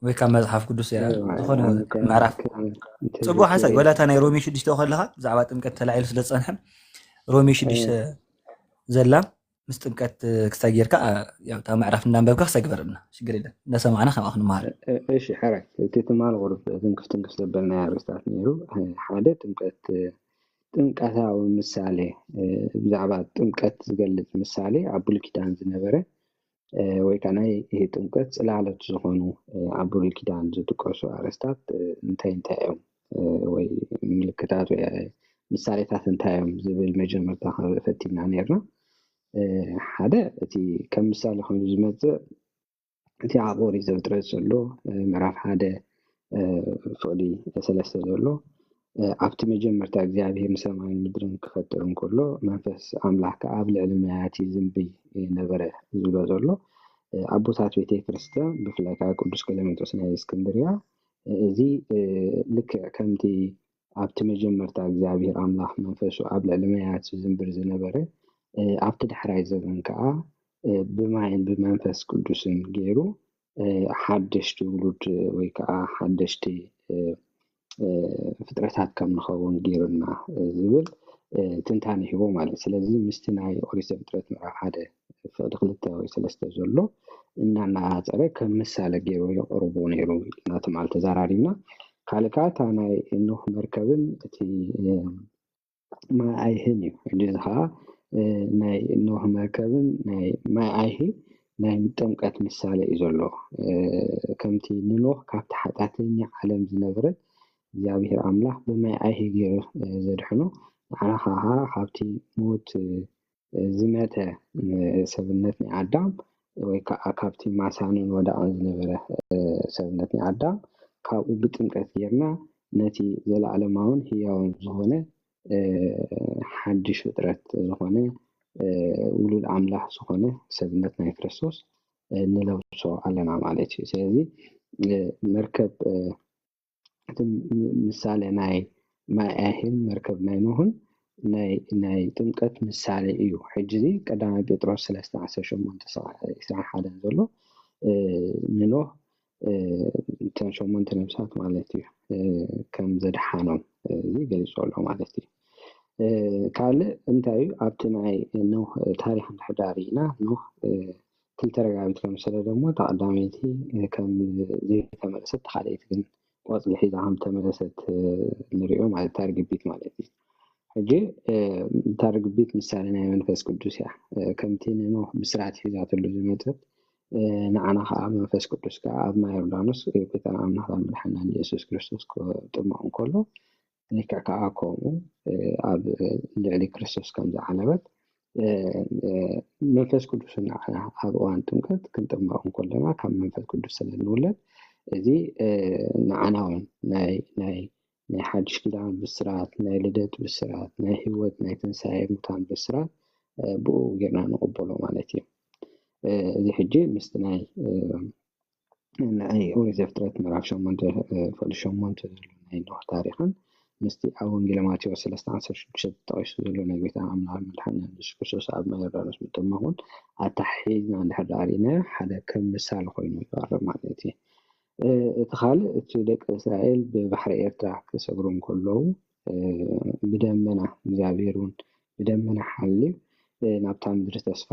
ወይ ካብ መጽሓፍ ቅዱስ እያ ዝኾነ ምዕራፍ ጽቡቅ ሓሳብ። ወላ እታ ናይ ሮሜ ሽዱሽተ ከለኻ ብዛዕባ ጥምቀት ተላዒሉ ስለ ዝጸንሐ ሮሜ ሽዱሽተ ዘላ ምስ ጥምቀት ክሳብ ጌርካ እታ ምዕራፍ እንዳንበብካ ክሳብ ግበረልና ሽግር የለን። እንዳሰማዕና ካብኣ ክንመሃር። እሺ ሕራይ እቲ ትማል ቁሩብ ትንክፍ ትንክፍ ዘበልና ኣርእስታት ነይሩ። ሓደ ጥምቀት ጥምቀታዊ ምሳሌ ብዛዕባ ጥምቀት ዝገልጽ ምሳሌ ኣብ ብሉይ ኪዳን ዝነበረ ወይ ከዓ ናይ ጥምቀት ጽላሎት ዝኾኑ ኣብ ብሉይ ኪዳን ዝጥቀሱ ኣርእስታት እንታይ እንታይ እዮም ወይ ምልክታት ወይ ምሳሌታት እንታይ እዮም ዝብል መጀመርታ ክንርኢ ፈቲና ነርና። ሓደ እቲ ከም ምሳሌ ኮይኑ ዝመፅእ እቲ ኣብ ኦሪት ዘፍጥረት ዘሎ ምዕራፍ ሓደ ፍቕዲ ሰለስተ ዘሎ ኣብቲ መጀመርታ እግዚኣብሔር ንሰማይን ምድርን ክፈጥር እንከሎ መንፈስ ኣምላኽ ከዓ ኣብ ልዕሊ ማያት ይዝንቢ ነበረ ዝብሎ ዘሎ ኣቦታት ቤተ ክርስቲያን ብፍላይ ከዓ ቅዱስ ቀለሜንጦስ ናይ እስክንድርያ እዚ ልክዕ ከምቲ ኣብቲ መጀመርታ እግዚኣብሔር ኣምላኽ መንፈሱ ኣብ ልዕሊ ማያት ዝዝንብር ዝነበረ ኣብቲ ዳሕራይ ዘበን ከዓ ብማይን ብመንፈስ ቅዱስን ገይሩ ሓደሽቲ ውሉድ ወይ ከዓ ሓደሽቲ ፍጥረታት ከም ንኸውን ገይሩና ዝብል ትንታነ ሂቦ ማለት። ስለዚ ምስቲ ናይ ኦሪት ዘፍጥረት ምዕራፍ ሓደ ፍቕዲ ክልተ ወይ ሰለስተ ዘሎ እናነፃፀረ ከም ምሳሌ ገይሩ የቕርቦ ነይሩ ኢልና ትማል ተዘራሪብና። ካልእ ከዓ እታ ናይ ኖህ መርከብን እቲ ማይ ኣይህን እዩ። ሕጂ እዚ ከዓ ናይ ኖህ መርከብን ናይ ማይ ኣይሂ ናይ ጥምቀት ምሳሌ እዩ ዘሎ። ከምቲ ንኖህ ካብቲ ሓጢኣተኛ ዓለም ዝነብረ እግዚኣብሔር ኣምላኽ ብማይ ኣይሂ ገይሩ ዘድሕኖ ንዓና ከዓ ካብቲ ሞት ዝመተ ሰብነት ናይ ኣዳም ወይ ከዓ ካብቲ ማሳንን ወዳቕን ዝነበረ ሰብነት ናይ ኣዳም ካብኡ ብጥምቀት ጌርና ነቲ ዘለኣለማውን ህያውን ዝኾነ ሓድሽ ፍጥረት ዝኾነ ውሉድ ኣምላኽ ዝኾነ ሰብነት ናይ ክርስቶስ ንለብሶ ኣለና ማለት እዩ። ስለዚ መርከብ እቲ ምሳሌ ናይ ማይ ኣይሂን መርከብ ናይ ኖህን ናይ ጥምቀት ምሳሌ እዩ። ሕጂ እዚ ቀዳማይ ጴጥሮስ ሰለስተ ዓሰርተ ሸሞንተ እስራን ሓደን ዘሎ ንኖህ እተን ሸሞንተ ነብሳት ማለት እዩ ከም ዘድሓኖም እዚ ገሊፁ ኣሎ ማለት እዩ። ካልእ እንታይ እዩ ኣብቲ ናይ ኖህ ታሪክ እንድሕር ዳሪእና ኖህ ክልተ ረጋቢት ከም ዝሰደደ እሞ እታ ቀዳመይቲ ከም ዘይተመለሰት እታ ካልኣይቲ ግን ቆፅሊ ሒዛ ከም ተመለሰት ንሪኦ ማለት እታ ርግቢት ማለት እዩ። ሕጂ እታ ርግቢት ምሳሌ ናይ መንፈስ ቅዱስ እያ። ከምቲ ንኖህ ብስራት ሒዛትሉ ዝመፀት ንዓና ከዓ መንፈስ ቅዱስ ከዓ ኣብ ማይ ዮርዳኖስ ጎይታና ኣምላኽና መድሓና ንየሱስ ክርስቶስ ክጥመቕ እንከሎ ልክዕ ከዓ ከምኡ ኣብ ልዕሊ ክርስቶስ ከም ዝዓለበት መንፈስ ቅዱስ ንዓና ኣብ እዋን ጥምቀት ክንጥመቕ እንከለና ካብ መንፈስ ቅዱስ ስለ እንውለድ እዚ ንዓና እውን ናይ ናይ ናይ ሓድሽ ኪዳን ብስራት ናይ ልደት ብስራት ናይ ህይወት ናይ ትንሳኤ ሙታን ብስራት ብኡ ጌርና ንቕበሎ ማለት እዩ። እዚ ሕጂ ምስቲ ናይ ናይ ኦሪት ዘፍጥረት ምዕራፍ ሸሞንተ ፍቕዲ ሸሞንተ ዘሎ ናይ ኖህ ታሪኽን ምስቲ ኣብ ወንጌል ማቴዎስ ሰለስተ ዓሰርተ ሽዱሽተ ተጠቒሱ ዘሎ ናይ ጎይታና ኣምላኽ መድሓኒና የሱስ ክርስቶስ ኣብ ማይ ዮርዳኖስ ምጥማቕ እውን ኣተሓሒዝና እንድሕር ደኣ ርኢናዮ ሓደ ከም ምሳሌ ኮይኑ ይቐርብ ማለት እዩ። እቲ ካልእ እቲ ደቂ እስራኤል ብባሕሪ ኤርትራ ክሰግሩ እንከለዉ ብደመና እግዚኣብሔር እውን ብደመና ሓልዩ ናብታ ምድሪ ተስፋ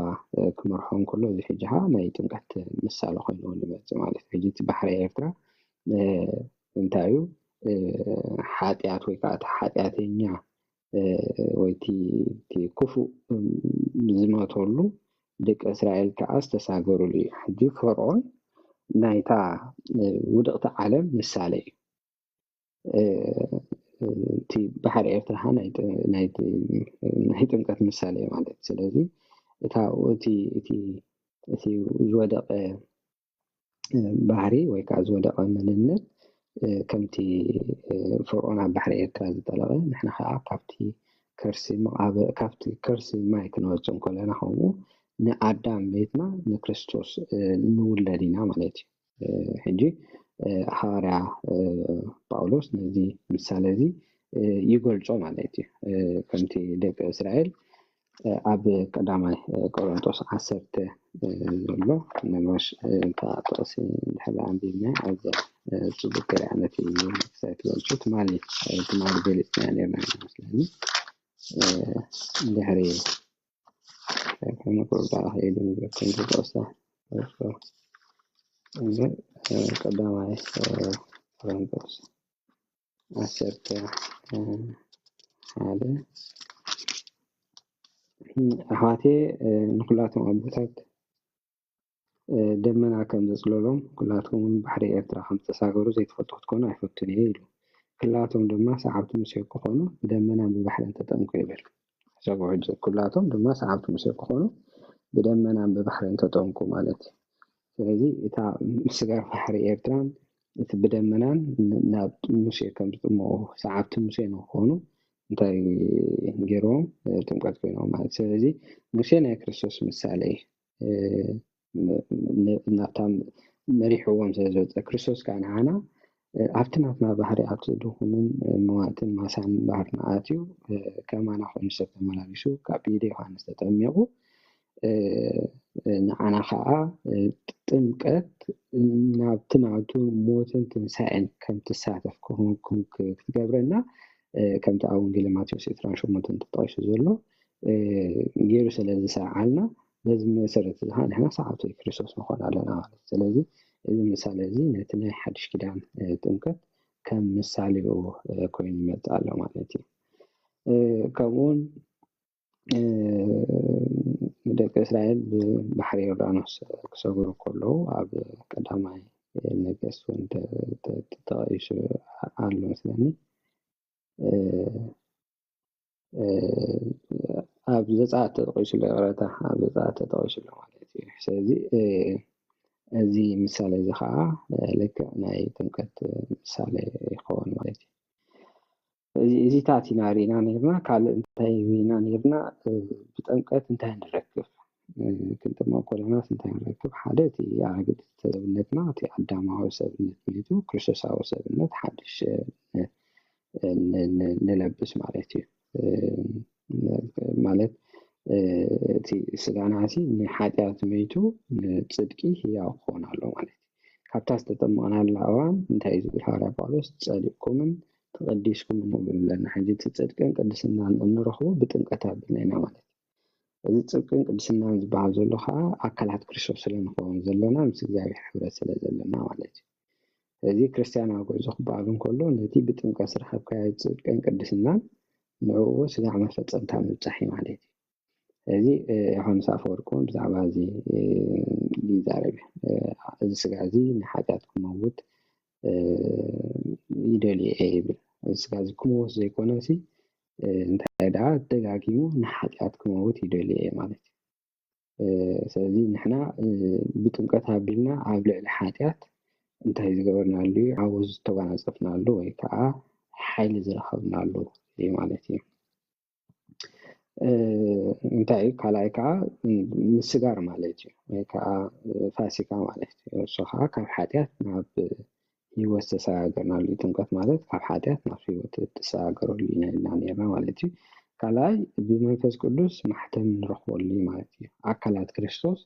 ክመርሖ እንከሎ እዚ ሕጂ ከዓ ናይ ጥምቀት ምሳሌ ኮይኑ እውን ይመፅእ ማለት እዩ። ሕጂ እቲ ባሕሪ ኤርትራ እንታይ እዩ ሓጢኣት ወይ ከዓ እቲ ሓጢኣተኛ ወይ እቲ ክፉእ ዝመተሉ ደቂ እስራኤል ከዓ ዝተሳገሩሉ እዩ። ሕጂ ፈርዖን ናይታ ውድቕቲ ዓለም ምሳሌ እዩ። እቲ ባሕሪ ኤርትራ ከዓ ናይ ጥምቀት ምሳሌ እዩ ማለት እዩ። ስለዚ እታ እቲ እቲ ዝወደቀ ባህሪ ወይ ከዓ ዝወደቀ መንነት ከምቲ ፈርዖን ኣብ ባሕሪ ኤርትራ ዝጠለቐ ንሕና ከዓ ካብቲ ከርሲ መቃብር ካብቲ ከርሲ ማይ ክንወፅእ እንከለና ከምኡ ንኣዳም ቤትና ንክርስቶስ ንውለድ ኢና ማለት እዩ። ሕጂ ሃዋርያ ጳውሎስ ነዚ ምሳሌ እዚ ይገልጾ ማለት እዩ። ከምቲ ደቂ እስራኤል ኣብ ቀዳማይ ቆሮንጦስ ዓሰርተ ዘሎ ነጋሽ እታ ጥቕሲ እንድሕር ኣንቢብና ኣብዛ ጽቡቅ ገለ ነቲ ክሳይ ትገልጹ ትማሊ ትማሊ ገሊጽና ነርና ይመስለኒ። ድሕሪ ከመቁርዳ ከይዱ ንገርኩም ዝጠቕሳ ቀዳማይ ቆሮንጦስ ዓሰርተ ሓደ ኣሕዋቴ ንኩላቶም ኣቦታት ደመና ከም ዘጽለሎም ኩላትኩም ባሕሪ ኤርትራ ከም ዝተሳገሩ ዘይትፈልጡ ክትኮኑ ኣይፈቱን እየ ኢሉ። ክላቶም ድማ ሰዓብቲ ሙሴ ክኾኑ ብደመናን ብባሕርን ተጠምቁ ይብል። ሕሰቡ ሕጂ ኩላቶም ድማ ሰዓብቲ ሙሴ ክኾኑ ብደመናን ብባሕርን ተጠምቁ ማለት እዩ። ስለዚ እታ ምስጋር ባሕሪ ኤርትራን እቲ ብደመናን ናብ ሙሴ ከም ዝጥምቑ ሰዓብቲ ሙሴ ንክኾኑ እንታይ ገይርዎም ጥምቀት ኮይኖም ማለት። ስለዚ ሙሴ ናይ ክርስቶስ ምሳሌ እዩ። ናብታ መሪሕዎም ስለ ዝወፀ ክርስቶስ ከዓ ንዓና ኣብቲ ናትና ባህሪ ኣብቲ ድኹምን መዋእትን ማሳን ባህርና ኣትዩ ከማና ኮይኑ ሰብ ተመላሊሱ ካብ ኢደ ዮሃንስ ተጠሚቑ ንዓና ከዓ ጥምቀት ናብቲ ናቱ ሞትን ትንሳኤን ከም ትሳተፍ ክትገብረና ከምቲ ኣብ ወንጌል ማቴዎስ ዕስራን ሸሞንተን ተጠቂሱ ዘሎ ገይሩ ስለ ዝሰዓልና በዚ መሰረት እዚ ከዓ ንሕና ሰዓብቲ ክርስቶስ ንኾን ኣለና ማለት እዩ። ስለዚ እዚ ምሳሌ እዚ ነቲ ናይ ሓድሽ ኪዳን ጥምቀት ከም ምሳሌኡ ኮይኑ ይመፅእ ኣሎ ማለት እዩ። ከምኡውን ንደቂ እስራኤል ብባሕሪ ዮርዳኖስ ክሰግሩ ከለዉ ኣብ ቀዳማይ ነገስት እውን ተጠቂሱ ኣሎ መስለኒ። ኣብ ዘፀኣት ተጠቂሱ ኣሎ፣ ይቕረታ፣ ኣብ ዘፀኣት ተጠቂሱ ኣሎ ማለት እዩ። ስለዚ እዚ ምሳሌ እዚ ከዓ ልክዕ ናይ ጥምቀት ምሳሌ ይኸውን ማለት እዩ። እዚታት ኢና ርኢና ነርና። ካልእ እንታይ ርኢና ነርና? ብጥምቀት እንታይ ንረክብ? ክንጥመቕ ከለናስ እንታይ ንረክብ? ሓደ እቲ ኣረግድ ሰብነትና እቲ ኣዳማዊ ሰብነት ሚቱ ክርስቶሳዊ ሰብነት ሓድሽ ንለብስ ማለት እዩ። ማለት እቲ ስጋና ሲ ንሓጢኣት ሚቱ ንፅድቂ ህያው ክኸውን ኣሎ ማለት እዩ። ካብታ ዝተጠመቕናላ እዋን እንታይ ዝብል ሃዋርያ ጳውሎስ ፀሊእኩምን ተቐዲስኩምን ይብል ኣለና። ሕጂ እቲ ፅድቅን ቅድስናን እንረኽቦ ብጥምቀት ኣቢልና ኢና ማለት እዩ። እዚ ጽድቅን ቅድስናን ዝበሃል ዘሎ ከዓ ኣካላት ክርስቶስ ስለ ንኸውን ዘለና ምስ እግዚኣብሔር ሕብረት ስለ ዘለና ማለት እዩ። እዚ ክርስትያናዊ ጉዕዞ ክበሃል እንከሎ ነቲ ብጥምቀት ዝረኸብካዮ ጽድቅን ቅድስናን ንዕኡ ስጋዕ መፈጸምታ ምብጻሕ እዩ ማለት እዩ። እዚ ዮሃንስ ኣፈወርቂ እውን ብዛዕባ እዚ ይዛረብ እዩ። እዚ ስጋ እዚ ንሓጢኣት ክመውት ይደልየ እየ ይብል። እዚ ስጋ እዚ ክመውት ዘይኮነ ሲ እንታይ ደኣ ደጋጊሙ ንሓጢኣት ክመውት ይደልየ እየ ማለት እዩ። ስለዚ ንሕና ብጥምቀት ኣቢልና ኣብ ልዕሊ ሓጢኣት እንታይ ዝገበርናሉ እዩ? ዓወት ዝተጓናጸፍናሉ ወይ ከዓ ሓይሊ ዝረኸብናሉ እዩ ማለት እዩ። እንታይ እዩ? ካልኣይ ከዓ ምስጋር ማለት እዩ፣ ወይ ከዓ ፋሲካ ማለት እዩ። እሱ ከዓ ካብ ሓጢኣት ናብ ህይወት ዝተሰጋገርናሉ እዩ። ጥምቀት ማለት ካብ ሓጢኣት ናብ ህይወት እትሰጋገረሉ ኢና ኢልና ነርና ማለት እዩ። ካልኣይ ብመንፈስ ቅዱስ ማሕተም ንረኽበሉ እዩ ማለት እዩ። ኣካላት ክርስቶስ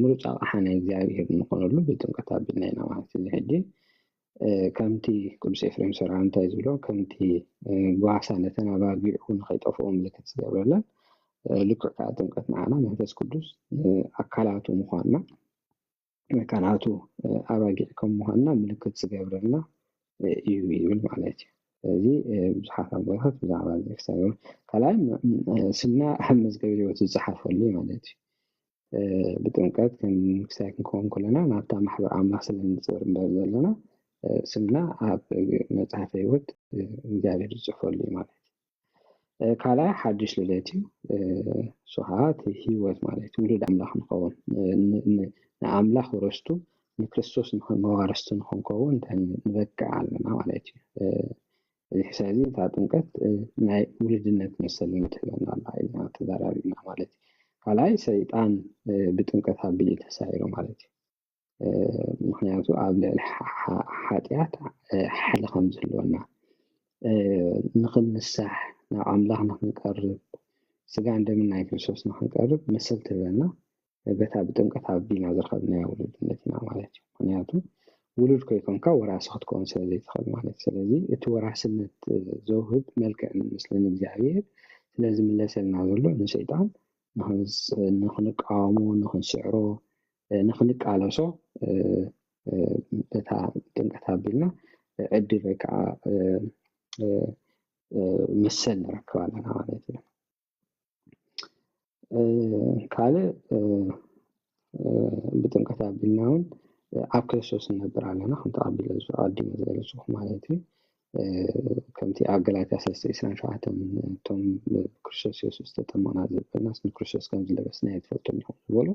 ምሩፅ ኣቕሓ ናይ እግዚኣብሔር ንኾነሉ ብጥምቀት ኣቢልና ኢና ማለት እዩ። ሕጂ ከምቲ ቅዱስ ኤፍሬም ሰራ እንታይ ዝብሎ ከምቲ ጓሳ ነተን ኣባጊዑ ንኸይጠፍኦ ምልክት ዝገብረለን ልክዕ ከዓ ጥምቀት ንዓና መንፈስ ቅዱስ ኣካላቱ ምዃንና መካናቱ ኣባጊዕ ከም ምዃንና ምልክት ዝገብረልና እዩ ይብል ማለት እዩ። ስለዚ ብዙሓት ኣቦታት ብዛዕባ እዚ ክሳብ ካልኣይ ስምና ኣብ መዝገብ ህይወት ዝፀሓፈሉ ማለት እዩ። ብጥምቀት ከም ክሳይ ክንከውን ከለና ናብታ ማሕበር ኣምላኽ ስለ ንፅር እምበር ዘለና ስምና ኣብ መፅሓፍ ህይወት እግዚኣብሔር ዝፅፈሉ እዩ ማለት እዩ። ካልኣይ ሓድሽ ልደት እዩ። እሱ ከዓ እቲ ህይወት ማለት ውሉድ ኣምላኽ ንኸውን ንኣምላኽ ወረስቱ ንክርስቶስ መዋረስቱ ንክንከውን እንታይ ንበቅዕ ኣለና ማለት እዩ። እዚ ሕሰ እዚ እታ ጥምቀት ናይ ውልድነት መሰል ትህበና ኣላ ኢልና ተዛራሪብና ማለት እዩ። ካልኣይ ሰይጣን ብጥምቀት ኣቢሉ ተሳዒሩ ማለት እዩ። ምክንያቱ ኣብ ልዕሊ ሓጢኣት ሓይሊ ከም ዝህልወና ንክንሳሕ ናብ ኣምላኽ ንክንቀርብ ስጋን ደምን ናይ ክርስቶስ ንኽንቀርብ መሰል ትህበና በታ ብጥምቀት ኣቢልና ዝረኸብናያ ውሉድነት ኢና ማለት እዩ። ምኽንያቱ ውሉድ ከይኮንካ ወራሲ ክትከውን ስለ ዘይትኽእል ማለት እዩ። ስለዚ እቲ ወራስነት ዘውህብ መልክዕን ምስልን እግዚኣብሔር ስለ ዝምለሰልና ዘሎ ንሰይጣን ንኽንስ-፣ ንኽንቃወሞ፣ ንኽንስዕሮ፣ ንኽንቃለሶ በታ ጥምቀት ኣቢልና ዕድል ወይ ከዓ መሰል ንረክብ ኣለና ማለት እዩ። ካልእ ብጥምቀት ኣቢልና እውን ኣብ ክርስቶስ ንነብር ኣለና፣ ከምቲ ኣቢለ ኣቐዲመ ዝገለፅኩ ማለት እዩ። ከምቲ ኣብ ገላትያ ሰለስተ ዕስራን ሸውዓተን እቶም ክርስቶስ የሱስ ዝተጠመቕና ዝበልናስ ንክርስቶስ ከም ዝለበስና ትፈልጡ ኢኹም ዝበሎ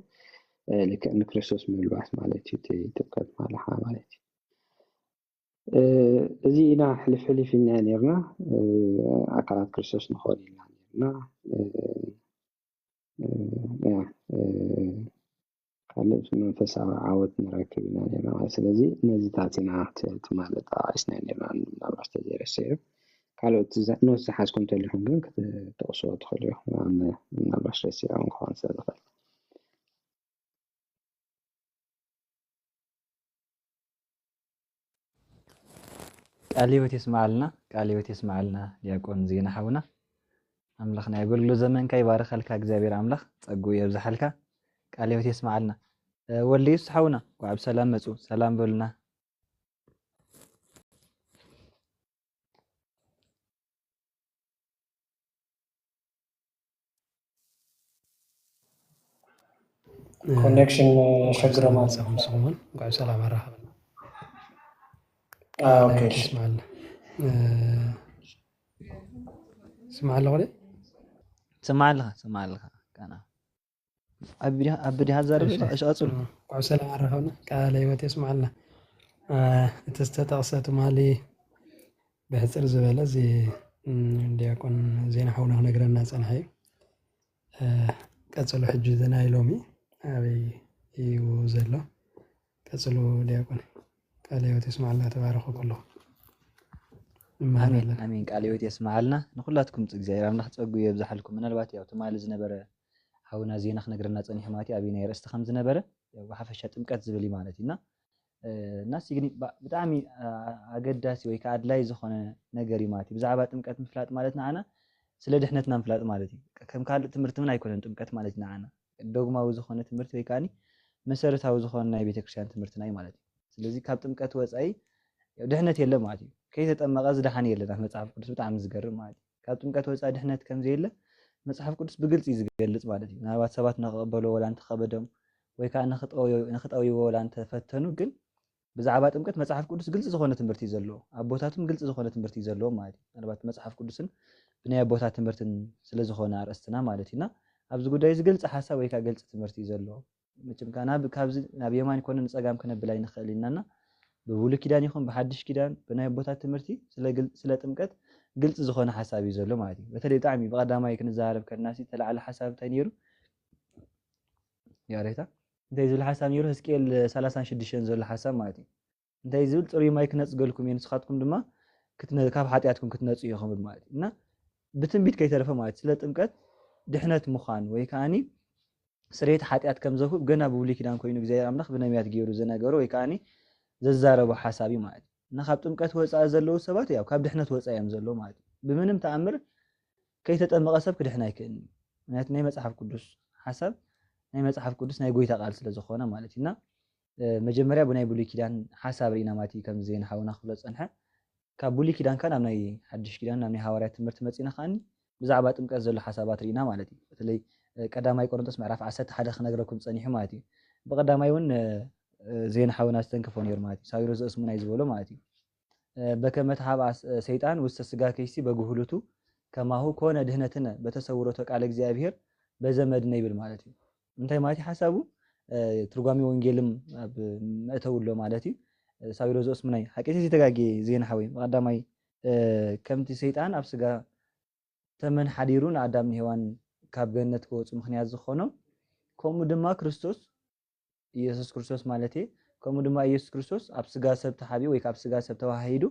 ልክዕ ንክርስቶስ ምልባስ ማለት እዩ። እቲ ጥምቀት ማለሓ ማለት እዩ። እዚ ኢና ሕልፍ ሕልፍ ኢልና ነርና፣ ኣካላት ክርስቶስ ንኾን ኢልና ነርና። ካልእ መንፈሳዊ ዓወት ንረክብ ኢና ነርና ማለት። ስለዚ ነዚ ታቲና ትማሊ ጠቃቂስና ነርና፣ ምናልባት ተዘይረስዑ ካልኦት ኖት ዝሓዝኩም እንተሊኹም ግን ክትጠቅስዎ ትኽእሉ ኢኹም። ምናልባት ረሲዖም ክኾን ስለ ዝኽእል። ቃለ ህይወት የስምዓልና፣ ቃለ ህይወት የስምዓልና ዲያቆን ዜና ሓውና። ኣምላኽ ናይ ኣገልግሎት ዘመንካ ይባርኸልካ እግዚኣብሔር ኣምላኽ ጸግኡ የብዝሓልካ። ቃለ ህይወት የስምዓልና። ወልደ የሱስ ሓውና እንኳዕ ብሰላም መጹ። ሰላም በሉና። ኮኔክሽን ሸግረ ማለት ሰኹም ሰኹምን እንኳዕ ሰላም ኣራኸበና። ኦኬ ስማዓልና ስማዓለ ቆለ ስማዓለኻ ስማዓለኻ ካና ኣብ ዲሃ ዘርብ እሽቐፅሉ እንኳዕ ሰላም ኣራኸበና። ቃለ ህይወት የስማዓልና። እቲ ዝተጠቕሰ ትማሊ ብሕፅር ዝበለ እዚ ዲያቆን ዜና ሓውና ክነግረና ፀንሐ እዩ። ቀፅሎ ሕጂ እዚ ናይ ሎሚ ኣበይ እዩ ዘሎ? ቀፅሎ ዲያቆን ቃለ ህይወት የስማዓልና። ተባረኹ ኩሉ ኣሜን ኣሜን። ቃለ ህይወት የስማዓልና ንኩላትኩም። እግዚኣብሔር ኣምላኽ ጸጉ የብዝሓልኩም። ምናልባት ያው ትማሊ ዝነበረ ሓውና ዜና ክነግረና ጸኒሑ ማለት እዩ ኣበይ ናይ ርእስቲ ከም ዝነበረ ያው ብሓፈሻ ጥምቀት ዝብል እዩ ማለት እዩ እና እና ሲግኒ ብጣዕሚ ኣገዳሲ ወይ ከዓ ኣድላይ ዝኾነ ነገር እዩ ማለት እዩ። ብዛዕባ ጥምቀት ምፍላጥ ማለት ንዓና ስለ ድሕነትና ምፍላጥ ማለት እዩ። ከም ካልእ ትምህርቲ እውን ኣይኮነን ጥምቀት ማለት ንዓና ዶግማዊ ዝኾነ ትምህርቲ ወይ ከዓ መሰረታዊ ዝኾነ ናይ ቤተክርስትያን ትምህርትና እዩ ማለት እዩ። ስለዚ ካብ ጥምቀት ወፃኢ ድሕነት የለ ማለት እዩ። ከይተጠመቐ ዝደሓን የለን ኣብ መፅሓፍ ቅዱስ። ብጣዕሚ ዝገርም ማለት እዩ። ካብ ጥምቀት ወፃኢ ድሕነት ከምዘየለ መፅሓፍ ቅዱስ ብግልፂ እዩ ዝገልፅ ማለት እዩ። ምናልባት ሰባት ንክቕበልዎ ወላ እንተኸበዶም ወይ ከዓ ንክጠውይዎ ወላ እንተፈተኑ ግን ብዛዕባ ጥምቀት መፅሓፍ ቅዱስ ግልፂ ዝኾነ ትምህርቲ እዩ ዘለዎ። ኣቦታቱም ግልፂ ዝኾነ ትምህርቲ እዩ ዘለዎ ማለት እዩ። ምናልባት መፅሓፍ ቅዱስን ብናይ ኣቦታት ትምህርትን ስለዝኾነ ኣርእስትና ማለት እዩ። እና ኣብዚ ጉዳይ እዚ ግልፂ ሓሳብ ወይ ከዓ ግልፂ ትምህርቲ እዩ ዘለዎ። መቸም ከዓ ናብ ካብዚ ናብ የማን ኮነ ንፀጋም ክነብል ኣይንኽእል ኢልና እና ብብሉይ ኪዳን ይኹን ብሓድሽ ኪዳን ብናይ ኣቦታት ትምህርቲ ስለ ጥምቀት ግልፂ ዝኾነ ሓሳብ እዩ ዘሎ ማለት እዩ። በተለይ ብጣዕሚ ብቐዳማይ ክንዘራረብ ከለና ዝተላዕለ ሓሳብ እንታይ ነይሩ? ያሬታ እንታይ ዝብል ሓሳብ ነይሩ? ህዝቅኤል ሰላሳን ሽዱሽተን ዘሎ ሓሳብ ማለት እዩ። እንታይ ዝብል? ጽሩይ ማይ ክነጽገልኩም እየ፣ ንስኻትኩም ድማ ካብ ሓጢኣትኩም ክትነጹ ኢኹም ማለት እዩ። እና ብትንቢት ከይተረፈ ማለት ስለ ጥምቀት ድሕነት ምዃን ወይ ከዓኒ ስርየት ሓጢኣት ከም ዘውህብ ገና ብብሉይ ኪዳን ኮይኑ እግዚኣብሔር ኣምላኽ ብነቢያት ገይሩ ዝነገሮ ወይ ከዓኒ ዘዛረቦ ሓሳብ እዩ ማለት እዩ። እና ካብ ጥምቀት ወፃኢ ዘለዉ ሰባት ያው ካብ ድሕነት ወፃኢ እዮም ዘለዉ ማለት እዩ። ብምንም ተኣምር ከይተጠመቐ ሰብ ክድሕን ኣይክእልን እዩ። ምክንያቱ ናይ መፅሓፍ ቅዱስ ሓሳብ ናይ መፅሓፍ ቅዱስ ናይ ጎይታ ቃል ስለ ዝኾነ ማለት እዩ። እና መጀመርያ ብናይ ብሉይ ኪዳን ሓሳብ ርኢና ማለት እዩ። ከምዚ ዜና ሓውና ክብሎ ዝፀንሐ ካብ ብሉይ ኪዳን ከኣ ናብ ናይ ሓድሽ ኪዳን ናብ ናይ ሃዋርያት ትምህርቲ መፂና ከዓኒ ብዛዕባ ጥምቀት ዘሎ ሓሳባት ርኢና ማለት እዩ። በተለይ ቀዳማይ ቆሮንቶስ ምዕራፍ ዓሰርተ ሓደ ክነግረኩም ፀኒሑ ማለት እዩ። ብቀዳማይ እውን ዜና ሓውና ዝተንከፎ ነይሩ ማለት እዩ። ሳዊሮስ ዘእስሙናይ ዝበሎ ማለት እዩ። በከመ ተሃብአ ሰይጣን ውስተ ስጋ ከይሲ በጉህሉቱ ከማሁ ኮነ ድህነትነ በተሰውሮተ ቃለ እግዚኣብሔር በዘመድነ ይብል ማለት እዩ። እንታይ ማለት እዩ ሓሳቡ? ትርጓሜ ወንጌልም ኣብ መእተው ኣሎ ማለት እዩ። ሳዊሮ ዘእስሙናይ ሓቂ ተዘይተጋጌ ዜና ሓወይ ብቐዳማይ ከምቲ ሰይጣን ኣብ ስጋ ተመን ሓዲሩ ንኣዳም ንሄዋን ካብ ገነት ክወፁ ምክንያት ዝኾኖም ከምኡ ድማ ክርስቶስ ኢየሱስ ክርስቶስ ማለት እየ። ከምኡ ድማ ኢየሱስ ክርስቶስ ኣብ ስጋ ሰብ ተሓቢኡ ወይ ካብ ስጋ ሰብ ተዋሃሂዱ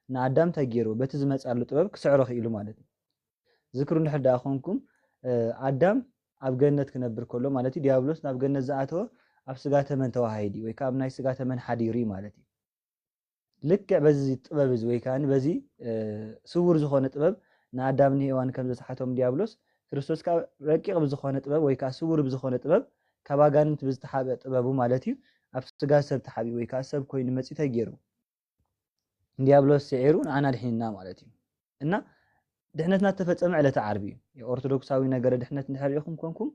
ንኣዳም እንታይ ገይርዎ? በቲ ዝመፃሉ ጥበብ ክስዕሮ ክኢሉ ማለት እዩ። ዝክሩ እንድሕር ደኣ ኮንኩም ኣዳም ኣብ ገነት ክነብር ከሎ ማለት እዩ፣ ዲያብሎስ ናብ ገነት ዝኣተወ ኣብ ስጋ ተመን ተዋሃሂዱ ወይ ከዓ ኣብ ናይ ስጋ ተመን ሓዲሩ እዩ ማለት እዩ። ልክዕ በዚ ጥበብ እዚ ወይ ከዓ በዚ ስውር ዝኾነ ጥበብ ንኣዳም ንሄዋን ከም ዘስሓቶም ዲያብሎስ፣ ክርስቶስ ካብ ረቂቕ ብዝኾነ ጥበብ ወይ ከዓ ስውር ብዝኾነ ጥበብ ካብ ኣጋንንት ብዝተሓበ ጥበቡ ማለት እዩ ኣብ ስጋ ሰብ ተሓቢኡ ወይ ከዓ ሰብ ኮይኑ መፂኡ እንታይ ገይሩ? ዲያብሎስ ስዒሩ ንዓና ድሒንና ማለት እዩ። እና ድሕነትና እተፈጸመ ዕለተ ዓርቢ እዩ። ኦርቶዶክሳዊ ነገረ ድሕነት እንድሕር ኢኹም ኮንኩም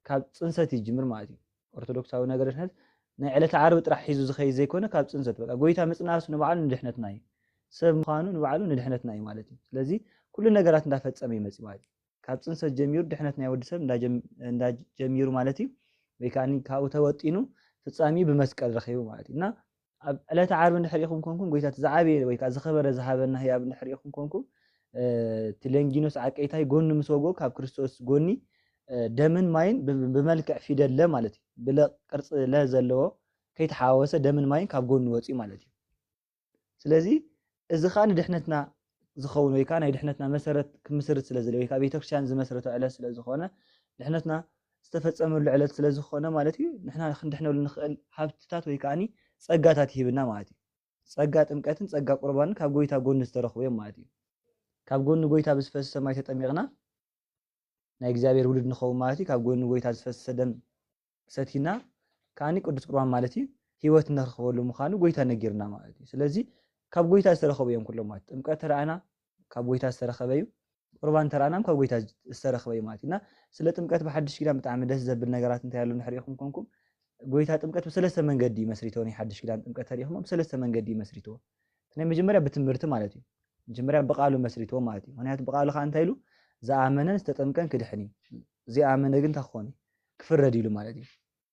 ካብ ፅንሰት ይጅምር ማለት እዩ። ኦርቶዶክሳዊ ነገረ ድሕነት ናይ ዕለተ ዓርቢ ጥራሕ ሒዙ ዝኸይድ ዘይኮነ ካብ ፅንሰት በቃ ጎይታ ምፅናስ ንባዕሉ ንድሕነትና እዩ። ሰብ ምዃኑ ንባዕሉ ንድሕነትና እዩ ማለት እዩ። ስለዚ ኩሉ ነገራት እንዳፈጸመ ይመጽእ ማለት እዩ። ካብ ፅንሰት ጀሚሩ ድሕነት ናይ ወዲ ሰብ እንዳጀሚሩ ማለት እዩ። ወይ ከዓ ካብኡ ተወጢኑ ፍጻሜ ብመስቀል ረኺቡ ማለት እዩ። እና ኣብ ዕለተ ዓርቢ እንድሕር ኢኹም ኮንኩም ጎይታ እቲ ዝዓበየ ወይ ከዓ ዝኸበረ ዝሃበና ህያብ እንድሕር ኢኹም ኮንኩም እቲ ለንጊኖስ ዓቀይታይ ጎኑ ምስ ወግኦ ካብ ክርስቶስ ጎኒ ደምን ማይን ብመልክዕ ፊደል ለ ማለት እዩ። ብለ ቅርፂ ለ ዘለዎ ከይተሓዋወሰ ደምን ማይን ካብ ጎኑ ወፅኡ ማለት እዩ። ስለዚ እዚ ከዓ ንድሕነትና ዝኸውን ወይ ከዓ ናይ ድሕነትና መሰረት ክምስርት ስለ ዝለ ወይ ከዓ ቤተክርስትያን ዝመስረተ ዕለት ስለ ዝኾነ ድሕነትና ዝተፈጸመሉ ዕለት ስለ ዝኾነ ማለት እዩ። ንሕና ክንድሕነሉ ንኽእል ሃብትታት ወይ ከዓ ጸጋታት ይህብና ማለት እዩ። ጸጋ ጥምቀትን ጸጋ ቁርባንን ካብ ጎይታ ጎኒ ዝተረኽቡ እዮም ማለት እዩ። ካብ ጎኒ ጎይታ ብዝፈሰሰ ማይ ተጠሚቕና ናይ እግዚኣብሔር ውሉድ ንኸውን ማለት እዩ። ካብ ጎኒ ጎይታ ዝፈሰሰ ደም ሰቲና ከዓኒ ቅዱስ ቁርባን ማለት እዩ ህይወት እንረኽበሉ ምዃኑ ጎይታ ነጊርና ማለት እዩ። ስለዚ ካብ ጎይታ ዝተረኸቡ እዮም ኩሎም ማለት ጥምቀት ተረኣና ካብ ጎይታ ዝተረኸበ እዩ። ቁርባን ተረኣና ካብ ጎይታ ዝተረኸበ እዩ ማለት እዩ። እና ስለ ጥምቀት ብሓድሽ ኪዳን ብጣዕሚ ደስ ዘብል ነገራት እንታይ ኣሎ ንሕሪኢኹም ኮንኩም ጎይታ ጥምቀት ብሰለስተ መንገዲ እዩ መስሪቶ። ናይ ሓድሽ ኪዳን ጥምቀት ተሪኢኹም ብሰለስተ መንገዲ እዩ መስሪቶ። ናይ መጀመርያ ብትምህርቲ ማለት እዩ። መጀመርያ ብቃሉ መስሪቶ ማለት እዩ። ምክንያቱ ብቃሉ ከዓ እንታይ ኢሉ ዝኣመነን ዝተጠምቀን ክድሕን እዩ። ዘይኣመነ ግን እንታይ ክኾን እዩ? ክፍረድ ኢሉ ማለት እዩ።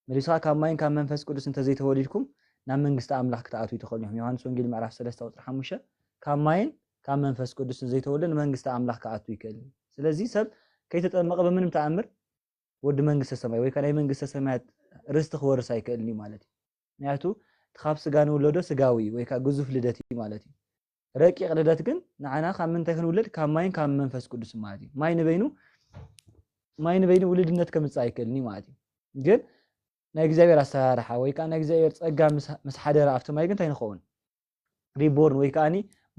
መሊስኻ ካብ ማይን ካብ መንፈስ ቅዱስ እንተዘይተወሊድኩም ናብ መንግስቲ ኣምላኽ ክትኣትዉ ኣይትኽእሉን ኢኹም። ዮሃንስ ወንጌል ምዕራፍ ሰለስተ ቁፅሪ ሓሙሽተ ካብ ማይን ካብ መንፈስ ቅዱስ ዘይተወልደ ንመንግስቲ ኣምላኽ ክኣቱ ይክእል። ስለዚ ሰብ ከይተጠመቐ ብምንም ተኣምር ወዲ መንግስተ ሰማይ ወይ ከዓ ናይ መንግስተ ሰማያት ርስቲ ክወርስ ኣይክእልን እዩ ማለት እዩ። ምክንያቱ እቲ ካብ ስጋ ንውለዶ ስጋዊ ወይ ከዓ ግዙፍ ልደት እዩ ማለት እዩ። ረቂቕ ልደት ግን ንዓና ካብ ምንታይ ክንውለድ? ካብ ማይን ካብ መንፈስ ቅዱስ ማለት እዩ። ማይ ንበይኑ ማይ ንበይኑ ውልድነት ከምፅእ ኣይክእልን እዩ ማለት እዩ። ግን ናይ እግዚኣብሔር ኣሰራርሓ ወይ ከዓ ናይ እግዚኣብሔር ፀጋ ምስ ሓደረ ኣብቲ ማይ ግን እንታይ ንኸውን? ሪቦርን ወይ ከዓ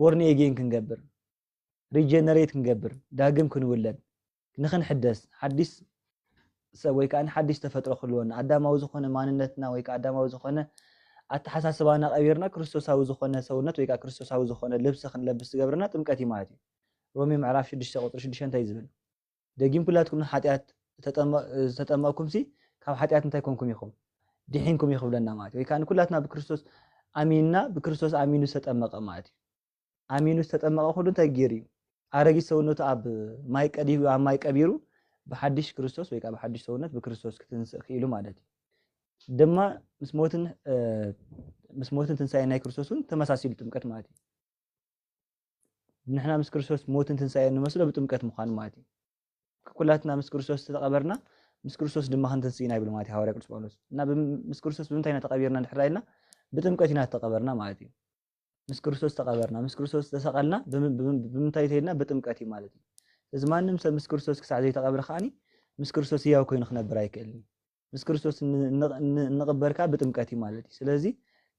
ቦርን ኤጌን ክንገብር፣ ሪጀነሬት ክንገብር፣ ዳግም ክንውለድ፣ ንክንሕደስ፣ ሓዲስ ሰብ ወይ ከዓ ሓዲስ ተፈጥሮ ክህልወና፣ ኣዳማዊ ዝኾነ ማንነትና ወይ ከዓ ኣዳማዊ ዝኾነ ኣተሓሳስባና ቀቢርና ክርስቶሳዊ ዝኾነ ሰውነት ወይ ከዓ ክርስቶሳዊ ዝኾነ ልብሲ ክንለብስ ዝገብርና ጥምቀት እዩ ማለት እዩ። ሮሜ ምዕራፍ ሽዱሽተ ቁፅሪ ሽዱሽተ እንታይ ዝብል? ደጊም ኩላትኩም ንሓጢኣት ዝተጠመቕኩም ሲ ካብ ሓጢኣት እንታይ ኮንኩም ኢኹም? ድሒንኩም እዩ ክብለና ማለት እዩ። ወይ ከዓ ንኩላትና ብክርስቶስ ኣሚንና ብክርስቶስ ኣሚኑ ዝተጠመቐ ማለት እዩ። ኣሚኑ ዝተጠመቐ ኩሉ እንታይ ገይሩ እዩ? ኣረጊት ሰውነቱ ኣብ ማይ ቀዲሁ ኣብ ማይ ቀቢሩ ብሓድሽ ክርስቶስ ወይ ከዓ ብሓድሽ ሰውነት ብክርስቶስ ክትንስእ ክኢሉ ማለት እዩ። ድማ ምስ ሞትን ምስ ሞትን ትንሳኤ ናይ ክርስቶስ እውን ተመሳሲሉ ጥምቀት ማለት እዩ። ንሕና ምስ ክርስቶስ ሞትን ትንሳኤ እንመስሎ ብጥምቀት ምዃኑ ማለት እዩ። ኩላትና ምስ ክርስቶስ ዝተቐበርና ምስ ክርስቶስ ድማ ክንትንስእ ኢና ይብል ማለት እዩ ሃዋርያ ቅዱስ ጳውሎስ። እና ምስ ክርስቶስ ብምንታይ ኢና ተቐቢርና እንድሕር ኢልና ብጥምቀት ኢና ዝተቐበርና ማለት እዩ። ምስ ክርስቶስ ተቐበርና፣ ምስ ክርስቶስ ዝተሰቐልና ብምንታይ ተይልና ብጥምቀት እዩ ማለት እዩ። እዚ ማንም ሰብ ምስ ክርስቶስ ክሳዕ ዘይተቐብረ ከዓኒ ምስ ክርስቶስ ህያው ኮይኑ ክነብር ኣይክእልን እዩ። ምስ ክርስቶስ እንቕበር ከዓ ብጥምቀት እዩ ማለት እዩ። ስለዚ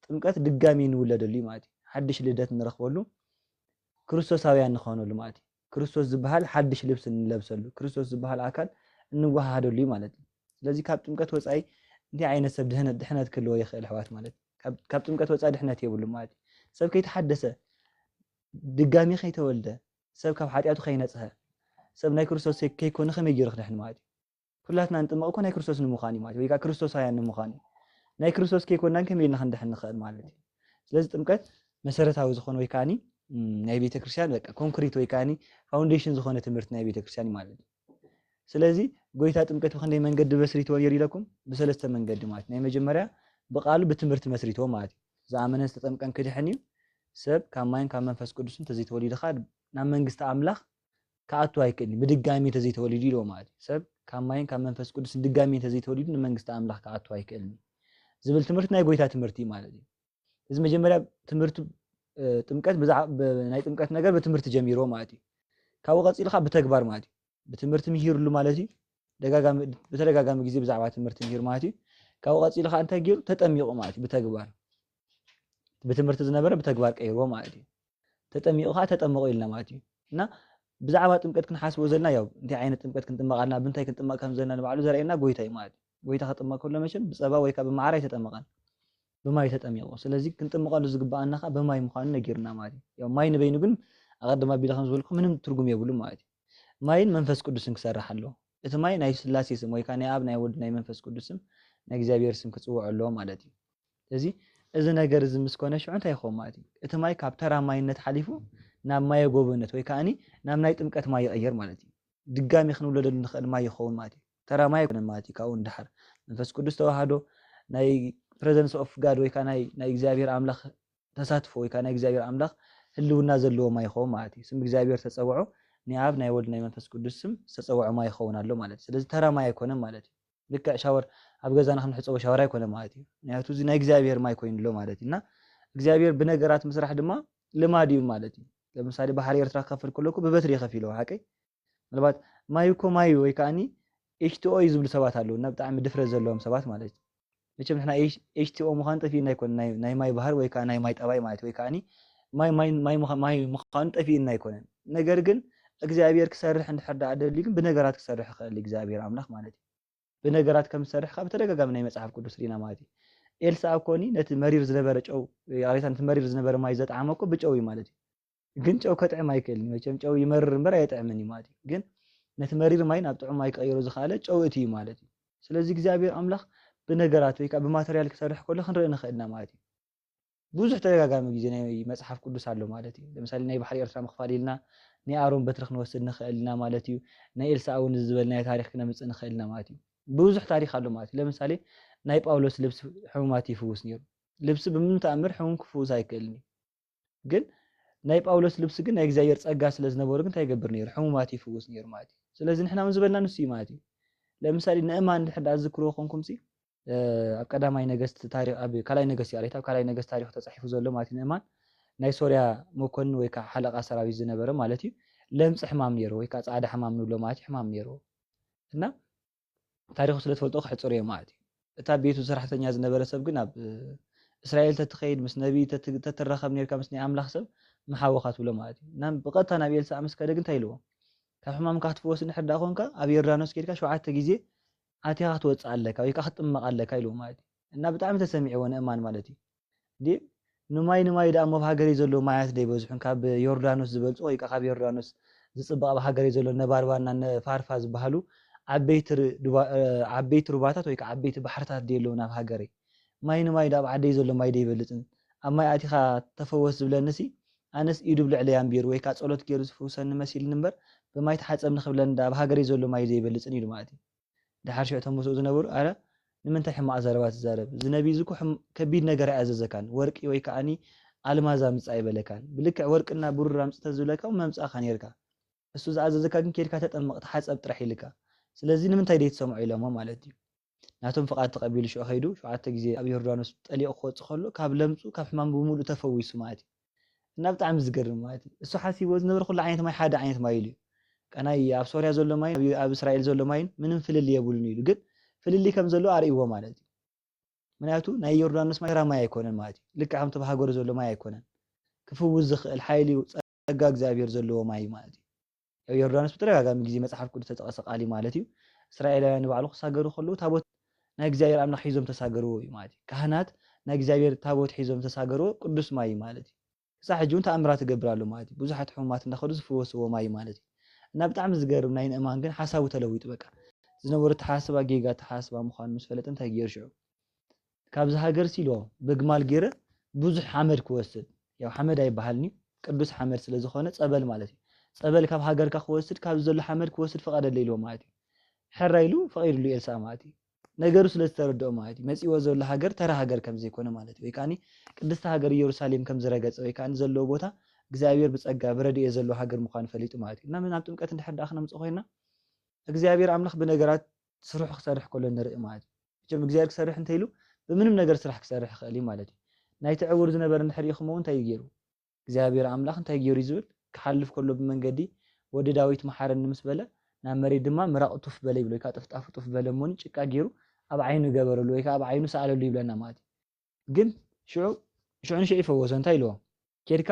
ጥምቀት ድጋሚ እንውለደሉ እዩ ማለት እዩ። ሓድሽ ልደት እንረኽበሉ ክርስቶሳውያን ንኾነሉ ማለት እዩ። ክርስቶስ ዝበሃል ሓድሽ ልብሲ እንለብሰሉ፣ ክርስቶስ ዝበሃል ኣካል እንወሃሃደሉ እዩ ማለት እዩ። ስለዚ ካብ ጥምቀት ወፃኢ እንታይ ዓይነት ሰብ ድሕነት ክህልዎ ይኽእል ኣሕዋት ማለት እዩ። ካብ ጥምቀት ወፃኢ ድሕነት የብሉ ማለት እዩ። ሰብ ከይተሓደሰ ድጋሚ ከይተወልደ ሰብ ካብ ሓጢኣቱ ከይነፅሀ ሰብ ናይ ክርስቶስ ከይኮነ ከመይ ገይሩ ክድሕን ማለት እዩ? ኩላትና ንጥመቕ እኮ ናይ ክርስቶስ ንምዃን እዩ ማለት ወይ ከዓ ክርስቶሳውያን ንምዃን እዩ። ናይ ክርስቶስ ከይኮንናን ከመይ ኢልና ክንድሕን ንኽእል ማለት እዩ? ስለዚ ጥምቀት መሰረታዊ ዝኾነ ወይ ከዓኒ ናይ ቤተክርስትያን በቃ ኮንክሪት ወይ ከዓኒ ፋውንዴሽን ዝኾነ ትምህርቲ ናይ ቤተክርስትያን እዩ ማለት እዩ። ስለዚ ጎይታ ጥምቀት ብክንደይ መንገዲ መስሪትዎ ነይሩ ኢለኩም? ብሰለስተ መንገዲ ማለት ናይ መጀመርያ ብቃሉ ብትምህርቲ መስሪትዎ ማለት እዩ። ዝኣመነን ዝተጠምቀን ክድሕን እዩ። ሰብ ካብ ማይን ካብ መንፈስ ቅዱስን ተዘይተወሊድኻ ናብ መንግስቲ ኣምላኽ ክኣቱ ኣይክእልን ብድጋሚ እንተዘይተወሊዱ ኢልዎ ማለት እዩ። ሰብ ካብ ማይን ካብ መንፈስ ቅዱስን ድጋሚ እንተዘይተወሊዱ ንመንግስቲ ኣምላኽ ክኣቱ ኣይክእልን ዝብል ትምህርቲ ናይ ጎይታ ትምህርቲ እዩ ማለት እዩ። እዚ መጀመርያ ትምህርቲ ጥምቀት ናይ ጥምቀት ነገር ብትምህርቲ ጀሚርዎ ማለት እዩ። ካብኡ ቀፂልካ ብተግባር ማለት እዩ። ብትምህርቲ ምሂሩሉ ማለት እዩ። ደጋጋሚ ብተደጋጋሚ ግዜ ብዛዕባ ትምህርቲ ምሂሩ ማለት እዩ። ካብኡ ቀጺሉ ከዓ እንታይ ገይሩ? ተጠሚቑ ማለት እዩ። ብተግባር ብትምህርቲ ዝነበረ ብተግባር ቀይርዎ ማለት እዩ። ተጠሚቑ ከዓ ተጠመቑ ኢልና ማለት እዩ። እና ብዛዕባ ጥምቀት ክንሓስቦ ዘለና ያው እንታይ ዓይነት ጥምቀት ክንጥመቕ ኣለና፣ ብምንታይ ክንጥመቕ ከም ዘለና ንባዕሉ ዘርእየና ጎይታ እዩ ማለት እዩ። ጎይታ ክጥመቕ ከሎ መቸም ብፀባ ወይ ከዓ ብመዓር ኣይተጠመቐን፣ ብማይ ተጠሚቑ። ስለዚ ክንጥመቐሉ ዝግበኣና ከዓ ብማይ ምዃኑ ነጊርና ማለት እዩ። ያው ማይ ንበይኑ ግን ኣቐድም ኣቢለ ከም ዝበልኩ ምንም ትርጉም የብሉ ማለት እዩ። ማይን መንፈስ ቅዱስን ክሰርሕ ኣለዎ። እቲ ማይ ናይ ስላሴ ስም ወይ ከዓ ናይ ኣብ ናይ ወልድ ናይ መንፈስ ቅዱስ ስም ናይ እግዚኣብሔር ስም ክፅውዕ ኣለዎ ማለት እዩ። ስለዚ እዚ ነገር እዚ ምስ ኮነ ሽዑ እንታይ ይኸውን ማለት እዩ? እቲ ማይ ካብ ተራ ማይነት ሓሊፉ ናብ ማየ ጎቦነት ወይ ከዓኒ ናብ ናይ ጥምቀት ማይ ይቕየር ማለት እዩ። ድጋሚ ክንውለደሉ ንኽእል ማይ ይኸውን ማለት እዩ። ተራ ማይ ኣይኮነን ማለት እዩ። ካብኡ ንደሓር መንፈስ ቅዱስ ተዋህዶ ናይ presence of God ወይ ከዓ ናይ ናይ እግዚኣብሔር ኣምላኽ ተሳትፎ ወይ ከዓ ናይ እግዚኣብሔር ኣምላኽ ህልውና ዘለዎ ማይ ይኸውን ማለት እዩ። ስም እግዚኣብሔር ተፀውዖ ናይ ኣብ ናይ ወልድ ናይ መንፈስ ቅዱስ ስም ዝተፀውዖ ማይ ይኸውን ኣሎ ማለት እዩ። ስለዚ ተራ ማይ ኣይኮነን ማለት እዩ። ልክዕ ሻወር ኣብ ገዛና ክንሕፀቦ ሻወር ኣይኮነ ማለት እዩ። ምክንያቱ እዚ ናይ እግዚኣብሔር ማይ ኮይኑ ኣሎ ማለት እዩ። እና እግዚኣብሔር ብነገራት ምስራሕ ድማ ልማድ እዩ ማለት እዩ። ለምሳሌ ባሕሪ ኤርትራ ክኸፍል ከለኩ ብበትሪ እየ ከፊለዎ ሓቀይ። ምናልባት ማይ እኮ ማይ እዩ ወይ ከዓኒ ኤች ቱ ኦ እዩ ዝብሉ ሰባት ኣለዉ እና ብጣዕሚ ድፍረት ዘለዎም ሰባት ማለት እዩ። መቸም ንሕና ኤች ቱ ኦ ምዃኑ ጠፊእና ኣይኮነ ናይ ናይ ማይ ባህር ወይ ከዓ ናይ ማይ ጠባይ ማለት ወይ ከዓኒ ማይ ማይ ማይ ምዃ- ማይ ምዃኑ ጠፊእና ኣይኮነን። ነገር ግን እግዚኣብሔር ክሰርሕ እንድሕር ደኣ ደልዩ ግን ብነገራት ክሰርሕ ይኽእል እግዚኣብሔር ኣምላኽ ማለት እዩ። ብነገራት ከም ዝሰርሕ ካብ ተደጋጋሚ ናይ መጽሓፍ ቅዱስ ርኢና ማለት እዩ። ኤልሳ እኮኒ ነቲ መሪር ዝነበረ ጨው ይቕሬታ ነቲ መሪር ዝነበረ ማይ ዘጥዓመ እኮ ብጨው እዩ ማለት እዩ። ግን ጨው ከጥዕም ኣይክእልን እዩ። መቸም ጨው ይመርር እምበር ኣየጥዕምን እዩ ማለት እዩ። ግን ነቲ መሪር ማይ ናብ ጥዑም ማይ ክቐይሮ ዝኸኣለ ጨው እቲ እዩ ማለት እዩ። ስለዚ እግዚኣብሔር ኣምላኽ ብነገራት ወይ ከዓ ብማተርያል ክሰርሕ ከሎ ክንርኢ ንኽእል ኢና ማለት እዩ። ብዙሕ ተደጋጋሚ ግዜ ናይ መጽሓፍ ቅዱስ ኣሎ ማለት እዩ። ለምሳሌ ናይ ባሕሪ ኤርትራ ምኽፋል ኢልና ናይ ኣሮን በትሪ ክንወስድ ንኽእል ኢና ማለት እዩ። ናይ ኤልሳ እውን እዚ ዝበልናዮ ታሪኽ ክነምጽእ ንኽእል ኢና ማለት እዩ። ብዙሕ ታሪኽ ኣሎ ማለት እዩ። ለምሳሌ ናይ ጳውሎስ ልብሲ ሕሙማት ይፍውስ ነይሩ። ልብሲ ብምንም ተኣምር ሕሙም ክፍውስ ኣይክእልን እዩ። ግን ናይ ጳውሎስ ልብሲ ግን ናይ እግዚኣብሔር ጸጋ ስለ ዝነበሩ ግን እንታይ ይገብር ነይሩ? ሕሙማት ይፍውስ ነይሩ ማለት እዩ። ስለዚ ንሕና እውን ዝበልና ንሱ እዩ ማለት እዩ። ለምሳሌ ንእማን እንድሕር ደኣ ዝዝክርዎ ኮንኩም ሲ ኣብ ቀዳማይ ነገስት ታሪክ ኣብ ካልኣይ ነገስት ያሬት ኣብ ካልኣይ ነገስት ታሪክ ተጻሒፉ ዘሎ ማለት እዩ። ንእማን ናይ ሶርያ መኮንን ወይ ከዓ ሓለቃ ሰራዊት ዝነበረ ማለት እዩ። ለምጽ ሕማም ነይሩ ወይ ከዓ ጻዕዳ ሕማም ንብሎ ማለት እዩ። ሕማም ነይሩ እና ታሪኹ ስለ ትፈልጦ ክሕጽር እዮ ማለት እዩ። እታ ቤቱ ሰራሕተኛ ዝነበረ ሰብ ግን ኣብ እስራኤል ተትኸይድ ምስ ነቢ ተትራኸብ ነርካ ምስ ናይ ኣምላኽ ሰብ ምሓወኻ ትብሎ ማለት እዩ። እና ብቐጥታ ናብ ኤልሳዕ ምስ ከደ ግን እንታይ ኢልዎ? ካብ ሕማምካ ክትፍወስ እንድሕር ደኣ ኮንካ ኣብ ዮርዳኖስ ኬድካ ሸውዓተ ግዜ ኣቲኻ ክትወፅእ ኣለካ ወይ ከዓ ክትጥመቕ ኣለካ ኢልዎ ማለት እዩ። እና ብጣዕሚ ተሰሚዕዎ ንእማን ማለት እዩ። እንዴ ንማይ ንማይ ደኣ እሞ ኣብ ሃገረይ ዘሎ ማያት ደይበዝሑን ካብ ዮርዳኖስ ዝበልፅኦ ወይ ከዓ ካብ ዮርዳኖስ ዝፅበቕ ኣብ ሃገረይ ዘሎ ነባርባና ነፋርፋ ዝበሃሉ ዓበይቲ ዓበይቲ ሩባታት ወይ ከዓ ዓበይቲ ባሕርታት ደየለውን ኣብ ሃገረይ ማይ ንማይ ደኣ ኣብ ዓደይ ዘሎ ማይ ደይበልፅን ኣብ ማይ ኣቲኻ ተፈወስ ዝብለንሲ ኣነስ ኢዱ ብልዕለይ ኣንቢሩ ወይ ከዓ ፀሎት ገይሩ ዝፍውሰኒ መሲልኒ እምበር ብማይ ተሓፀብኒ ክብለኒ ደኣ ኣብ ሃገረይ ዘሎ ማይ ዘይበልፅን ኢሉ ማለት እዩ። ደሓር ሽዑ እቶም ምስኡ ዝነበሩ ኣረ ንምንታይ ሕማቕ ዘረባ ትዛረብ እዚ ነቢ እዚ እኮ ከቢድ ነገር ኣይኣዘዘካን ወርቂ ወይ ከዓኒ ኣልማዝ ኣምፅእ ኣይበለካን ብልክዕ ወርቅና ብሩር ኣምፅእ ተዝብለካ እውን መምፃእካ ነይርካ እሱ ዝኣዘዘካ ግን ኬድካ ተጠመቕ ተሓፀብ ጥራሕ ኢልካ ስለዚ ንምንታይ ደይትሰምዖ ኢሎሞ ማለት እዩ ናቶም ፍቓድ ተቐቢሉ ሽዑ ከይዱ ሸውዓተ ግዜ ኣብ ዮርዳኖስ ጠሊቑ ክወፅእ ከሎ ካብ ለምፁ ካብ ሕማሙ ብምሉእ ተፈዊሱ ማለት እዩ እና ብጣዕሚ ዝገርም ማለት እዩ እሱ ሓሲብዎ ዝነበረ ኩሉ ዓይነት ማይ ሓደ ዓይነት ማይ ኢሉ እዩ ናይ ኣብ ሶርያ ዘሎ ማይን ኣብ እስራኤል ዘሎ ማይን ምንም ፍልልይ የብሉን ኢሉ ግን ፍልልይ ከም ዘሎ ኣርእይዎ ማለት እዩ ምክንያቱ ናይ ዮርዳኖስ ማይ ተራ ማይ ኣይኮነን ማለት እዩ ልክዕ ከምቲ ብሃገሩ ዘሎ ማይ ኣይኮነን ክፍውስ ዝኽእል ሓይሊ ጸጋ እግዚኣብሔር ዘለዎ ማይ ማለት እዩ ኣብ ዮርዳኖስ ብተደጋጋሚ ግዜ መጽሓፍ ቅዱስ ተጠቐሰ ቃል ማለት እዩ እስራኤላውያን ንባዕሉ ክሳገሩ ከለዉ ታቦት ናይ እግዚኣብሔር ኣምላኽ ሒዞም ተሳገርዎ እዩ ማለት እዩ ካህናት ናይ እግዚኣብሔር ታቦት ሒዞም ተሳገርዎ ቅዱስ ማይ ማለት እዩ ክሳብ ሕጂ እውን ተኣምራት ይገብር ኣሎ ማለት እዩ ብዙሓት ሕሙማት እንዳኸዱ ዝፍወስዎ ማይ ማለት እዩ እና ብጣዕሚ ዝገርም ናይ ንእማን ግን ሓሳቡ ተለዊጡ በቃ ዝነበሩ ተሓስባ ጌጋ ተሓስባ ምዃኑ ምስ ፈለጠ እንታይ ገይሩ ሽዑ ካብዚ ሃገር ሲ ኢልዎ በግማል ገይረ ብዙሕ ሓመድ ክወስድ ያው ሓመድ ኣይበሃልን እዩ ቅዱስ ሓመድ ስለ ዝኾነ ፀበል ማለት እዩ ፀበል ካብ ሃገርካ ክወስድ ካብዚ ዘሎ ሓመድ ክወስድ ፍቐደለ ኢልዎ ማለት እዩ ሕራይ ኢሉ ፈቒድሉ ኤልሳ ማለት እዩ ነገሩ ስለ ዝተረድኦ ማለት እዩ መፂዎ ዘሎ ሃገር ተራ ሃገር ከም ዘይኮነ ማለት እዩ ወይ ከዓ ቅድስቲ ሃገር ኢየሩሳሌም ከም ዝረገፀ ወይ ከዓ ዘለዎ ቦታ እግዚኣብሔር ብፀጋ ብረድኤ ዘሎ ሃገር ምዃኑ ፈሊጡ ማለት እዩ እና ናብ ጥምቀት እንድሕር ደኣ ክነምፅእ ኮይና እግዚኣብሔር ኣምላኽ ብነገራት ስርሑ ክሰርሕ ከሎ ንርኢ ማለት እዩ መቸም እግዚኣብሔር ክሰርሕ እንተኢሉ ብምንም ነገር ስራሕ ክሰርሕ ይኽእል እዩ ማለት እዩ ናይቲ ዕውር ዝነበረ እንድሕር ኢኹሞ እንታይ እዩ ገይሩ እግዚኣብሔር ኣምላኽ እንታይ ገይሩ እዩ ዝብል ክሓልፍ ከሎ ብመንገዲ ወዲ ዳዊት መሓረኒ ምስ በለ ናብ መሬት ድማ ምራቕ ጡፍ በለ ይብሎ፣ ወይ ከዓ ጥፍጣፉ ጡፍ በለ እሞኒ ጭቃ ገይሩ ኣብ ዓይኑ ገበረሉ ወይ ከዓ ኣብ ዓይኑ ሰኣለሉ ይብለና ማለት እዩ። ግን ሽዑ ሽዑ ንሽዑ ይፈወሶ። እንታይ ኢልዎ? ኬድካ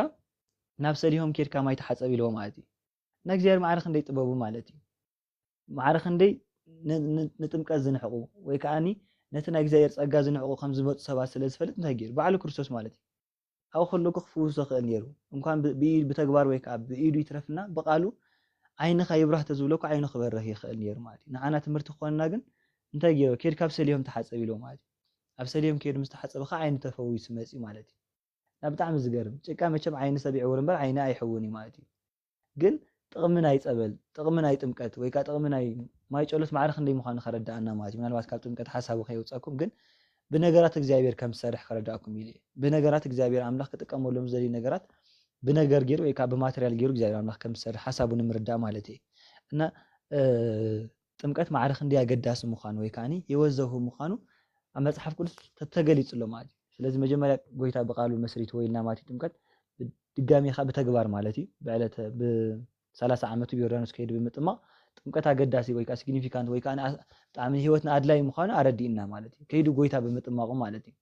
ናብ ሰሊሆም ኬድካ ማይ ተሓጸብ ኢልዎ ማለት እዩ። እና እግዚኣብሔር ማዕረ ክንደይ ጥበቡ ማለት እዩ። ማዕረ ክንደይ ንጥምቀት ዝንሕቑ ወይ ከዓኒ ነቲ ናይ እግዚኣብሔር ጸጋ ዝንሕቑ ከም ዝመፁ ሰባት ስለ ዝፈልጥ እንታይ ገይሩ? ባዕሉ ክርስቶስ ማለት እዩ። ኣብኡ ከለኩ ክፍውሶ ክእል ነይሩ። እንኳን ብኢድ ብተግባር ወይ ከዓ ብኢዱ ይትረፍና ብቃሉ ዓይንኻ ይብራህ ተዝብለኩ ዓይኑ ክበርህ ይኽእል ነይሩ ማለት እዩ። ንዓና ትምህርቲ ክኾንና ግን እንታይ ገይሩ? ኬድ ካብ ሰሊሆም ተሓጸብ ኢልዎ ማለት እዩ። ኣብ ሰሊሆም ከይዱ ምስ ተሓጸበ ከዓ ዓይኑ ተፈዊሱ መፂኡ ማለት እዩ። እና ብጣዕሚ ዝገርም ጭቃ መቸም ዓይኒ ሰብ ይዕውር እምበር ዓይኒ ኣይሕውን እዩ ማለት እዩ። ግን ጥቕሚ ናይ ጸበል፣ ጥቕሚ ናይ ጥምቀት ወይ ከዓ ጥቕሚ ናይ ማይ ጨሎት ማዕረ ክንደይ ምዃኑ ከረድኣና ማለት እዩ። ምናልባት ካብ ጥምቀት ሓሳቡ ከየውፀኩም ግን ብነገራት እግዚኣብሔር ከም ዝሰርሕ ከረዳእኩም ኢሉ እዩ። ብነገራት እግዚኣብሔር ኣምላኽ ክጥቀመሎም ዝደልዩ ነገራት ብነገር ገይሩ ወይ ከዓ ብማተርያል ገይሩ እግዚኣብሔር ኣምላኽ ከም ዝሰርሕ ሓሳቡ ንምርዳእ ማለት እዩ። እና ጥምቀት ማዕረ ክንደይ ኣገዳሲ ምዃኑ ወይ ከዓ ህይወት ዘውህብ ምዃኑ ኣብ መፅሓፍ ቅዱስ ተተገሊፁ ኣሎ ማለት እዩ። ስለዚ መጀመርያ ጎይታ ብቃሉ መስሪትዎ ኢልና ማለት እዩ። ጥምቀት ድጋሚ ከዓ ብተግባር ማለት እዩ። ብዕለተ ብሰላሳ ዓመቱ ብዮርዳኖስ ከይዱ ብምጥማቕ ጥምቀት ኣገዳሲ ወይ ከዓ ሲግኒፊካንት ወይ ከዓ ብጣዕሚ ህይወትና ኣድላይ ምዃኑ ኣረዲእና ማለት እዩ። ከይዱ ጎይታ ብምጥማቑ ማለት እዩ።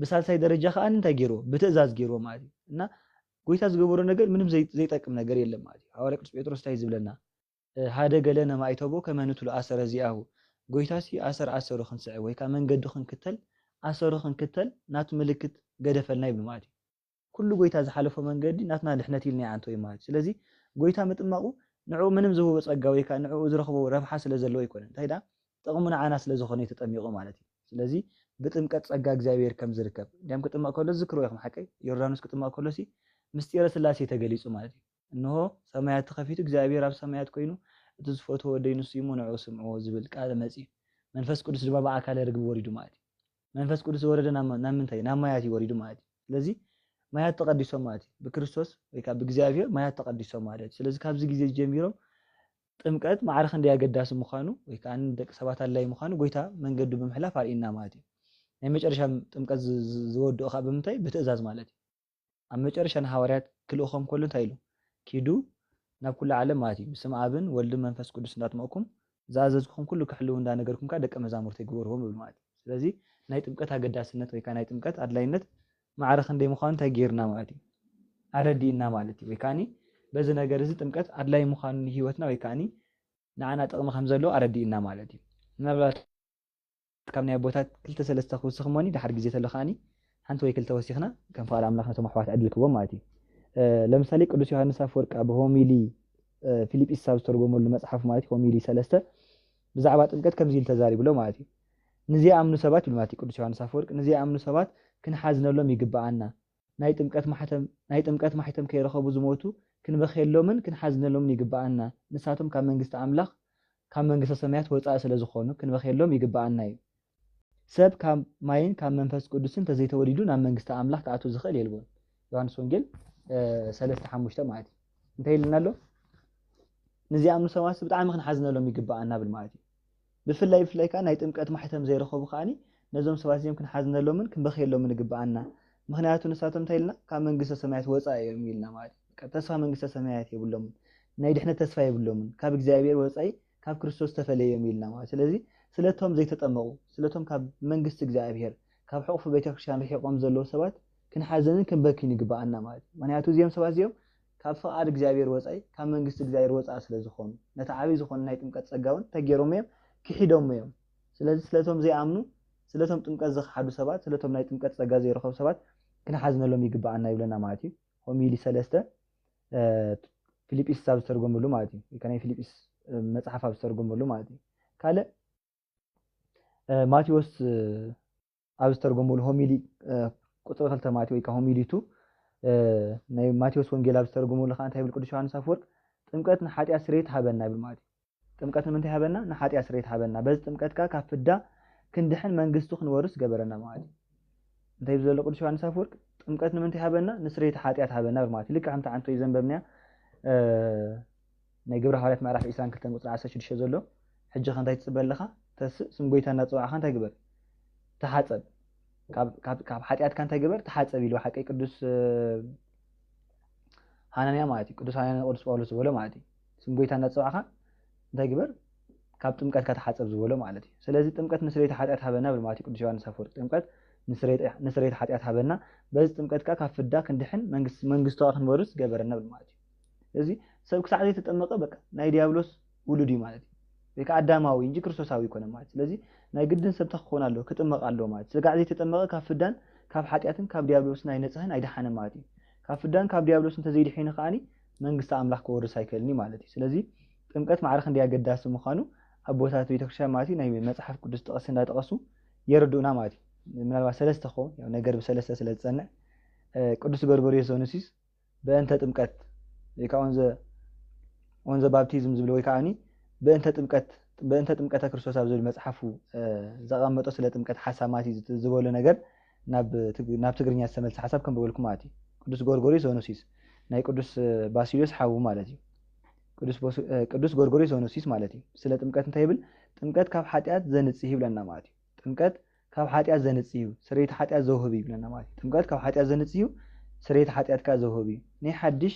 ብሳልሳይ ደረጃ ከዓ እንታይ ገይርዎ? ብትእዛዝ ገይርዎ ማለት እዩ። እና ጎይታ ዝገበሮ ነገር ምንም ዘይጠቅም ነገር የለን ማለት እዩ። ሃዋርያ ቅዱስ ጴጥሮስ እንታይ ዝብለና? ሃደገ ለነ ማይተቦ ከመ ንትሉ ኣሰረ ዚኣሁ። ጎይታሲ ኣሰር ኣሰሩ ክንስዕብ ወይ ከዓ መንገዱ ክንክተል ኣሰሩ ክንክተል ናቱ ምልክት ገደፈልና ይብል ማለት እዩ። ኩሉ ጎይታ ዝሓለፎ መንገዲ ናትና ድሕነት ኢልና ይዓንቶ እዩ ማለት እዩ። ስለዚ ጎይታ ምጥማቑ ንዕኡ ምንም ዝህቦ ጸጋ ወይ ከዓ ንዕኡ ዝረኽቦ ረብሓ ስለ ዘለዎ ኣይኮነን። እንታይ ደኣ ጥቕሙ ንዓና ስለ ዝኾነ እዩ ተጠሚቑ ማለት እዩ። ስለዚ ብጥምቀት ጸጋ እግዚኣብሔር ከም ዝርከብ እንዲያም ክጥመቕ ከሎ ዝክርዎ ኢኹም ሓቀይ ዮርዳኖስ ክጥመቕ ከሎ ሲ ምስጢረ ስላሴ ተገሊጹ ማለት እዩ። እንሆ ሰማያት ተኸፊቱ እግዚኣብሔር ኣብ ሰማያት ኮይኑ እቲ ዝፈትዎ ወደይ ንሱ እዩ እሞ ንዕኡ ስምዕዎ ዝብል ቃል መጺኡ መንፈስ ቅዱስ ድማ ብኣካለ ርግብ ወሪዱ ማለት እዩ። መንፈስ ቅዱስ ዝወረደ ናብ ምንታይ ናብ ማያት እዩ ወሪዱ ማለት እዩ። ስለዚ ማያት ተቐዲሶም ማለት እዩ። ብክርስቶስ ወይ ከዓ ብእግዚኣብሔር ማያት ተቐዲሶም ማለት እዩ። ስለዚ ካብዚ ግዜ ጀሚሮም ጥምቀት ማዕረ ክንደይ ኣገዳሲ ምዃኑ ወይ ከዓ ንደቂ ሰባት ኣድላይ ምዃኑ ጎይታ መንገዱ ብምሕላፍ ኣርእና ማለት እዩ። ናይ መጨረሻ ጥምቀት ዝወድኦ ከዓ ብምንታይ ብትእዛዝ ማለት እዩ። ኣብ መጨረሻ ንሃዋርያት ክልእኾም ከሎ እንታይ ኢሉ? ኪዱ ናብ ኩሉ ዓለም ማለት እዩ። ብስም ኣብን ወልድን መንፈስ ቅዱስ እንዳጥመቕኩም ዝኣዘዝኩኹም ኩሉ ክሕልው እንዳነገርኩም ከዓ ደቀ መዛሙርተይ ግበርዎም ይብል ማለት እዩ። ስለዚ ናይ ጥምቀት ኣገዳስነት ወይ ከዓ ናይ ጥምቀት ኣድላይነት ማዕረ ክንደይ ምዃኑ እንታይ ገይርና ማለት እዩ? ኣረዲእና ማለት እዩ። ወይ ከዓኒ በዚ ነገር እዚ ጥምቀት ኣድላይ ምዃኑ ንህይወትና ወይ ከዓኒ ንዓና ጥቕሚ ከም ዘለዎ ኣረዲእና ማለት እዩ። ምናልባት ካብ ናይ ኣቦታት ክልተ ሰለስተ ክውስኽ እሞኒ ድሓር ግዜ ተሎ ከዓኒ ሓንቲ ወይ ክልተ ወሲኽና ከም ፍቓድ ኣምላኽ ነቶም ኣሕዋት ዕድል ክቦም ማለት እዩ። ለምሳሌ ቅዱስ ዮሃንስ ኣፈወርቂ ኣብ ሆሚሊ ፊልጲስ ኣብ ዝተርጎመሉ መጽሓፍ ማለት እዩ ሆሚሊ ሰለስተ ብዛዕባ ጥምቀት ከምዚ ኢሉ ተዛሪቡ ኣሎ ማለት እዩ። ንዘይኣምኑ ሰባት ይብል ማለት እዩ ቅዱስ ዮሃንስ ኣፈወርቂ ንዘይኣምኑ ሰባት ክንሓዝነሎም ይግብኣና። ናይ ጥምቀት ማሕተም ናይ ጥምቀት ማሕተም ከይረኸቡ ዝሞቱ ክንበኽየሎምን ክንሓዝነሎምን ይግብኣና። ንሳቶም ካብ መንግስቲ ኣምላኽ ካብ መንግስተ ሰማያት ወጻኢ ስለ ዝኾኑ ክንበኽየሎም ይግብኣና እዩ። ሰብ ካብ ማይን ካብ መንፈስ ቅዱስን ተዘይተወሊዱ ናብ መንግስቲ ኣምላኽ ክኣቱ ዝኽእል የልቦን። ዮሃንስ ወንጌል ሰለስተ ሓሙሽተ ማለት እዩ። እንታይ ኢልና ኣሎ? ንዚኣምኑ ሰባት ብጣዕሚ ክንሓዝነሎም ይግብኣና ብል ማለት እዩ። ብፍላይ ብፍላይ ከዓ ናይ ጥምቀት ማሕተም ዘይረኸቡ ከዓኒ ነዞም ሰባት እዚኦም ክንሓዝነሎምን ክንበኽየሎምን ይግብኣና። ምኽንያቱ ንሳቶም እንታይ ኢልና ካብ መንግስተ ሰማያት ወፃኢ እዮም ኢልና ማለት እዩ። ተስፋ መንግስተ ሰማያት የብሎምን። ናይ ድሕነት ተስፋ የብሎምን። ካብ እግዚኣብሔር ወፃኢ ካብ ክርስቶስ ተፈለዮም ኢልና ማለት። ስለዚ ስለቶም ዘይተጠመቑ ስለቶም ካብ መንግስቲ እግዚኣብሔር ካብ ሕቑፉ ቤተክርስትያን ርሒቖም ዘለዉ ሰባት ክንሓዘንን ክንበክን ይግብኣና ማለት እዩ። ምኽንያቱ እዚኦም ሰባት እዚኦም ካብ ፍቓድ እግዚኣብሔር ወፃኢ ካብ መንግስቲ እግዚኣብሔር ወፃኢ ስለ ዝኾኑ ነቲ ዓብዪ ዝኾነ ናይ ጥምቀት ጸጋ እውን ተገይሮም እዮም ክሒዶም እዮም። ስለዚ ስለቶም ዘይኣምኑ ስለቶም ጥምቀት ዝኽሓዱ ሰባት ስለቶም ናይ ጥምቀት ጸጋ ዘይረኸቡ ሰባት ክንሓዝነሎም ይግብኣና ይብለና ማለት እዩ። ሆሚሊ ሰለስተ ፊልጲስ ኣብ ዝተርጎመሉ ማለት እዩ። ወይ ከኣ ናይ ፊልጲስ መጽሓፍ ኣብ ዝተርጎመሉ ማለት እዩ። ካልእ ማቴዎስ ኣብ ዝተርጎመሉ ሆሚሊ ቁፅሪ ክልተ ማለት ወይ ከዓ ሆሚሊቱ ናይ ማቴዎስ ወንጌል ኣብ ዝተርጎመሉ ከዓ እንታይ ይብል ቅዱስ ዮሃንስ ኣፈወርቅ ጥምቀት ንሓጢኣት ስርየት ሃበና ይብል ማለት እዩ። ጥምቀት ንምንታይ ሃበና? ንሓጢኣት ስርየት ሃበና። በዚ ጥምቀት ከዓ ካብ ፍዳ ክንድሕን መንግስቱ ክንወርስ ገበረና ማለት እዩ። እንታይ ይብል ዘሎ ቅዱስ ዮሃንስ ኣፈወርቅ ጥምቀት ንምንታይ ሃበና? ንስርየት ሓጢኣት ሃበና ይብል ማለት እዩ። ልክዕ ከምቲ ዓንቶ ዘንበብናያ ናይ ግብረ ሃዋርያት ምዕራፍ ዕስራን ክልተን ቁፅሪ ዓሰርተ ሽዱሽተ ዘሎ ሕጂ ከ እንታይ ትፅበ ኣለኻ? ተስእ ስም ጎይታ እናፀዋዕኻ እንታይ ግበር? ተሓፀብ። ካብ ሓጢኣትካ እንታይ ግበር? ተሓፀብ ኢሉ ሓቀይ ቅዱስ ሃናንያ ማለት እዩ። ቅዱስ ሃናንያ ቅዱስ ጳውሎስ ዝበሎ ማለት እዩ። ስም ጎይታ እናፀዋዕኻ እንታይ ግበር? ካብ ጥምቀትካ ተሓጸብ ዝበሎ ማለት እዩ። ስለዚ ጥምቀት ንስርየተ ሓጢኣት ሃበና ብል ማለት እዩ ቅዱስ ዮሃንስ ኣፈወርቂ። ጥምቀት ንስርየተ ንስርየተ ሓጢኣት ሃበና፣ በዚ ጥምቀት ከኣ ካብ ፍዳ ክንድሕን መንግስቲ መንግስቱ ከኣ ክንወርስ ገበረና ብል ማለት እዩ። ስለዚ ሰብ ክሳዕ ዘይተጠመቐ በቃ ናይ ዲያብሎስ ውሉድ እዩ ማለት እዩ። ወይ ከኣ ኣዳማዊ እንጂ ክርስቶሳዊ ኣይኮነን ማለት እዩ። ስለዚ ናይ ግድን ሰብ እንታይ ክኸውን ኣለዎ? ክጥመቕ ኣለዎ ማለት እዩ። ስጋዕ ዘይተጠመቐ ካብ ፍዳን ካብ ሓጢኣትን ካብ ዲያብሎስን ኣይነጽህን ኣይደሓንን ማለት እዩ። ካብ ፍዳን ካብ ዲያብሎስ እንተዘይድሒኑ ከኣኒ መንግስቲ ኣምላኽ ክወርስ ኣይክእልን እዩ ማለት እዩ። ስለዚ ጥምቀት ማዕረ ክንደይ ኣገዳሲ ምዃኑ ኣቦታት ቤተክርስትያን ማለት እዩ ናይ መጽሓፍ ቅዱስ ጥቕሲ እንዳጠቐሱ የረድኡና ማለት እዩ። ምናልባት ሰለስተ ክኸውን ያው ነገር ብሰለስተ ስለ ዝጸንዕ እ፣ ቅዱስ ጎርጎርዮስ ዘኑሲስ በእንተ ጥምቀት ወይ ከዓ ኦንዘ ኦንዘ ባፕቲዝም ዝብል ወይ ከዓኒ በእንተ ጥምቀት በእንተ ጥምቀተ ክርስቶስ ኣብ ዝብል መጽሓፉ እ፣ ዘቐመጦ ስለ ጥምቀት ሓሳብ ማለት እዩ ዝት- ዝበሎ ነገር ናብ ትግ- ናብ ትግርኛ ዝተመልሰ ሓሳብ ከም በበልኩ ማለት እዩ። ቅዱስ ጎርጎርዮስ ዘኑሲስ ናይ ቅዱስ እ፣ ባሲልዮስ ሓዉ ማለት እዩ። ቅዱስ ቦሱ- እ፣ ቅዱስ ጎርጎርዮስ ዘኑሲስ ማለት እዩ። ስለ ጥምቀት እንታይ ይብል? ጥምቀት ካብ ሓጢኣት ዘንጽህ ይብለና ማለት እዩ። ጥምቀት ካብ ሓጢኣት ዘንጽህ እዩ፣ ስርየት ሓጢኣት ዘውህብ እዩ ይብለና ማለት እዩ። ጥምቀት ካብ ሓጢኣት ዘንጽህ እዩ፣ ስርየት ሓጢኣት ከኣ ዘውህብ እዩ። ናይ ሓድሽ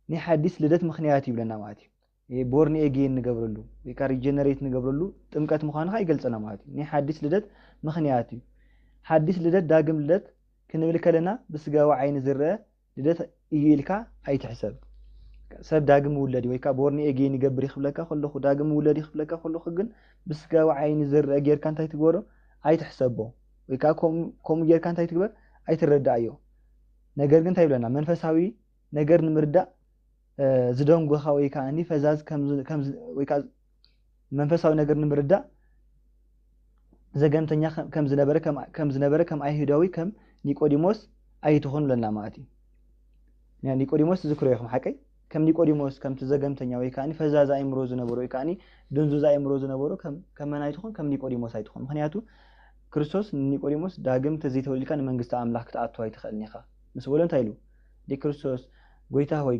ናይ ሓዲስ ልደት ምኽንያት እዩ ይብለና ማለት እዩ። ይሄ ቦርን ኤጌን ንገብረሉ ወይ ከዓ ሪጀነሬት ንገብረሉ ጥምቀት ምዃኑ ከኣ ይገልጸና ማለት እዩ። ናይ ሓዲስ ልደት ምኽንያት እዩ። ሓዲስ ልደት ዳግም ልደት ክንብል ከለና ብስጋዊ ዓይኒ ዝረአ ልደት እዩ ኢልካ ኣይትሕሰብ። ሰብ ዳግም ውለድ ወይ ከዓ ቦርን ኤጌን ይገብር ይኽብለካ ከለኹ ዳግም ውለድ ይኽብለካ ከለኹ ግን ብስጋዊ ዓይኒ ዝረአ ጌርካ እንታይ ትግበሮ ኣይትሕሰቦ። ወይ ከዓ ከምኡ ከምኡ ጌርካ እንታይ ትግበር ኣይትረዳእዮ። ነገር ግን እንታይ ይብለና መንፈሳዊ ነገር ንምርዳእ እ፣ ዝደንጎኻ ወይ ከዓ ፈዛዝ ከም ዝ- ከም ዝ- ወይ ከዓ መንፈሳዊ ነገር ንምርዳእ ዘገምተኛ ከም- ከም ዝነበረ ከም ከም ዝነበረ ከም ኣይሁዳዊ ከም ኒቆዲሞስ ኣይትኹን ብለና ማለት እዩ። ያ ኒቆዲሞስ ትዝክሮ ኢኹም ሓቀይ? ከም ኒቆዲሞስ ከምቲ ዘገምተኛ ወይ ከዓ ፈዛዝ ኣእምሮ ዝነበሮ ወይ ከዓ ድንዙዝ ኣእምሮ ዝነበሮ ከም ከም መን ኣይትኹን? ከም ኒቆዲሞስ ኣይትኹን። ምክንያቱ ክርስቶስ ንኒቆዲሞስ ዳግም ተዘይተወሊድካ ንመንግስቲ ኣምላኽ ክትኣቱ ኣይትኽእልን ኢኻ ምስ በሎ እንታይ ኢሉ? ዲ ክርስቶስ ጎይታ ሆይ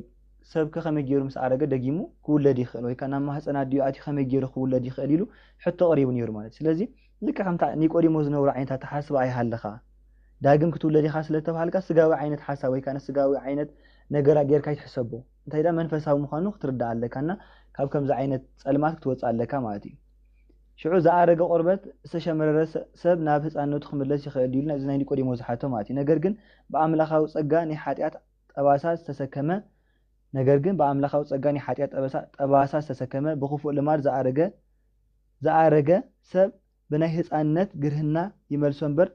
ሰብ ከ ከመይ ገይሩ ምስ ኣረገ ደጊሙ ክውለድ ይኽእል ወይ ከዓ ናብ ማህፀን ኣዲኡ ኣትዩ ከመይ ገይሩ ክውለድ ይኽእል ኢሉ ሕቶ ቀሪቡ ነይሩ ማለት እዩ። ስለዚ ልክዕ ከምታ ኒቆዲሞስ ዝነብሮ ዓይነት ኣተሓስባ ኣይሃልኻ። ዳግም ክትውለድ ኢኻ ስለተባሃልካ ስጋዊ ዓይነት ሓሳብ ወይ ከዓ ስጋዊ ዓይነት ነገር ጌርካ ኣይትሕሰቦ። እንታይ ዳ መንፈሳዊ ምዃኑ ክትርዳእ ኣለካ እና ካብ ከምዚ ዓይነት ፀልማት ክትወፅእ ኣለካ ማለት እዩ። ሽዑ ዝኣረገ ቆርበት ዝተሸመረረ ሰ- ሰብ ናብ ህፃንነቱ ክምለስ ይኽእል ድዩ ኢሉ እዚ ናይ ኒቆዲሞስ ዝሓቶ ማለት እዩ። ነገር ግን ብኣምላኻዊ ፀጋ ናይ ሓጢኣት ጠባሳ ዝተሰከመ ነገር ግን ብኣምላኻዊ ጸጋ ናይ ሓጢኣት ጠበሳ ጠባሳ ዝተሰከመ ብኽፉእ ልማድ ዝኣረገ ዝኣረገ ሰብ ብናይ ህጻንነት ግርህና ይመልሶ እምበር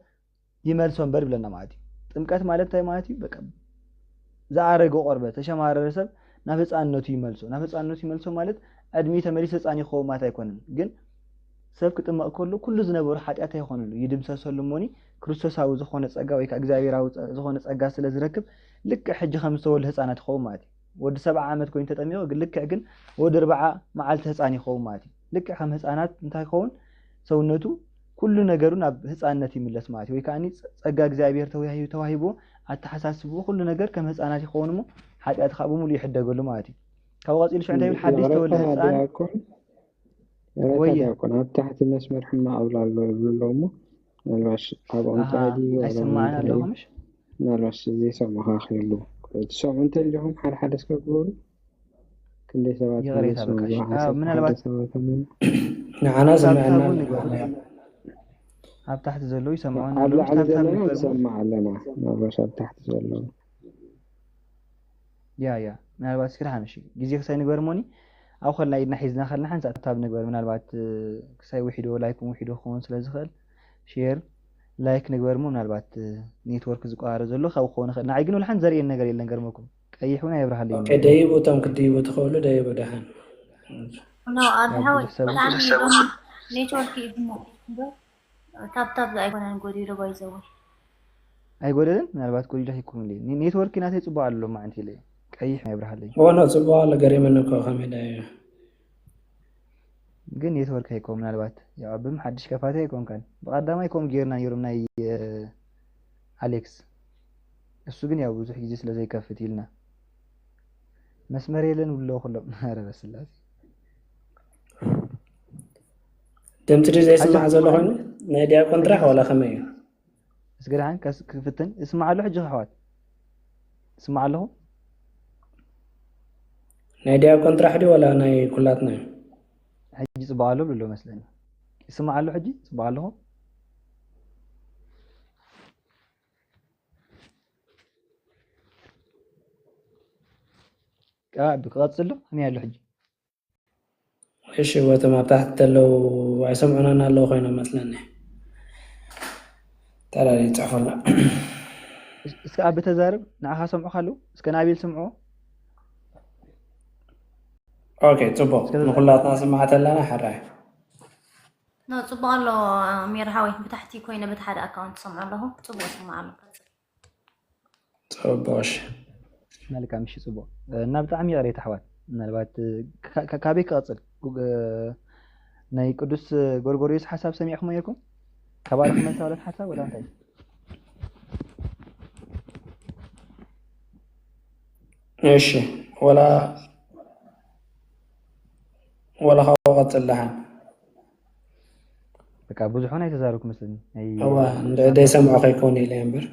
ይመልሶ እምበር ይብለና ማለት እዩ። ጥምቀት ማለት እንታይ ማለት እዩ? በቃ ዝኣረገ ቆርበት ተሸማረረ ሰብ ናብ ህጻንነቱ ይመልሶ። ናብ ህጻንነቱ ይመልሶ ማለት ዕድሚኡ ተመሊሱ ህጻን ይኸውን ማለት ኣይኮነን። ግን ሰብ ክጥመቕ ከሎ ኩሉ ዝነበሩ ሓጢኣት ኣይኾነሉ ይድምሰሰሉ እሞኒ ክርስቶሳዊ ዝኾነ ጸጋ ወይ ከዓ እግዚኣብሔራዊ ጸ- ዝኾነ ጸጋ ስለ ዝረክብ ልክዕ ሕጂ ከም ዝተወልደ ህፃናት ይኸውን ማለት እዩ። ወዲ ሰብዓ ዓመት ኮይኑ ተጠሚቑ ግን ልክዕ ግን ወዲ ኣርብዓ መዓልቲ ህፃን ይኸውን ማለት እዩ። ልክዕ ከም ህፃናት እንታይ ይኸውን ሰውነቱ ኩሉ ነገሩ ናብ ህፃንነት ይምለስ ማለት እዩ። ወይ ከዓ ጸጋ እግዚኣብሔር ተዋሂ- ተዋሂቡ ኣተሓሳስቡ ኩሉ ነገር ከም ህፃናት ይኸውን እሞ ሓጢኣት ከዓ ብምሉ ይሕደገሉ ማለት እዩ። ካብኡ ቀፂሉ ሽዑ እንታይ ይብል ሓድሽ ተወልደ ህፃን ወየ ዲያቆን ኣብ ታሕቲ መስመር ሕማቕ ኣብላ ኣሎ ይብሉ ኣለዉ እሞ ምናልባሽ ኣብኦም ጥራይ ድዩ ዋላ ኣይሰማዕን ኣለኹምሽ ምናልባሽ ዘይሰምዑኻ ክህሉ ትሰምዑ እንተሊኹም ሓደ ሓደ እስከ ግበሩ። ክንደይ ሰባት ይቕሬታ በቃ እሺ። ምናልባት ንዓና ሰምዐና ኣብ ታሕቲ ዘለዉ ይሰምዑ ኣብ ላዕሊ ዘለና ንሰማዕ ኣለና። ምናልባሽ ኣብ ታሕቲ ዘለዉ ያ ያ ምናልባት እስኪ ደሓን እሺ ግዜ ክሳይ ንግበር እሞኒ ኣብ ከልና ኢድና ሒዝና ከልና ሓንሳእ ታብ ንግበር ምናልባት ክሳይ ውሒዶ ላይኩም ውሒዶ ክኸውን ስለ ዝኽእል ሼር ላይክ ንግበር እሞ ምናልባት ኔትወርክ ዝቆራረ ዘሎ ካብ ክኸውን ይኽእል ንዓይ ግን ወላ ሓንቲ ዘርእየን ነገር የለን ገርመኩም ቀይሕ እውን ኣየብርሃለይ ደይቡ እቶም ክድይቡ ትኽእሉ ደይቡ ደሓን ኖ ኣብ ሓወይ ብጣዕሚ ሎሚ ኔትወርክ እዩ ድሞ እምበር ታብታብ ኣይኮነን ጎዲሉ ባይዘወ ኣይጎደለን ምናልባት ጎዲሉ ኣይኮን ኔትወርክ ናተይ ፅቡቅ ኣሎ ማዓንቲ ኢለ ቀይሕ ኣይብርሃለይ ሆኖ ፅቡቅ ኣሎ ገሪመኒ እኮ ከመይ ዳ እዩ ግን ኔትወርክ ኣይኮን ምናልባት ያው ብም ሓድሽ ከፋተ ኣይኮንካን ብቀዳማይ ከም ጌርና ነይሮም ናይ ኣሌክስ እሱ ግን ያው ብዙሕ ግዜ ስለ ዘይከፍት ኢልና መስመር የለን ብሎ ኩሎም ኧረ በስላሴ ድምፂ ድዩ ዘይስማዕ ዘሎ ኮይኑ ናይ ዲያቆን ጥራሕ ዋላ ከመይ እዩ እስገድሓን ክፍትን እስማዕ ኣሎ ሕጂ ክሕዋት እስማዕ ኣለኹ ናይ ዲያቆን ጥራሕ ድዩ ዋላ ናይ ኩላትና እዩ ሕጂ ጽቡቕ ኣሎ ብሎ መስለኒ። ይስማዕ ኣሎ ሕጂ? ጽቡቕ ኣለኹ? ቃ-፣ ክቐጽል ዶ? ከመይ ኣሎ ሕጂ? እሺ፣ ወቶም ኣብ ታሕቲ ዘለዉ ኣይሰምዑናን ኣለዉ ኮይኖም መስለኒ። ተላሊ ይጽሕፉልና። እስ-፣ እስከ ኣብ ተዛረብ፣ ንዓኻ ሰምዑኻ ኣለዉ? እስከ ንኣቤል ስምዑ። ኦኬ፣ ጽቡቅ። እስከ ተዛረብ። ንኹላትና ስማዕት ኣለና፣ ሕራይ። ኖ፣ ጽቡቕ ኣሎ። ኣሚር ሓወይ፣ ብታሕቲ ኮይነ በቲ ሓደ ኣካውንት ሰምዖ ኣለኹ። ጽቡቕ ሰምዓ ኣሎ። ቀጽል። ጽቡቅ፣ እሺ። መልካም፣ እሺ፣ ጽቡቕ። እና ብጣዕሚ ይቕሬታ ኣሕዋት፣ ምናልባት፣ እ፣ ካ-፣ ካ-፣ ካበይ ክቐጽል? ጉ-፣ እ፣ ናይ ቅዱስ ጎርጎርዮስ ሓሳብ ሰሚዕኹም ነይርኩም? ካብ ኣረኹም መተባለት ሓሳብ ወላ እንታይ? እሺ፣ ወላ፣ ወላ ካብኡ ቀጽል ደሓን። በቃ ብዙሕ እውን ኣይተዛረብኩ መስለኒ። ናይ እዋ፣ እንደ-፣ ደይሰምዖ ከይኮነ ኢለ እምበር።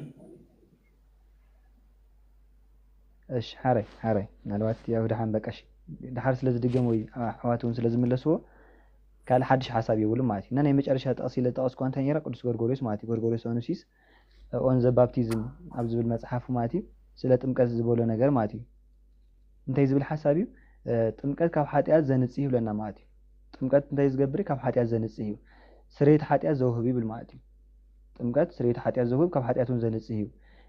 እሺ፣ ሓራይ፣ ሓራይ። ምናልባት ያው ደሓን በቃ እሺ። ደሓር ስለ ዝድገም ወይ ኣሕዋት እውን ስለ ዝምለስዎ ካልእ ሓድሽ ሓሳብ የብሉን ማለት እዩ። እና ናይ መጨረሻ ጥቕሲ ኢለ ዝጠቐስኳ እንታይ ነይራ? ቅዱስ ጎርጎርዮስ ማለት እዩ። ጎርጎርዮስ ኦኑሲስ ኦን ዘ ባፕቲዝም ኣብ ዝብል መጽሓፉ ማለት እዩ። ስለ ጥምቀት ዝበሎ ነገር ማለት እዩ። እንታይ ዝብል ሓሳብ እዩ? እ፣ ጥምቀት ካብ ሓጢኣት ዘንጽህ ይብለና ማለት እዩ። ጥምቀት እንታይ ዝገብር? ካብ ሓጢኣት ዘንጽህ እዩ። ስርየት ሓጢኣት ዘውህብ ይብል ማለት እዩ። ጥምቀት ስርየት ሓጢኣት ዘውህብ፣ ካብ ሓጢኣት እውን ዘንጽህ እዩ።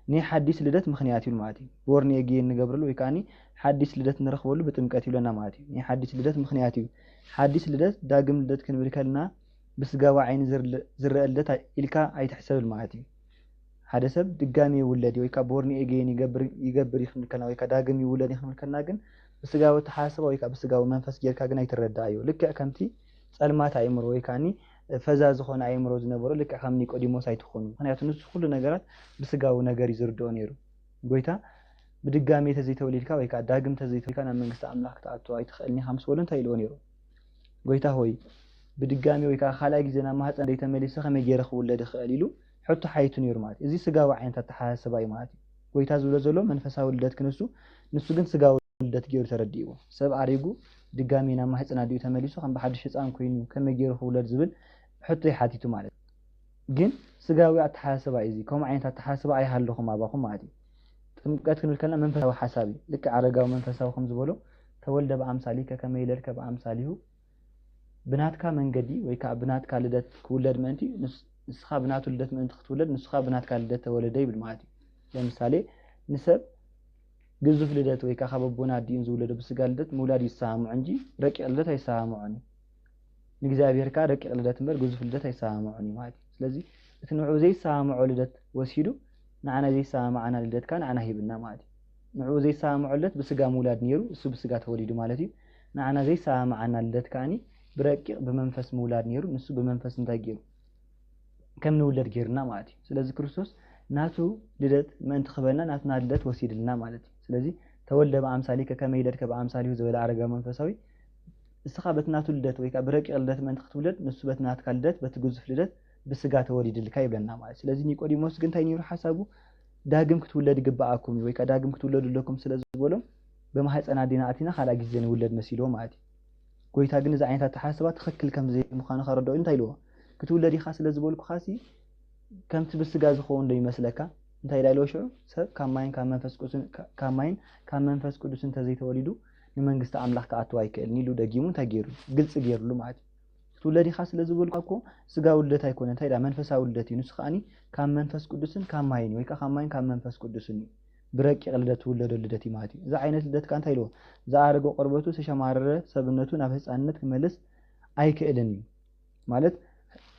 ናይ ሓዲስ ልደት ምኽንያት እዩ ማለት እዩ። ቦርን ኤጌን እንገብረሉ ወይ ከዓኒ ሓዲስ ልደት ንረኽበሉ ብጥምቀት ይብለና ማለት እዩ። ናይ ሓዲስ ልደት ምኽንያት እዩ። ሓዲስ ልደት፣ ዳግም ልደት ክንብል ከልና ብስጋዊ ዓይኒ ዝርለ-፣ ዝረአ ልደት ኣይ-፣ ኢልካ ኣይትሕሰብል ማለት እዩ። ሓደ ሰብ ድጋሚ ይውለድ ወይ ከዓ ቦርን ኤጌን ይገብር፣ ይገብር እዩ ክንብል ከልና ወይ ከዓ ዳግም ይውለድ እዩ ክንብል ከልና ግን ብስጋዊ ኣተሓሳስባ ወይ ከዓ ብስጋዊ መንፈስ ጌርካ ግን ኣይትረዳእዮ። ልክዕ ከምቲ ጸልማት ኣእምሮ ወይ ከዓኒ ፈዛዝ ዝኾነ ኣእምሮ ዝነበሮ ልክዕ ከም ኒቆዲሞስ ኣይትኾኑ። ምኽንያቱ ንሱ ኩሉ ነገራት ብስጋዊ ነገር እዩ ዝርድኦ ነይሩ። ጎይታ ብድጋሚ ተዘይተወሊድካ ወይ ከዓ ዳግም ተዘይተወሊድካ ናብ መንግስቲ ኣምላኽ ክትኣቱ ኣይትኽእልን ኢኻ ምስ በሎ እንታይ ኢልዎ ነይሩ? ጎይታ ሆይ ብድጋሚ ወይ ከዓ ካልኣይ ግዜ ናብ ማህፀን ደይተመሊሰ ከመይ ገይረ ክውለድ እኽእል ኢሉ ሕቶ ሓይቱ ነይሩ ማለት እዩ። እዚ ስጋዊ ዓይነት ኣተሓሳስባ እዩ ማለት እዩ። ጎይታ ዝብሎ ዘሎ መንፈሳዊ ልደት ክንሱ ንሱ ግን ስጋዊ ልደት ገይሩ ተረዲእዎ። ሰብ ኣሪጉ ድጋሚ ናብ ማህፀን ኣዲኡ ተመሊሱ ከም ብሓድሽ ህፃን ኮይኑ ከመይ ገይሩ ክውለድ ዝብል ሕቶ ይሓቲቱ ማለት እዩ። ግን ስጋዊ ኣተሓሳስባ እዩ እዚ። ከምኡ ዓይነት ኣተሓሳስባ ኣይሃለኹም ኣባኹም ማለት እዩ። ጥምቀት ክንብል ከለና መንፈሳዊ ሓሳብ እዩ። ልክዕ ኣረጋዊ መንፈሳዊ ከም ዝበሎ ተወልደ ብኣምሳሊከ ከመ ይለድከ ብኣምሳሊሁ ብናትካ መንገዲ ወይ ከዓ ብናትካ ልደት ክውለድ ምእንቲ ንስ-፣ ንስኻ ብናቱ ልደት ምእንቲ ክትውለድ ንስኻ ብናትካ ልደት ተወለደ ይብል ማለት እዩ። ለምሳሌ ንሰብ ግዙፍ ልደት ወይ ከዓ ካብ ኣቦን ኣዲኡን ዝውለዶ ብስጋ ልደት ምውላድ ይሰማምዖ እንጂ ረቂቕ ልደት ኣይሰማምዖን እዩ። ንእግዚኣብሔር ከዓ ረቂቕ ልደት እምበር ግዙፍ ልደት ኣይሰማምዖን እዩ ማለት እዩ። ስለዚ እቲ ንዕኡ ዘይሰማምዖ ልደት ወሲዱ ንዓና ዘይሰማምዓና ልደት ከዓ ንዓና ሂብና ማለት እዩ። ንዕኡ ዘይሰማምዖ ልደት ብስጋ ምውላድ ነይሩ፣ እሱ ብስጋ ተወሊዱ ማለት እዩ። ንዓና ዘይሰማምዓና ልደት ከዓኒ ብረቂቕ ብመንፈስ ምውላድ ነይሩ፣ ንሱ ብመንፈስ እንታይ ገይሩ? ከም ንውለድ ገይሩና ማለት እዩ። ስለዚ ክርስቶስ ናቱ ልደት ምእንቲ ክበና ናትና ልደት ወሲድልና ማለት እዩ። ስለዚ ተወልደ ብኣምሳሊከ ከመ ይለድከ ብኣምሳሊሁ ዝበለ ኣረጋዊ መንፈሳዊ ንስኻ በቲ ናቱ ልደት ወይ ከዓ ብረቂቕ ልደት ምእንቲ ክትውለድ ንሱ በቲ ናትካ ልደት በቲ ግዙፍ ልደት ብስጋ ተወሊድልካ ይብለና ማለት እዩ። ስለዚ ኒቆዲሞስ ግን እንታይ ነይሩ ሓሳቡ? ዳግም ክትውለድ ይግብኣኩም እዩ ወይ ከዓ ዳግም ክትውለዱ ኣለኩም ስለ ዝበሎም ብማህፀን ኣዴና ኣቲና ካልኣይ ግዜ ንውለድ መሲልዎ ማለት እዩ። ጎይታ ግን እዚ ዓይነት ኣተሓሳስባ ትኽክል ከም ዘይምዃኑ ከረድኦ እንታይ ኢልዎ? ክትውለድ ኢኻ ስለ ዝበልኩኻሲ ከምቲ ብስጋ ዝኸውን ዶ ይመስለካ? እንታይ ኢላ ኢልዎ ሽዑ? ሰብ ካብ ማይን ካብ መንፈስ ቅዱስን፣ ካብ ማይን ካብ መንፈስ ቅዱስን እንተዘይተወሊዱ ንመንግስቲ ኣምላኽ ክኣትው ኣይክእልን ኢሉ ደጊሙ እንታይ ገይሩ? ግልፂ ገይሩሉ ማለት እዩ። ክትውለድ ኢኻ ስለ ዝበልኩ እኮ ስጋዊ ልደት ኣይኮነ፣ እንታይ ኢላ? መንፈሳዊ ልደት እዩ። ንሱ ከዓኒ ካብ መንፈስ ቅዱስን ካብ ማይን ወይ ከዓ ካብ ማይን ካብ መንፈስ ቅዱስን እዩ። ብረቂቕ ልደት ትውለዶ ልደት እዩ ማለት እዩ። እዚ ዓይነት ልደት ከዓ እንታይ ኢልዎ? ዝኣረገ ቆርበቱ ዝተሸማረረ ሰብነቱ ናብ ህፃንነት ክመልስ ኣይክእልን እዩ። ማለት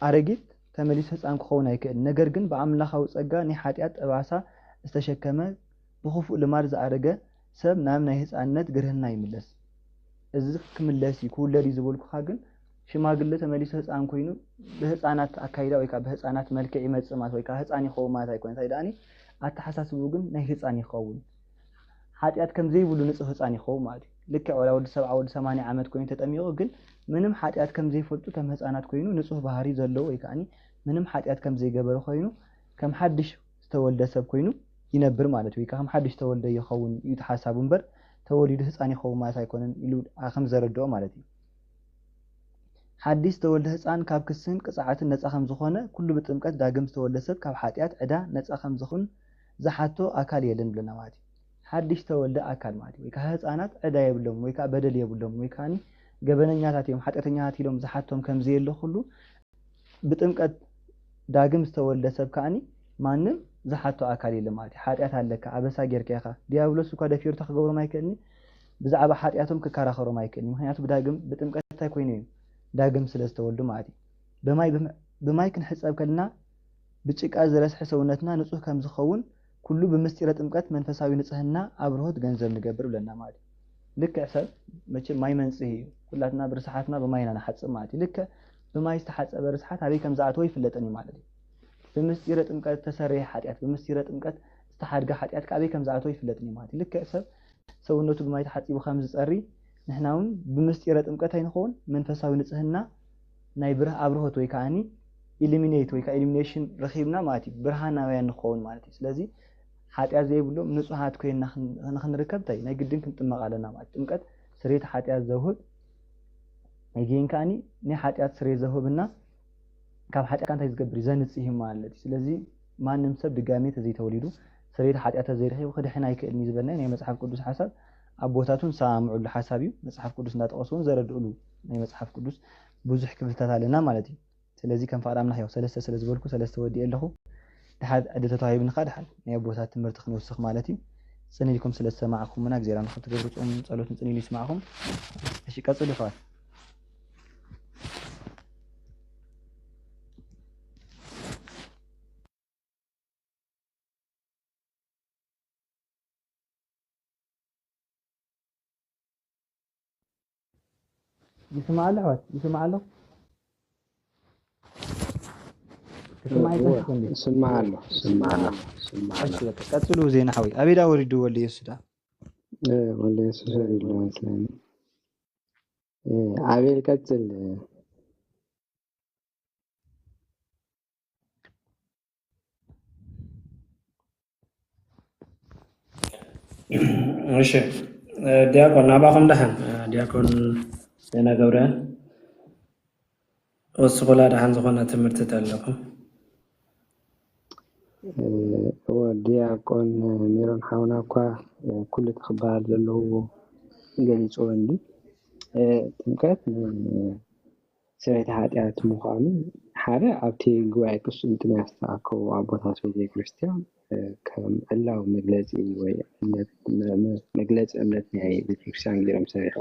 ኣረጊት ተመሊሱ ህፃን ክኸውን ኣይክእልን። ነገር ግን ብኣምላኻዊ ፀጋ ናይ ሓጢኣት ጠባሳ ዝተሸከመ ብኽፉእ ልማድ ዝኣረገ ሰብ ናብ ናይ ህፃንነት ግርህና ይምለስ። እዚ ክምለስ እዩ፣ ክውለድ እዩ ዝበልኩኻ ግን ሽማግለ ተመሊሱ ህፃን ኮይኑ ብህፃናት ኣካይዳ ወይ ከዓ ብህፃናት መልክዕ ይመፅእ ማለት ወይ ከዓ ህፃን ይኸውን ማለት ኣይኮነ። እንታይ ደኣኒ ኣተሓሳስብኡ ግን ናይ ህፃን ይኸውን። ሓጢኣት ከም ዘይብሉ ንፁህ ህፃን ይኸውን ማለት እዩ። ልክዕ ወላ ወዲ ሰብዓ ወዲ ሰማንያ ዓመት ኮይኑ ተጠሚቑ ግን ምንም ሓጢኣት ከም ዘይፈልጡ ከም ህፃናት ኮይኑ ንፁህ ባህሪ ዘለዎ ወይ ከዓኒ ምንም ሓጢኣት ከም ዘይገበረ ኮይኑ ከም ሓድሽ ዝተወልደ ሰብ ኮይኑ ይነብር ማለት እዩ። ወይ ከዓ ከም ሓድሽ ዝተወልደ ይኸውን እዩ እቲ ሓሳቡ እምበር ተወሊዱ ህፃን ይኸውን ማለት ኣይኮነን ኢሉ ከም ዘረድኦ ማለት እዩ። ሓድሽ ዝተወልደ ህፃን ካብ ክስን ቅፅዓትን ነፃ ከም ዝኾነ፣ ኩሉ ብጥምቀት ዳግም ዝተወልደ ሰብ ካብ ሓጢኣት ዕዳ ነፃ ከም ዝኹን ዝሓቶ ኣካል የለን ብለና ማለት እዩ። ሓድሽ ዝተወልደ ኣካል ማለት እዩ። ወይ ከዓ ህፃናት ዕዳ የብሎም፣ ወይ ከዓ በደል የብሎም፣ ወይ ከዓ ገበነኛታት እዮም፣ ሓጢኣተኛታት ኢሎም ዝሓቶም ከም ዘየለ ኩሉ፣ ብጥምቀት ዳግም ዝተወልደ ሰብ ከዓኒ ማንም ዝሓቶ ኣካል የለ ማለት እዩ። ሓጢኣት ኣለካ፣ ኣበሳ ጌርካ ኢኻ። ዲያብሎስ እኳ ደፊሩ እንታይ ክገብሮም ኣይክእልኒ፣ ብዛዕባ ሓጢኣቶም ክከራኸሮም ኣይክእልኒ። ምክንያቱ ብዳግም ብጥምቀት እንታይ ኮይኑ እዩ ዳግም ስለ ዝተወልዱ ማለት እዩ። ብማይ ብም- ብማይ ክንሕጸብ ከለና ብጭቃ ዝረስሐ ሰውነትና ንጹህ ከም ዝኸውን ኩሉ ብምስጢረ ጥምቀት መንፈሳዊ ንጽህና ኣብርሆት ገንዘብ ንገብር ብለና ማለት እዩ። ልክዕ ሰብ መቸም ማይ መንጽሂ እዩ። ኩላትና ብርስሓትና ብማይ ኢና ንሓጽብ ማለት እዩ። ልክዕ ብማይ ዝተሓጸበ ርስሓት ኣበይ ከም ዝኣተወ ይፍለጥን እዩ ማለት እዩ። ብምስጢረ ጥምቀት ዝተሰረየ ሓጢኣት፣ ብምስጢረ ጥምቀት ዝተሓድገ ሓጢኣት ከ ኣበይ ከም ዝኣተወ ይፍለጥን እዩ ማለት እዩ። ልክዕ ሰብ ሰውነቱ ብማይ ተሓጺቡ ከም ዝጸሪ ንሕና እውን ብምስጢረ ጥምቀት ኣይንኸውን መንፈሳዊ ንጽህና ናይ ብርህ ኣብርሆት ወይ ከዓኒ ኢሊሚኔት ወይ ከዓ ኢሊሚኔሽን ረኺብና ማለት እዩ። ብርሃናውያን ንኸውን ማለት እዩ። ስለዚ ሓጢኣት ዘይብሎም ንጹሃት ኮይንና ንኽንርከብ እንታይ ናይ ግድን ክንጥመቕ ኣለና ማለት ጥምቀት ስርየት ሓጢኣት ዘውህብ ናይ ጌን ከዓኒ ናይ ሓጢኣት ስርየት ዘውህብና ካብ ሓጢኣት እንታይ ዝገብር እዩ ዘንጽህ እዩ ማለት እዩ። ስለዚ ማንም ሰብ ድጋሜ ተዘይተወሊዱ ስርየት ሓጢኣት ተዘይረኺቡ ክድሕን ኣይክእልን እዩ ዝበልና ናይ መጽሓፍ ቅዱስ ሓሳብ ኣቦታቱ ዝሰማምዑሉ ሓሳብ እዩ። መጽሓፍ ቅዱስ እንዳጠቐሱ እውን ዘረድእሉ ናይ መጽሓፍ ቅዱስ ብዙሕ ክፍልታት ኣለና ማለት እዩ። ስለዚ ከም ፍቓድ ኣምላኽ ያው ሰለስተ ስለ ዝበልኩ ሰለስተ ወዲኤ ኣለኹ። ድሓር ዕድል ተተዋሂብንኻ ድሓር ናይ ኣቦታት ትምህርቲ ክንውስኽ ማለት እዩ። ጽን ኢልኩም ስለ ዝሰማዕኩምና እግዚኣብሔር ኣምላኽ ትገብሩ ጾም ጸሎትን ጽን ኢሉ ይስማዕኩም። እሺ ቀጽሉ ይኸዋል። ይስማዕ ኣሎ ኣሕዋት ይስማዕ ኣሎ። ይስማዕ ኣሎ ይስማዕ ኣሎ። ቀጽሉ ዜና ሓወይ ኣበይ ዳ ወሪዱ ወልደ ኢየሱስ ዳ ወልደ ኢየሱስ ወሪዱ መስለኒ። ኣቤል ቀጽል። እሺ ዲያቆን ናባኹም ደሓን ዲያቆን ዜና ገብረ ወስኹላ ደሓን ዝኾነ ትምህርቲ ተለኹም እወ ዲያቆን ሜሮን ሓውና እኳ ኩሉ እቲ ክበሃል ዘለዎ ገሊፅዎ እንዲ ጥምቀት ስርየተ ሓጢኣት ምዃኑ ሓደ ኣብቲ ጉባኤ ቅስጥንጥንያ ዝተኣከቡ ኣቦታት ቤተ ክርስቲያን ከም ዕላዊ መግለፂ ወይ መግለፂ እምነት ናይ ቤተክርስትያን ገይሮም ሰሪሖ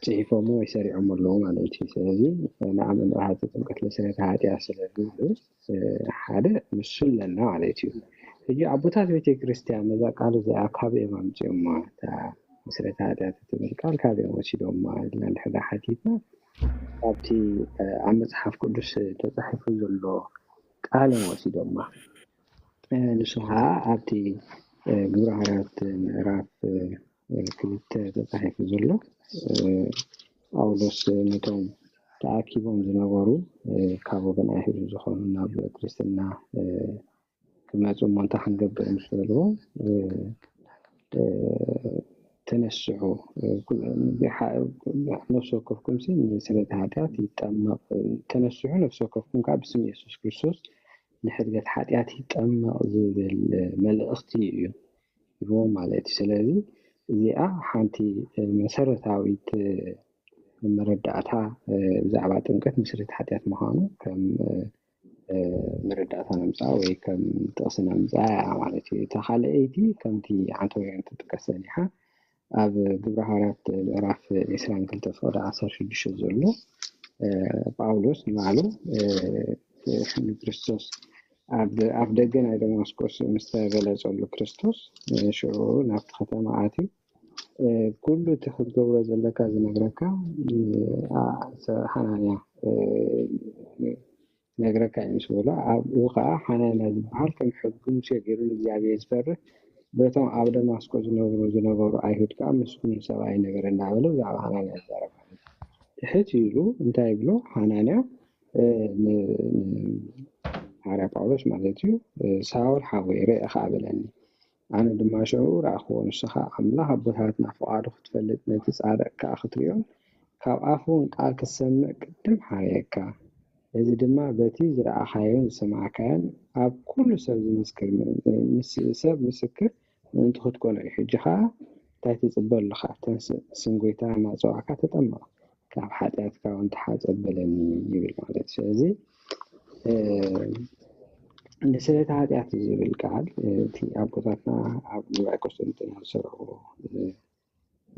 ፅሒፎሞ ወይ ሰሪዖም ኣለዉ ማለት እዩ። ስለዚ ንኣምን ብሃፀ ጥምቀት ለስርየተ ሓጢኣት ስለ ዝብል ሓደ ንሱ ኣለና ማለት እዩ። ሕጂ ኣቦታት ቤተ ክርስቲያን ነዛ ቃል እዚኣ ካበይ እዮም ኣምፅኦማ? እታ መስረታ ኃጢአት እትብል ቃል ካበይ እዮም ወሲዶማ ኢልና እንድሕር ሓቲትና ኣብቲ ኣብ መፅሓፍ ቅዱስ ተፃሒፉ ዘሎ ቃል እዮም ወሲዶማ። ንሱ ከዓ ኣብቲ ግብረ ሐዋርያት ምዕራፍ ክልተ ተፃሒፉ ዘሎ ጳውሎስ ነቶም ተኣኪቦም ዝነበሩ ካብ ወገን ኣይሁድ ዝኾኑ ናብ ክርስትና ክመፁ እሞ እንታይ ክንገብር ምስ በልዎ ተነስሑ ነፍሲ ወከፍኩም ስለ እቲ ሓጢኣት ይጠመቕ ተነስሑ ነፍሲ ወከፍኩም ከዓ ብስም የሱስ ክርስቶስ ንሕድገት ሓጢኣት ይጠመቕ ዝብል መልእኽቲ እዩ ሂብዎም ማለት እዩ። ስለዚ እዚኣ ሓንቲ መሰረታዊት መረዳእታ ብዛዕባ ጥምቀት ምስሪት ሓጢኣት ምዃኑ ከም መረዳእታ ነምፅኣ ወይ ከም ጥቕሲ ነምፅኣ እያ ማለት እዩ። እታ ካልኣይቲ ከምቲ ዓንተወያን ትጥቀስ ሰኒሓ ኣብ ግብረ ሃዋርያት ምዕራፍ ዕስራን ክልተ ፍቕዲ ዓሰርተ ሽዱሽተ ዘሎ ጳውሎስ ንባዕሉ ንክርስቶስ ኣብ ኣፍ ደገ ናይ ደማስቆስ ምስ ተገለጸሉ ክርስቶስ ሽዑ ናብቲ ከተማ ኣትዩ ኩሉ እቲ ክትገብሮ ዘለካ ዝነግረካ ሓናንያ ነግረካ እዩ ምስ በሎ ኣብኡ ከዓ ሓናንያ ዝበሃል ከም ሕጊ ሙሴ ገይሩ ንእግዚኣብሔር ዝፈርህ በቶም ኣብ ደማስቆ ዝነብሩ ዝነበሩ ኣይሁድ ከዓ ምስጉን ሰብኣይ ነበረ እናበለ ብዛዕባ ሓናንያ ይዛረብ ትሕት ኢሉ እንታይ ይብሎ ሓናንያ ሓዋርያ ጳውሎስ ማለት እዩ ሳውል ሓወይ ርእ ከዓ በለኒ ኣነ ድማ ሽዑ ረኣኽዎ ንስኻ ኣምላኽ ኣቦታትና ፍቓዱ ክትፈልጥ ነቲ ጻድቕ ከኣ ክትርእዮን ካብ ኣፉ እውን ቃል ክትሰምዕ ቅድም ሓርየካ። እዚ ድማ በቲ ዝረኣኻዮን ዝሰማዕካዮን ኣብ ኩሉ ሰብ ዝምስክር፣ ምስ-፣ ሰብ ምስክር ምእንቲ ክትኮኖ እዩ። ሕጂ ኸኣ እንታይ ትጽበ ኣለኻ? ተንስእ፣ ስም ጐይታ እናጸዋዕካ ተጠመቕ፣ ካብ ሓጢኣትካ እውን ተሓጸብ በለኒ ይብል ማለት እዩ። ስለዚ፣ እ፣ ንስርየተ ሓጢኣት ዝብል ቃል፣ እ፣ እቲ ኣቦታትና ኣብ ጉባኤ ቆስጠንጢኖስ ዝሰርዕዎ፣ እ፣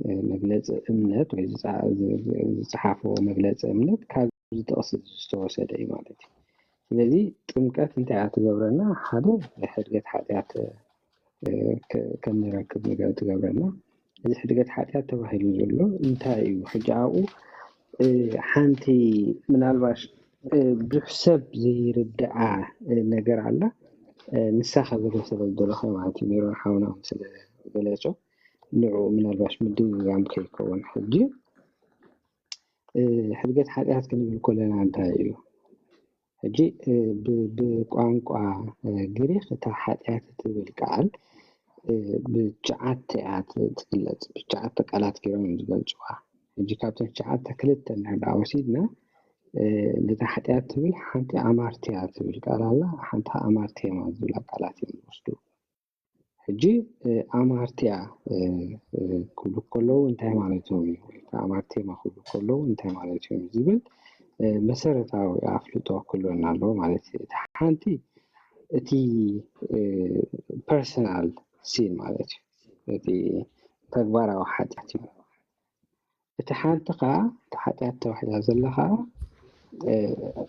እ፣ መግለጺ እምነት ወይ ዝጻ-፣ ዝ-፣ ዝጸሓፍዎ መግለጺ እምነት ካብዚ ጥቕሲ ዝተወሰደ እዩ ማለት እዩ። ስለዚ ጥምቀት እንታይ እያ ትገብረና? ሓደ ሕድገት ሓጢኣት፣ እ፣ ከ-፣ ከም ንረክብ ነገር ትገብረና። እዚ ሕድገት ሓጢኣት ተባሂሉ ዘሎ እንታይ እዩ? ሕጂ ኣብኡ፣ እ፣ ሓንቲ ምናልባሽ፣ እ፣ ብዙሕ ሰብ ዘይርድኣ፣ እ፣ ነገር ኣላ። እ፣ ንሳ ከብርህ ስለ ዝደለኹ ማለት እዩ። ሜሮን ሓውና ስለ ዝገለጾ ንዕኡ ምናልባሽ ምድግጋም ከይከውን። ሕጂ፣ እ፣ ሕድገት ሓጢኣት ክንብል ከለና እንታይ እዩ? ሕጂ፣ እ፣ ብ-፣ ብቋንቋ፣ እ፣ ግሪኽ እታ ሓጢኣት እትብል ቃል፣ እ፣ ብትሽዓተ እያ ት-፣ ትግለጽ። ብትሽዓተ ቃላት ገይሮም እዮም ዝገልጽዋ። ሕጂ ካብተን ትሽዓተ ክልተ እንድሕር ደኣ ወሲድና፣ እ፣ ነታ ሓጢኣት ትብል ሓንቲ ኣማርትያ ትብል ቃል ኣላ፣ ሓንቲ ኣማርቴማ ዝብላ ቃላት እዮም ዝወስዱ። ሕጂ፣ እ፣ ኣማርትያ፣ እ፣ እ፣ ክብሉ ከለዉ እንታይ ማለቶም እዩ? ወይ ከዓ ኣማርቴማ ክብሉ ከለዉ እንታይ ማለት እዮም ዝብል፣ እ፣ መሰረታዊ ኣፍልጦ ክህልወና ኣለዎ ማለት እዩ። እቲ ሓንቲ እቲ፣ እ፣ ፐርሰናል ሲን ማለት እዩ። እቲ ተግባራዊ ሓጢኣት እዩ። እቲ ሓንቲ ኸዓ፣ እቲ ሓጢኣት ተባሂላ ዘላ ኸዓ፣ እ፣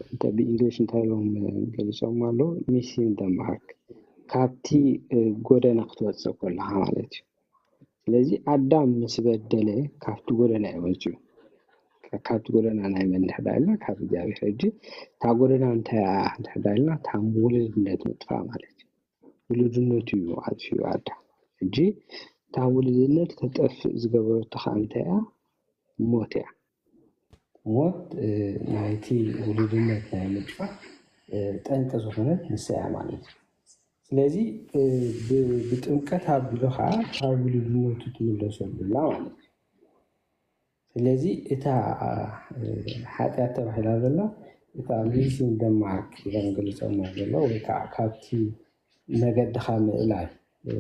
እንተ ብእንግሊሽ እንታይ ኢሎም ገሊጾም ኣለዉ? ሚሲንግ ዘ ማርክ። ካብቲ፣ እ፣ ጎደና ክትወጽእ ከለኻ ማለት እዩ። ስለዚ ኣዳም ምስ በደለ ካብቲ ጎደና እዩ ወጺኡ። ካ-፣ ካብቲ ጎደና ናይ መን እንድሕር ኢልና? ካብ እግዚኣብሔር። ሕጂ እታ ጎደና እንታይ እያ እንድሕር ኢልና? እታ ውሉድነት ምጥፋእ ማለት እዩ። ውሉድነቱ እዩ ኣጥፊኡ ኣዳም። ሕጂ እታ ውሉድነት ከጠፍእ ዝገበረቶ ኸዓ እንታይ እያ? ሞት እያ። ሞት፣ እ፣ ናይቲ ውሉድነት ናይ ምጥፋእ፣ እ፣ ጠንቂ ዝኾነት ንሳ እያ ማለት እዩ። ስለዚ፣ እ፣ ብ-፣ ብጥምቀት ኣቢሉ ኸዓ ካብ ውሉድነቱ ትምለሰሉ ኣላ ማለት እዩ። ስለዚ እታ፣ እ፣ ሓጢኣት ተባሂላ ዘላ እታ ሚሲንግ ዘ ማርክ ኢሎም ገሊጾማ ዘለዉ ወይ ከዓ ካብቲ መገድኻ ምእላይ፣ እ፣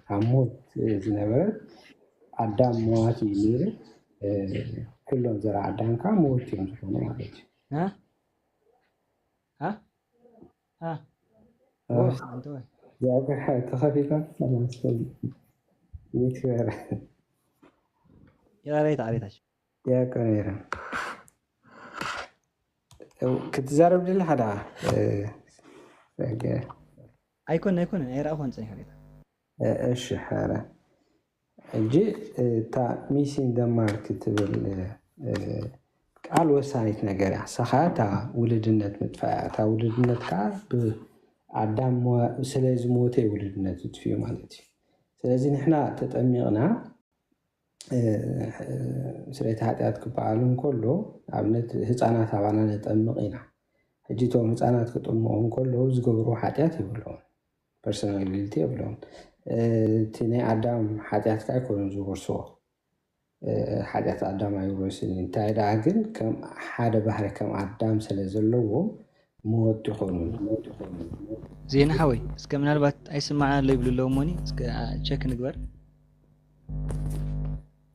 ካብ ሞት፣ እ፣ ዝነበረት ኣዳም መዋቲ እዩ ነይሩ። እ፣ ኩሎም ዘርኣ ኣዳም ከዓ መወቲ እዮም ዝኾኑ ማለት እዩ። እ? እ? እ? እ፣ ወፍ፣ ኣንተ ወይ? እዚኣ ከዓ ተኸፊታ መሰለኝ። ይክበር። ይራረይታ፣ ኣቤታች። ይቅሬታ። ክትዛረብ ድለኻ ደኣ? እ፣ ጸገ-፣ ኣይኮን፣ ኣይኮን፣ ኣይረኣኹን ጸኒሐ ጌታ። እ፣ እሺ፣ ሓረ። ሕጂ፣ እ፣ እታ ሚሲንግ ዘ ማርክ ትብል፣ እ፣ ቃል ወሳኒት ነገር እያ። ንሳ ኸኣ እታ ውሉድነት ምጥፋእ እያ። እታ ውሉድነት ከኣ ብኣዳም ሞ-፣ ስለ ዝሞተ እዩ ውሉድነት ዝጥፍኡ ማለት እዩ። ስለዚ ንሕና ተጠሚቕና፣ እ፣ ስርየተ ሓጢኣት ክበሃል እንከሎ፣ ኣብነት ህፃናት ኣባና ነጠምቕ ኢና። ሕጂ እቶም ህፃናት ክጥምቑ እንከለዉ ዝገብርዎ ሓጢኣት የብሎምን። ፐርሰናል ጊልቲ የብሎምን። እ፣ እቲ ናይ ኣዳም ሓጢኣት ከኣ ኣይኮኑን ዝወርስዎ። እ፣ ሓጢኣት ኣዳም ኣይወርስን እዩ። እንታይ ደኣ ግን ከም ሓደ ባህሪ ከም ኣዳም ስለ ዘለዎም ሞት ይኾኑ። ዜና ሓወይ፣ እስከ ምናልባት ኣይስማዕ ኣሎ ይብሉ ኣለዉ እሞኒ፣ እስከ፣ አ፣ ቸክ ንግበር።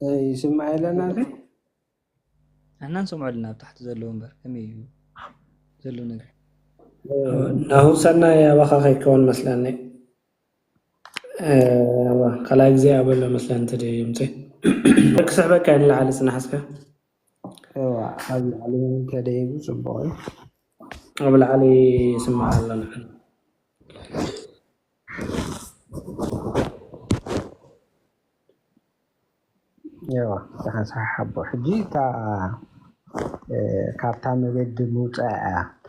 እ፣ ይስማዕ የለና ግን? ንሕና ንሰምዖ ኣለና ኣብ ታሕቲ ዘለዉ እምበር፣ ከመይ እዩ ዘሎ ነገር? እ፣ ናሁ ሰናይ ኣባኻ ከይከውን መስለኒ። እ፣ ካልኣይ ግዜ ኣበሎ መስለኒ ተደይምፀ። ክስሕበካ እየ ንላዕሊ ፅናሕ እስከ። እዋ፣ ኣብ ላዕሊ እንተደይቡ ጽቡቕ እዩ። ኣብ ላዕሊ ይስማዕ ኣሎ ንሕና። እዋ፣ ደሓን ሰሓሓቦ። ሕጂ እታ፣ እ፣ ካብታ መገዲ ምውጻእ እያ። እታ፣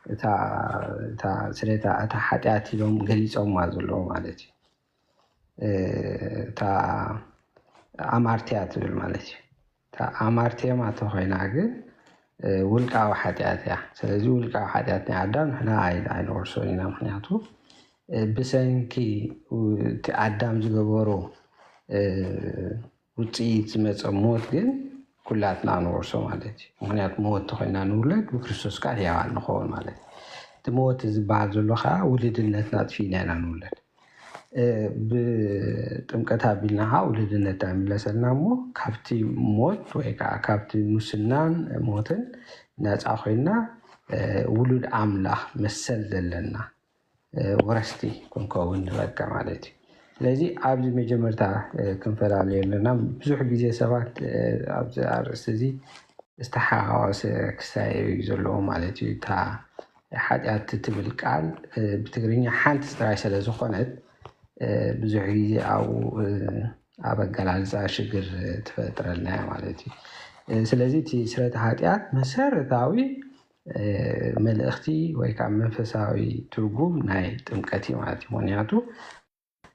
እታ፣ እታ፣ ስለ እታ፣ እታ ሓጢኣት ኢሎም ገሊጾማ ዘለዉ ማለት እዩ። እ፣ እታ ኣማርትያ ትብል ማለት እዩ። እታ ኣማርቴማ ተኾይና ግን፣ እ፣ ውልቃዊ ሓጢኣት እያ። ስለዚ ውልቃዊ ሓጢኣት ናይ ኣዳም ንሕና ኣይ-፣ ኣይንወርሶን ኢና። ምኽንያቱ፣ እ፣ ብሰንኪ ው-፣ እቲ ኣዳም ዝገበሮ፣ እ፣ ውጽኢት ዝመጸ ሞት ግን ኩላትና ንወርሶ ማለት እዩ። ምክንያቱ መወት ተኮይና ንውለድ፣ ብክርስቶስ ከዓ ህያዋን ንኸውን ማለት እዩ። እቲ መወት ዝበሃል ዘሎ ከዓ ውልድነትና ኣጥፊእና ኢና ንውለድ። ብጥምቀት ኣቢልና ከዓ ውልድነትና ይምለሰልና እሞ ካብቲ ሞት ወይ ከዓ ካብቲ ሙስናን ሞትን ነፃ ኮይና ውሉድ ኣምላኽ መሰል ዘለና ወረስቲ ክንከውን ንበቅዕ ማለት እዩ። ስለዚ ኣብዚ መጀመርታ ክንፈላለዩ ኣለና። ብዙሕ ግዜ ሰባት ኣብዚ ኣርእስቲ እዚ ዝተሓዋወሰ ክሳየዩ እዩ ዘለዎ ማለት እዩ። እታ ሓጢኣት ትብል ቃል ብትግርኛ ሓንቲ ጥራይ ስለ ዝኾነት ብዙሕ ግዜ ኣብኡ ኣብ ኣገላልፃ ሽግር ትፈጥረልና እያ ማለት እዩ። ስለዚ እቲ ስረተ ሓጢኣት መሰረታዊ መልእኽቲ ወይ ከዓ መንፈሳዊ ትርጉም ናይ ጥምቀት እዩ ማለት እዩ። ምክንያቱ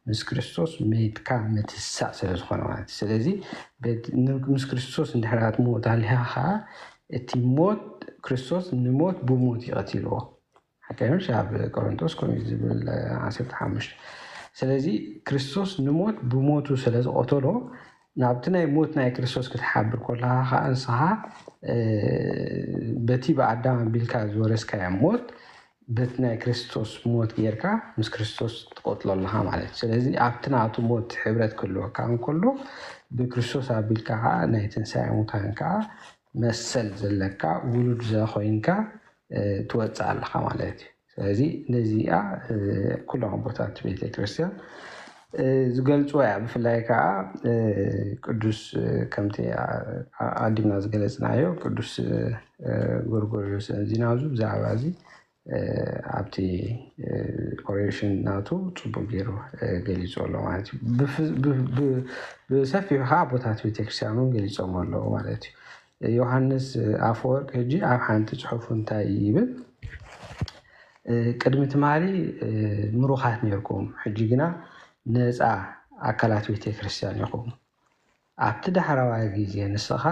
ምስ ክርስቶስ መይትካ ምትሳእ ስለ ዝኾነ ማለት እዩ። ስለዚ ምስ ክርስቶስ እንድሕር ትሞት ኣሊኻ ከዓ እቲ ሞት ክርስቶስ ንሞት ብሞት ይቐትልዎ። ሓቀምሽ ኣብ ቆሮንቶስ ከምኡ ዝብል ዓሰርተ ሓሙሽተ። ስለዚ ክርስቶስ ንሞት ብሞቱ ስለ ዝቐተሎ ናብቲ ናይ ሞት ናይ ክርስቶስ ክትሓብር ከለኻ ከዓ ንስኻ በቲ ብኣዳም ኣቢልካ ዝወረስካዮ ሞት በቲ ናይ ክርስቶስ ሞት ጌርካ ምስ ክርስቶስ ትቐትሎ ኣለኻ ማለት እዩ። ስለዚ ኣብቲ ናቱ ሞት ሕብረት ክህልወካ እንከሎ ብክርስቶስ ኣቢልካ ከዓ ናይ ትንሳኤ ሙታን ከዓ መሰል ዘለካ ውሉድ ዘኮይንካ ትወፅእ ኣለኻ ማለት እዩ። ስለዚ ነዚኣ ኩሎም ኣቦታት ቤተክርስትያን ዝገልፅዎ እያ። ብፍላይ ከዓ ቅዱስ ከምቲ ኣዲምና ዝገለፅናዮ ቅዱስ ጎርጎርዮስ ዚናዙ ብዛዕባ እዚ ኣብቲ ኦሬሽን ናቱ ፅቡቅ ገይሩ ገሊፁ ኣሎ ማለት እዩ። ብሰፊሑ ከዓ ኣቦታት ቤተክርስትያን እውን ገሊፆም ኣለዉ ማለት እዩ። ዮሃንስ ኣፈወርቅ ሕጂ ኣብ ሓንቲ ፅሑፉ እንታይ ይብል? ቅድሚ ትማሊ ምሩኻት ነርኩም፣ ሕጂ ግና ነፃ ኣካላት ቤተ ክርስቲያን ኢኹም። ኣብቲ ዳሕረዋይ ግዜ ንስኻ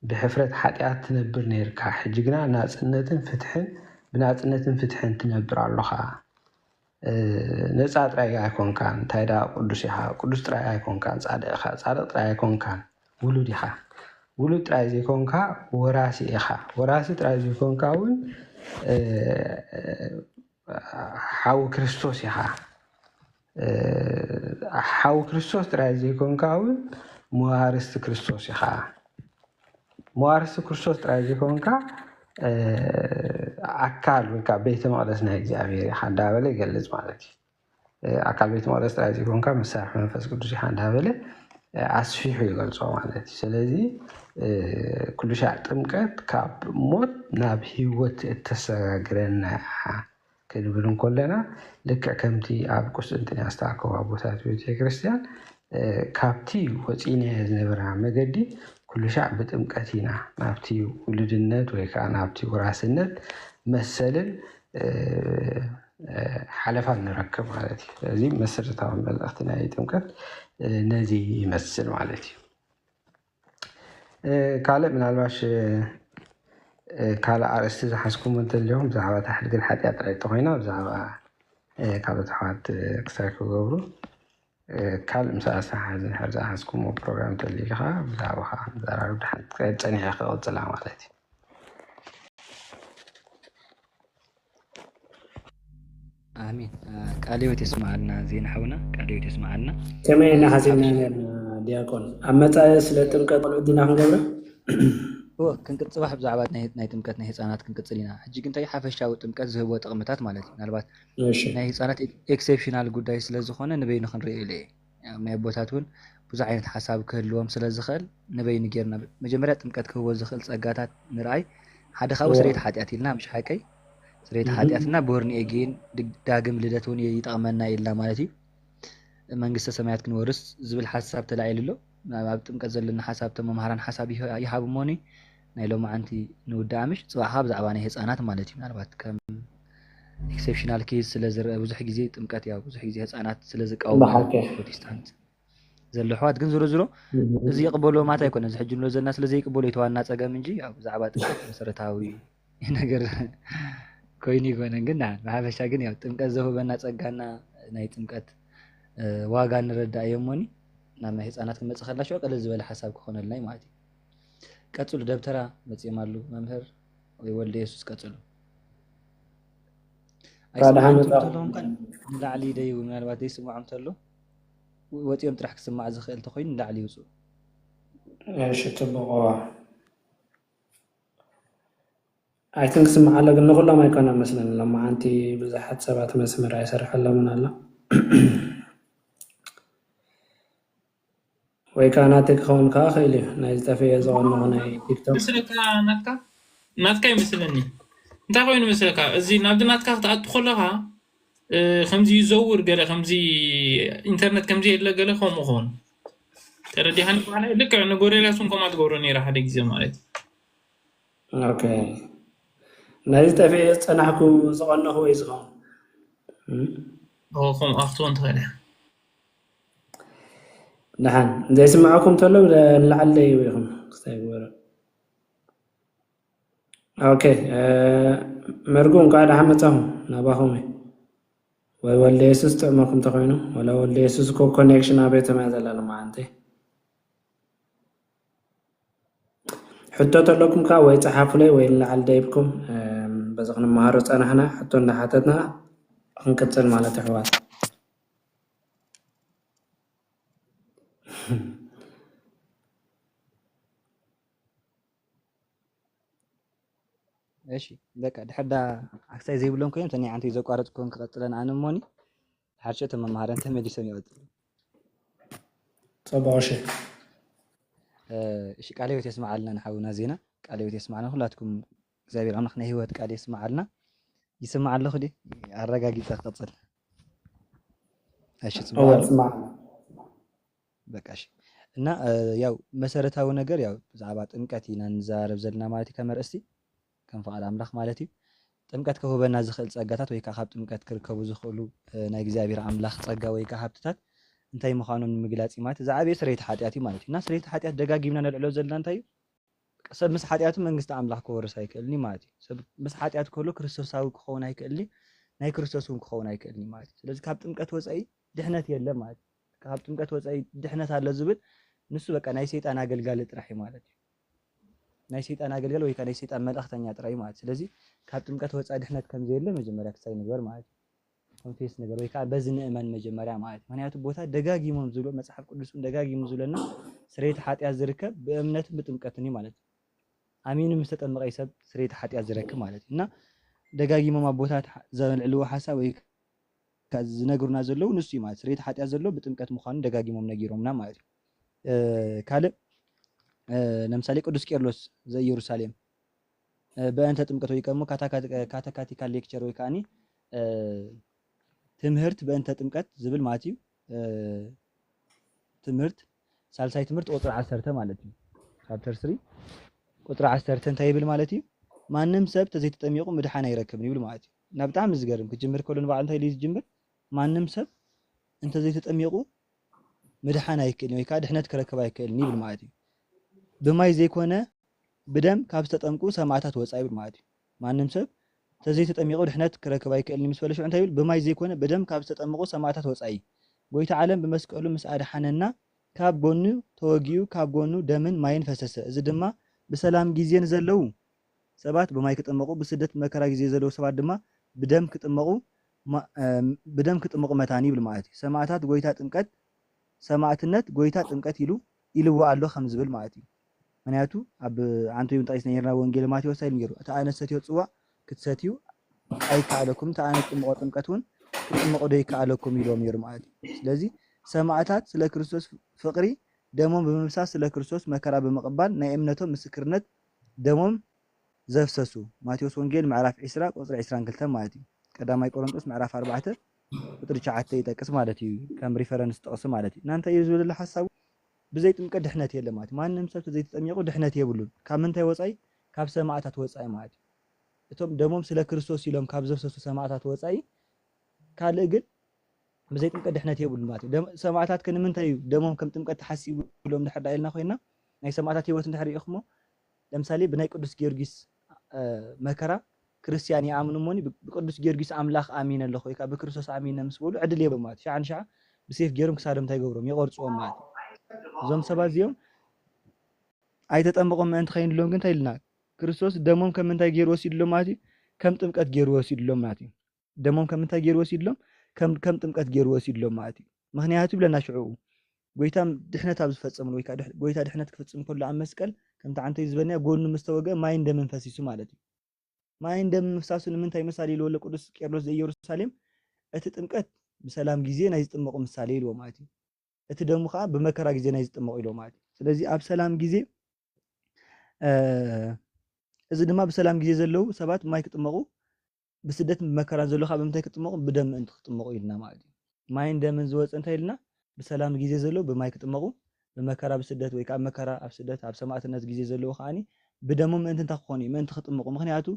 ብሕፍረት ሓጢኣት ትነብር ነርካ፣ ሕጂ ግና ናፅነትን ፍትሕን ብናፅነትን ፍትሕን ትነብር ኣሎኻ። ነፃ ጥራይ ኣይኮንካን፣ እንታይ ደኣ ቅዱስ ኢኻ፣ ቅዱስ ጥራይ ኣይኮንካን፣ ፃድቕ ኢኻ፣ ፃድቕ ጥራይ ኣይኮንካን፣ ውሉድ ኢኻ። ውሉድ ጥራይ ዘይኮንካ ወራሲ ኢኻ። ወራሲ ጥራይ ዘይኮንካ እውን ሓው ክርስቶስ ኢኻ። ሓው ክርስቶስ ጥራይ ዘይኮንካ እውን መዋርስቲ ክርስቶስ ኢኻ። መዋርስቲ ክርስቶስ ጥራይ ዘይኮንካ ኣካል ወይ ከዓ ቤተ መቅደስ ናይ እግዚኣብሔር ኢኻ እንዳበለ ይገልጽ ማለት እዩ። ኣካል ቤተ መቅደስ ጥራይ ዘይኮንካ መሳርሒ መንፈስ ቅዱስ ኢኻ እንዳበለ ኣስፊሑ ይገልጾ ማለት እዩ። ስለዚ ኩሉ ሻዕ ጥምቀት ካብ ሞት ናብ ህይወት እተሰጋግረና እያ ክንብል እንከለና ልክዕ ከምቲ ኣብ ቁስጥንጥንያ ዝተኣከቡ ኣቦታት ቤተ ክርስቲያን ካብቲ ወፂእናዮ ዝነበርና መገዲ ኩሉ ሻዕ ብጥምቀት ኢና ናብቲ ውሉድነት ወይ ከዓ ናብቲ ወራስነት መሰልን ሓለፋን ንረክብ ማለት እዩ። ስለዚ መሰረታዊ መልእኽቲ ናይ ጥምቀት ነዚ ይመስል ማለት እዩ። ካልእ ምናልባሽ ካልእ ኣርእስቲ ዝሓዝኩም እንተልዮም ብዛዕባ ታሕድግል ሓጢኣት ጥራይ ተኮይና ብዛዕባ ካልኦት ኣሕዋት ክሳይ ክገብሩ ካልእ ምስ ኣሳሓ ዝንሕር ዝሓዝኩሞ ፕሮግራም ተልዩ ከዓ ብዛዕባ ከዓ ዘራርብ ድሓን ጸኒሐ ክቕጽላ ማለት እዩ። ኣሜን። ቃለ ሕይወት የስምዓልና ዜና ሓውና፣ ቃለ ሕይወት የስምዓልና። ከመይ ኢና ሓሲብና ነርና ዲያቆን? ኣብ መጻኢ ስለ ጥምቀት ቆልዑ ዲና ክንገብረ? እወ፣ ክንቅጽል ጽባሕ ብዛዕባ ናይ ጥምቀት ናይ ህጻናት ክንቅጽል ኢና። ሕጂ ግን እንታይ ሓፈሻዊ ጥምቀት ዝህቦ ጥቕምታት ማለት እዩ። ምናልባት ናይ ህጻናት ኤክሴፕሽናል ጉዳይ ስለ ዝኾነ ንበይኑ ክንርእዮ ኢለ እየ። ናይ ኣቦታት እውን ብዙሕ ዓይነት ሓሳብ ክህልዎም ስለ ዝኽእል ንበይኑ ጌርና መጀመርያ ጥምቀት ክህቦ ዝኽእል ጸጋታት ምርኣይ ሓደ ካብኡ ስርየት ሓጢኣት ኢልና ምሽ ሓቀይ ስርየት ሓጢኣትና ቦርን ኤጌን ዳግም ልደት እውን ይጠቕመና ኢልና ማለት እዩ። መንግስተ ሰማያት ክንወርስ ዝብል ሓሳብ ተላዒሉ ኣሎ። ኣብ ጥምቀት ዘለና ሓሳብ ተመምሃራን ሓሳብ ይሃብ እሞኒ ናይ ሎማዓንቲ ንውዳኣ ምሽ ጽባሕ ብዛዕባ ናይ ህፃናት ማለት እዩ ምናልባት ከም ኤክሴፕሽናል ኬዝ ስለ ዝረአ ብዙሕ ግዜ ጥምቀት ያው ብዙሕ ግዜ ህፃናት ስለ ዝቃወሙ ፕሮቴስታንት ዘሎ ኣሕዋት ግን ዝሮ ዝሮ እዚ ይቅበልዎ ማለት ኣይኮነ እዚ ሕጂ ንብሎ ዘለና ስለ ዘይቅበሉ እቲ ዋና ፀገም እንጂ ያው ብዛዕባ ጥምቀት መሰረታዊ ነገር ኮይኑ ይኮነን ግን ብሓፈሻ ግን ያው ጥምቀት ዘህበና ፀጋና ናይ ጥምቀት ዋጋ ንረዳእ እዮሞኒ ናብ ናይ ህፃናት ክመፅእ ከላ ሽዑ ቅልል ዝበለ ሓሳብ ክኾነልና እዩ ማለት እዩ። ቀጽሉ፣ ደብተራ መጺኦም ኣሉ፣ መምህር ወይ ወልደ የሱስ ቀጽሉ። እንኳዕ ደሓን ኣይስምዖም መጻኹም። ተለኹም ከ ንላዕሊ ደይቡ፣ ምናልባት ዘይስምዖም ተሎ ወጺኦም ጥራሕ ክስማዕ ዝኽእል ተኾይኑ ንላዕሊ ይውጽኡ። እሺ፣ ጽቡቕ። እዋ። I think ክስማዕ ኣሎ፣ ግን ንኹሎም ኣይኮነን መስለኒ። ሎማዓንቲ ብዙሓት ሰባት መስመር ኣይሰርሐሎምን ኣሎ። ወይ ከዓ ናተይ ክኸውን ከዓ ክእል እዩ፣ ናይ ዝጠፍኤ ዝቐነኹ ናይ ቲክቶክ። ምስለካ ናትካ ናትካ ይመስለኒ። እንታይ ኮይኑ መስለካ፣ እዚ ናብዚ ናትካ ክትኣቱ ከለኻ እ፣ ከምዚ ይዘውር ገለ፣ ከምዚ ኢንተርነት ከምዚ የለ ገለ፣ ከምኡ ኸውን ተረዲሃኒ። በዓል ልክዕ ንጎሬላስ እውን ከምኣ ትገብሮ ነይራ ሓደ ግዜ ማለት እዩ። ኦኬ፣ ናይ ዝጠፍኤ ዝጸናሕኩ ዝቐነኹ ወይ ዝኸውን። እም፣ ኦ፣ ከምኡ ክትኮን ትኽእል እያ። ደሓን ዘይስምዓኩም ተሎ ንላዕሊ ደይቡ ኢኹም ክስታይ ግበሩ። ኦኬ፣ እ፣ መርጉ እንኳዕ ደሓን መጻኹም ናባኹም እዩ። ወይ ወልደ የሱስ ጥዕመኩም ተኾይኑ፣ ወላ ወልደ የሱስ እኮ ኮኔክሽን ኣበይ ተመያ ዘላ ሎማዓንቲ። ሕቶ ተለኩም ከኣ ወይ ጸሓፉለይ ወይ ንላዕሊ ደይብኩም፣ እም፣ በዚ ክንመሃሮ ጸናሕና፣ ሕቶ እንዳሓተትና ክንቅጽል ማለት ኣሕዋት። እሺ፣ በቃ ድሕር ዳ ኣክሳይ ዘይብሎም ኮይኖም፣ ተኒ ዓንተይ ዘቋረጽኩን ክቐጽለን ኣነ እሞኒ፣ ሓርሸ እቶም መምሃራን ተመሊሶም ይቐጽሉ። ጽቡቕ፣ እሺ። እ፣ እሺ፣ ቃለ ህይወት የስምዓልና ንሓውና ዜና፣ ቃለ ህይወት የስምዓልና። ኩላትኩም እግዚኣብሔር ኣምላኽ ናይ ህይወት ቃል የስምዓልና። ይስማዕ ኣለኹ ድዩ? ኣረጋጊጸ ክቐጽል። እሺ፣ ጽቡቕ እወ፣ ኣሎ። ይስማዕ። በቃ እሺ። እና፣ እ፣ ያው መሰረታዊ ነገር ያው ብዛዕባ ጥምቀት ኢና ንዘራረብ ዘለና ማለት እዩ፣ ከም ኣርእስቲ፣ ከም ፍቓድ ኣምላኽ ማለት እዩ። ጥምቀት ክህበና ዝኽእል ጸጋታት ወይ ከዓ ካብ ጥምቀት ክርከቡ ዝኽእሉ፣ እ፣ ናይ እግዚኣብሔር ኣምላኽ ጸጋ ወይ ከዓ ሃብትታት እንታይ ምዃኖም ንምግላጽ እዩ ማለት እዩ። ዝዓበየ ስርየት ሓጢኣት እዩ ማለት እዩ። እና ስርየት ሓጢኣት ደጋጊምና ነልዕሎ ዘለና እንታይ እዩ? ሰብ ምስ ሓጢኣቱ መንግስቲ ኣምላኽ ክወርስ ኣይክእልን እዩ ማለት እዩ። ሰብ ምስ ሓጢኣት ከሎ ክርስቶሳዊ ክኸውን ኣይክእልን እዩ፣ ናይ ክርስቶስ እውን ክኸውን ኣይክእልን እዩ ማለት እዩ። ስለዚ ካብ ጥምቀት ወጻኢ ድሕነት የለን ማለት እዩ። ካብ ጥምቀት ወጻኢ ድሕነት ኣሎ ዝብል ንሱ በቃ ናይ ሰይጣን ኣገልጋሊ ጥራሕ እዩ ማለት እዩ። ናይ ሰይጣን ኣገልጋሊ ወይ ከዓ ናይ ሰይጣን መልእኽተኛ ጥራይ እዩ ማለት እዩ። ስለዚ ካብ ጥምቀት ወጻኢ ድሕነት ከም ዘየለ መጀመርያ ክሳይ ንግበር ማለት እዩ። ኮንፌስ ንግበር ወይ ከዓ በዚ ንእመን መጀመርያ ማለት እዩ። ምክንያቱ ቦታ ደጋጊሞም ዝብሎ መጽሓፍ ቅዱስ እውን ደጋጊሙ ዝብለና ስርየት ሓጢኣት ዝርከብ ብእምነትን ብጥምቀትን እዩ ማለት እዩ። ኣሚኑ ምስ ተጠመቐ እዩ ሰብ ስርየት ሓጢኣት ዝረክብ ማለት እዩ። እና ደጋጊሞም ኣቦታት ሓ-፣ ዘልዕልዎ ሓሳብ ወይ ከዓ ዝነግሩና ዘለዉ ንሱ እዩ ማለት ስርየት ሓጢኣት ዘሎ ብጥምቀት ምዃኑ ደጋጊሞም ነጊሮምና ማለት እዩ። እ፣ ካልእ፣ እ፣ ለምሳሌ ቅዱስ ቄርሎስ ዘኢየሩሳሌም፣ እ፣ በእንተ ጥምቀት ወይ ከሞ ካታካ-፣ ካተካቲካል ሌክቸር ወይ ከዓኒ፣ እ፣ ትምህርት በእንተ ጥምቀት ዝብል ማለት እዩ። እ፣ ትምህርት፣ ሳልሳይ ትምህርት ቁጽሪ ዓሰርተ ማለት እዩ። ቻፕተር ስሪ ቁጽሪ ዓሰርተ እንታይ ይብል ማለት እዩ? ማንም ሰብ ተዘይተጠሚቑ ምድሓን ኣይረክብን ይብል ማለት እዩ። እና ብጣዕሚ ዝገርም ክጅምር ከሎ ንባዕሉ እንታይ ኢሉ እዩ ዝጅምር? ማንም ሰብ እንተዘይተጠሚቑ ምድሓን ኣይክእልን ወይ ከዓ ድሕነት ክረክብ ኣይክእልን ይብል ማለት እዩ። ብማይ ዘይኮነ ብደም ካብ ዝተጠምቁ ሰማዕታት ወፃኢ ይብል ማለት እዩ። ማንም ሰብ ተዘይተጠሚቑ ድሕነት ክረክብ ኣይክእልን እዩ ምስ በለ ሽዑ እንታይ ይብል? ብማይ ዘይኮነ ብደም ካብ ዝተጠምቁ ሰማዕታት ወፃኢ ጎይታ ዓለም ብመስቀሉ ምስ ኣድሓነና ካብ ጎኑ ተወጊኡ ካብ ጎኑ ደምን ማይን ፈሰሰ። እዚ ድማ ብሰላም ግዜ ንዘለዉ ሰባት ብማይ ክጥመቑ፣ ብስደት መከራ ግዜ ዘለዉ ሰባት ድማ ብደም ክጥመቑ ማ-፣ እ፣ ብደም ክጥመቑ መታን ይብል ማለት እዩ። ሰማዕታት ጎይታ ጥምቀት፣ ሰማዕትነት ጎይታ ጥምቀት ኢሉ ኢልዎ ኣሎ ከም ዝብል ማለት እዩ። ምክንያቱ ኣብ ዓንቶ እውን ጠቂስና ነርና፣ ወንጌል ማቴዎስ ኣይልም ገይሩ፣ "እቲ ኣነ ሰትዮ ጽዋእ ክትሰትዩ ኣይከኣለኩም፣ እቲ ኣነ ጥምቆ ጥምቀት እውን ክትጥመቑ ዶ ይከኣለኩም?" ኢልዎም ነይሩ ማለት እዩ። ስለዚ ሰማዕታት ስለ ክርስቶስ ፍቕሪ ደሞም ብምፍሳስ ስለ ክርስቶስ መከራ ብምቕባል ናይ እምነቶም ምስክርነት ደሞም ዘፍሰሱ። ማቴዎስ ወንጌል ምዕራፍ ዒስራ ቁጽሪ ዒስራን ክልተን ማለት እዩ። ቀዳማይ ቆሮንቶስ ምዕራፍ ኣርባዕተ ቁጽሪ ትሽዓተ ይጠቅስ ማለት እዩ። ከም ሪፈረንስ ጥቕሲ ማለት እዩ። እና እንታይ እዩ ዝብል ዘሎ ሓሳቡ? ብዘይ ጥምቀት ድሕነት የለን ማለት እዩ። ማንም ሰብ ተዘይተጠሚቑ ድሕነት የብሉን። ካብ ምንታይ ወጻኢ? ካብ ሰማዕታት ወጻኢ ማለት እዩ። እቶም ደሞም ስለ ክርስቶስ ኢሎም ካብ ዘፍሰሱ ሰማዕታት ወጻኢ ካልእ ግን ብዘይ ጥምቀት ድሕነት የብሉን ማለት እዩ። ደም-፣ ሰማዕታት ከ ንምንታይ እዩ ደሞም ከም ጥምቀት ተሓሲቡ ኢሎም ድሕር ዳ ኢልና ኮይና ናይ ሰማዕታት ህይወት እንድሕር ርኢኹሞ፣ ለምሳሌ ብናይ ቅዱስ ጊዮርጊስ፣ እ፣ መከራ ክርስቲያን ይኣምኑ እሞኒ ብ-፣ ብቅዱስ ጊዮርጊስ ኣምላኽ ኣሚነ ኣለኹ ወይ ከዓ ብክርስቶስ ኣሚነ ምስ በሉ ዕድል የብሎም ማለት እዩ። ሸዓ ንሸዓ ብሴፍ ገይሮም ክሳዶም እንታይ ይገብሮም? ይቆርፅዎም ማለት እዩ። እዞም ሰባት እዚኦም ኣይተጠመቑን ምእንቲ ከይንብሎም ግን እንታይ ኢልና? ክርስቶስ ደሞም ከም ምንታይ ገይሩ ወሲድሎም ማለት እዩ? ከም ጥምቀት ገይሩ ወሲድሎም ማለት እዩ። ደሞም ከም ምንታይ ገይሩ ወሲድሎም? ከም፣ ከም ጥምቀት ገይሩ ወሲድሎም ማለት እዩ። ምኽንያቱ ይብለና ሽዑ፣ ጎይታ ድሕነት ኣብ ዝፈጸምሉ ወይ ከዓ ድሕ-፣ ጎይታ ድሕነት ክፍጽም ከሎ ኣብ መስቀል ከምቲ ዓንተይ ዝበልናዮ ጎኑ ምስ ተወግአ ማይን ደምን ፈሲሱ ማለት እዩ። ማይን ደምን ምፍሳሱ ንምንታይ ምሳሌ ኢልዎ ኣሎ ቅዱስ ቄርሎስ ዘኢየሩሳሌም? እቲ ጥምቀት ብሰላም ግዜ ናይ ዝጥመቑ ምሳሌ ኢልዎ ማለት እዩ። እቲ ደሙ ከዓ ብመከራ ግዜ ናይ ዝጥመቑ ኢልዎ ማለት እዩ። ስለዚ ኣብ ሰላም ግዜ፣ እ፣ እዚ ድማ ብሰላም ግዜ ዘለዉ ሰባት ማይ ክጥመቑ፣ ብስደትን ብመከራን ዘለዉ ከዓ ብምንታይ ክጥመቑ? ብደም ምእንቲ ክጥመቑ ኢልና ማለት እዩ። ማይን ደምን ዝወፀ እንታይ ኢልና? ብሰላም ግዜ ዘለዉ ብማይ ክጥመቑ፣ ብመከራ ብስደት ወይ ከዓ መከራ ኣብ ስደት ኣብ ሰማእትነት ግዜ ዘለዉ ከዓኒ ብደሞም ምእንቲ እንታይ ክኾኑ እዩ? ምእንቲ ክጥመቑ። ምኽንያቱ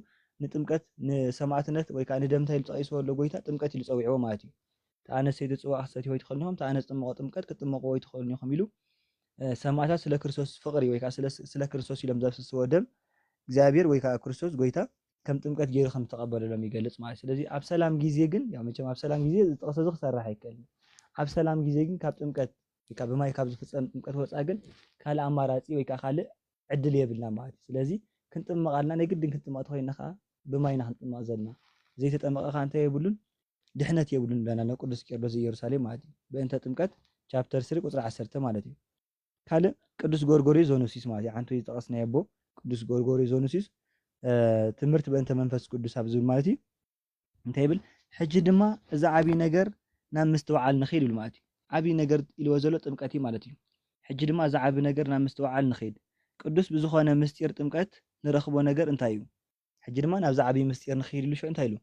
ንጥምቀት ንሰማእትነት ወይ ከዓ ንደም እንታይ ኢሉ ጠቒስዎ ኣሎ ጎይታ? ጥምቀት ኢሉ ፀዊዕዎ ማለት እዩ። "እቲ ኣነ ዝሰትዮ ጽዋእ ክትሰትይዎ ኣይትኽእሉን ኢኹም፣ እቲ ኣነ ዝጥመቖ ጥምቀት ክትጥመቕዎ ኣይትኽእሉን ኢኹም" ኢሉ፣ እ፣ ሰማእታት ስለ ክርስቶስ ፍቕሪ ወይ ከዓ ስለ፣ ስለ ክርስቶስ ኢሎም ዘፍስስዎ ደም እግዚኣብሔር ወይ ከዓ ክርስቶስ ጎይታ ከም ጥምቀት ገይሩ ከም ዝተቐበለሎም ይገልጽ ማለት እዩ። ስለዚ ኣብ ሰላም ግዜ ግን፣ ያው መቸም ኣብ ሰላም ግዜ እዚ ጥቕሲ እዚ ክሰርሕ ኣይክእልን። ኣብ ሰላም ግዜ ግን ካብ ጥምቀት ወይ ከዓ ብማይ ካብ ዝፍጸም ጥምቀት ወጻኢ ግን ካልእ ኣማራጺ ወይ ከዓ ካልእ ዕድል የብልና ማለት እዩ። ስለዚ ክንጥመቕ ኣለና፣ ናይ ግድን ክንጥመቕ ተኾይንና ከዓ ብማይ ኢና ክንጥመቕ ዘለና። ዘይተጠመቐ ከዓ እንታይ የብሉን? ድሕነት የብሉን ብለና ኣሎ ቅዱስ ቄርሎስ ዘኢየሩሳሌም ማለት እዩ። በእንተ ጥምቀት ቻፕተር ስሪ ቁጽሪ ዓሰርተ ማለት እዩ። ካልእ ቅዱስ ጎርጎርዮስ ዘኑሲስ ማለት እዩ። ዓንቶ ዝጠቐስናዮ ኣቦ ቅዱስ ጎርጎርዮስ ዘኑሲስ፣ እ፣ ትምህርቲ በእንተ መንፈስ ቅዱስ ኣብ ዝብል ማለት እዩ። እንታይ ይብል? "ሕጂ ድማ እዚ ዓብዪ ነገር ናብ ምስትውዓል ንኺድ" ይብል ማለት እዩ። ዓብዪ ነገር ኢልዎ ዘሎ ጥምቀት እዩ ማለት እዩ። "ሕጂ ድማ እዚ ዓብዪ ነገር ናብ ምስትውዓል ንኺድ። ቅዱስ ብዝኾነ ምስጢር ጥምቀት ንረኽቦ ነገር እንታይ እዩ?" ሕጂ ድማ ናብዚ ዓብዪ ምስጢር ንኺድ ኢሉ ሽዑ እንታይ ኢሉ?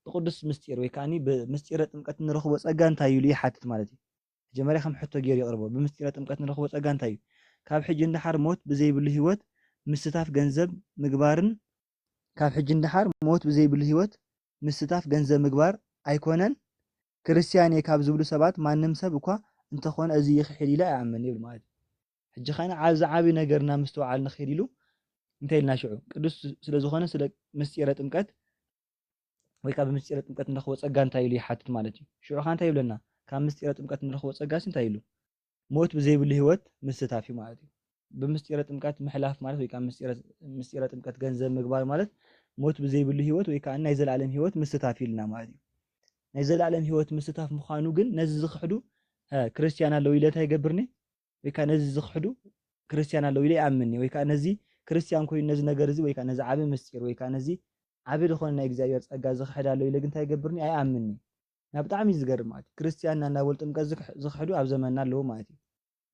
ብቅዱስ ምስጢር ወይ ከዓኒ ብምስጢረ ጥምቀት ንረኽቦ ጸጋ እንታይ እዩ ኢሉ ይሓትት ማለት እዩ። መጀመርያ ከም ሕቶ ገይሩ የቕርቦ። ብምስጢረ ጥምቀት ንረኽቦ ጸጋ እንታይ እዩ? ካብ ሕጂ ንደሓር ሞት ብዘይብሉ ህይወት ምስታፍ ገንዘብ ምግባርን፣ ካብ ሕጂ ንደሓር ሞት ብዘይብሉ ህይወት ምስታፍ ገንዘብ ምግባር ኣይኮነን፣ ክርስትያን እየ ካብ ዝብሉ ሰባት ማንም ሰብ እኳ እንተኾነ እዚ ይኽሕድ ኢለ ኣይኣምን ይብል ማለት እዩ። ሕጂ ኸነ ኣብዚ ዓብዪ ነገር ናብ ምስትውዓል ንኽድ ኢሉ እንታይ ኢልና ሽዑ? ቅዱስ ስለ ዝኾነ ስለ ምስጢረ ጥምቀት ወይ ከዓ ብምስጢረ ጥምቀት ንረኽቦ ጸጋ እንታይ ኢሉ ይሓትት ማለት እዩ። ሽዑ ኸ እንታይ ይብለና? ካብ ምስጢረ ጥምቀት ንረኽቦ ጸጋስ እንታይ ኢሉ? ሞት ብዘይብሉ ህይወት ምስታፍ እዩ ማለት እዩ። ብምስጢረ ጥምቀት ምሕላፍ ማለት ወይ ከዓ ምስጢረ፣ ምስጢረ ጥምቀት ገንዘብ ምግባር ማለት ሞት ብዘይብሉ ህይወት ወይ ከዓ ናይ ዘለኣለም ህይወት ምስታፍ ኢልና ማለት እዩ። ናይ ዘለኣለም ህይወት ምስታፍ ምዃኑ ግን ነዚ ዝኽሕዱ፣ እ፣ ክርስትያን ኣለዉ ኢለ እንታይ ይገብርኒ? ወይ ከዓ ነዚ ዝኽሕዱ ክርስትያን ኣለዉ ኢለ ይኣምንኒ። ወይ ከዓ ነዚ ክርስትያን ኮይኑ ነዚ ነገር እዚ ወይ ከዓ ነዚ ዓቢ ምስጢር ወይ ከዓ ነዚ ዓቢ ዝኾነ ናይ እግዚኣብሔር ጸጋ ዝኽሕድ ኣሎ ኢለ ግን እንታይ ይገብርኒ? ኣይኣምንኒ። እና ብጣዕሚ እዩ ዝገርም ማለት እዩ። ክርስትያን እናናበሉ ጥምቀት ዝክሕ-፣ ዝኽሕዱ ኣብ ዘመንና ኣለዉ ማለት እዩ።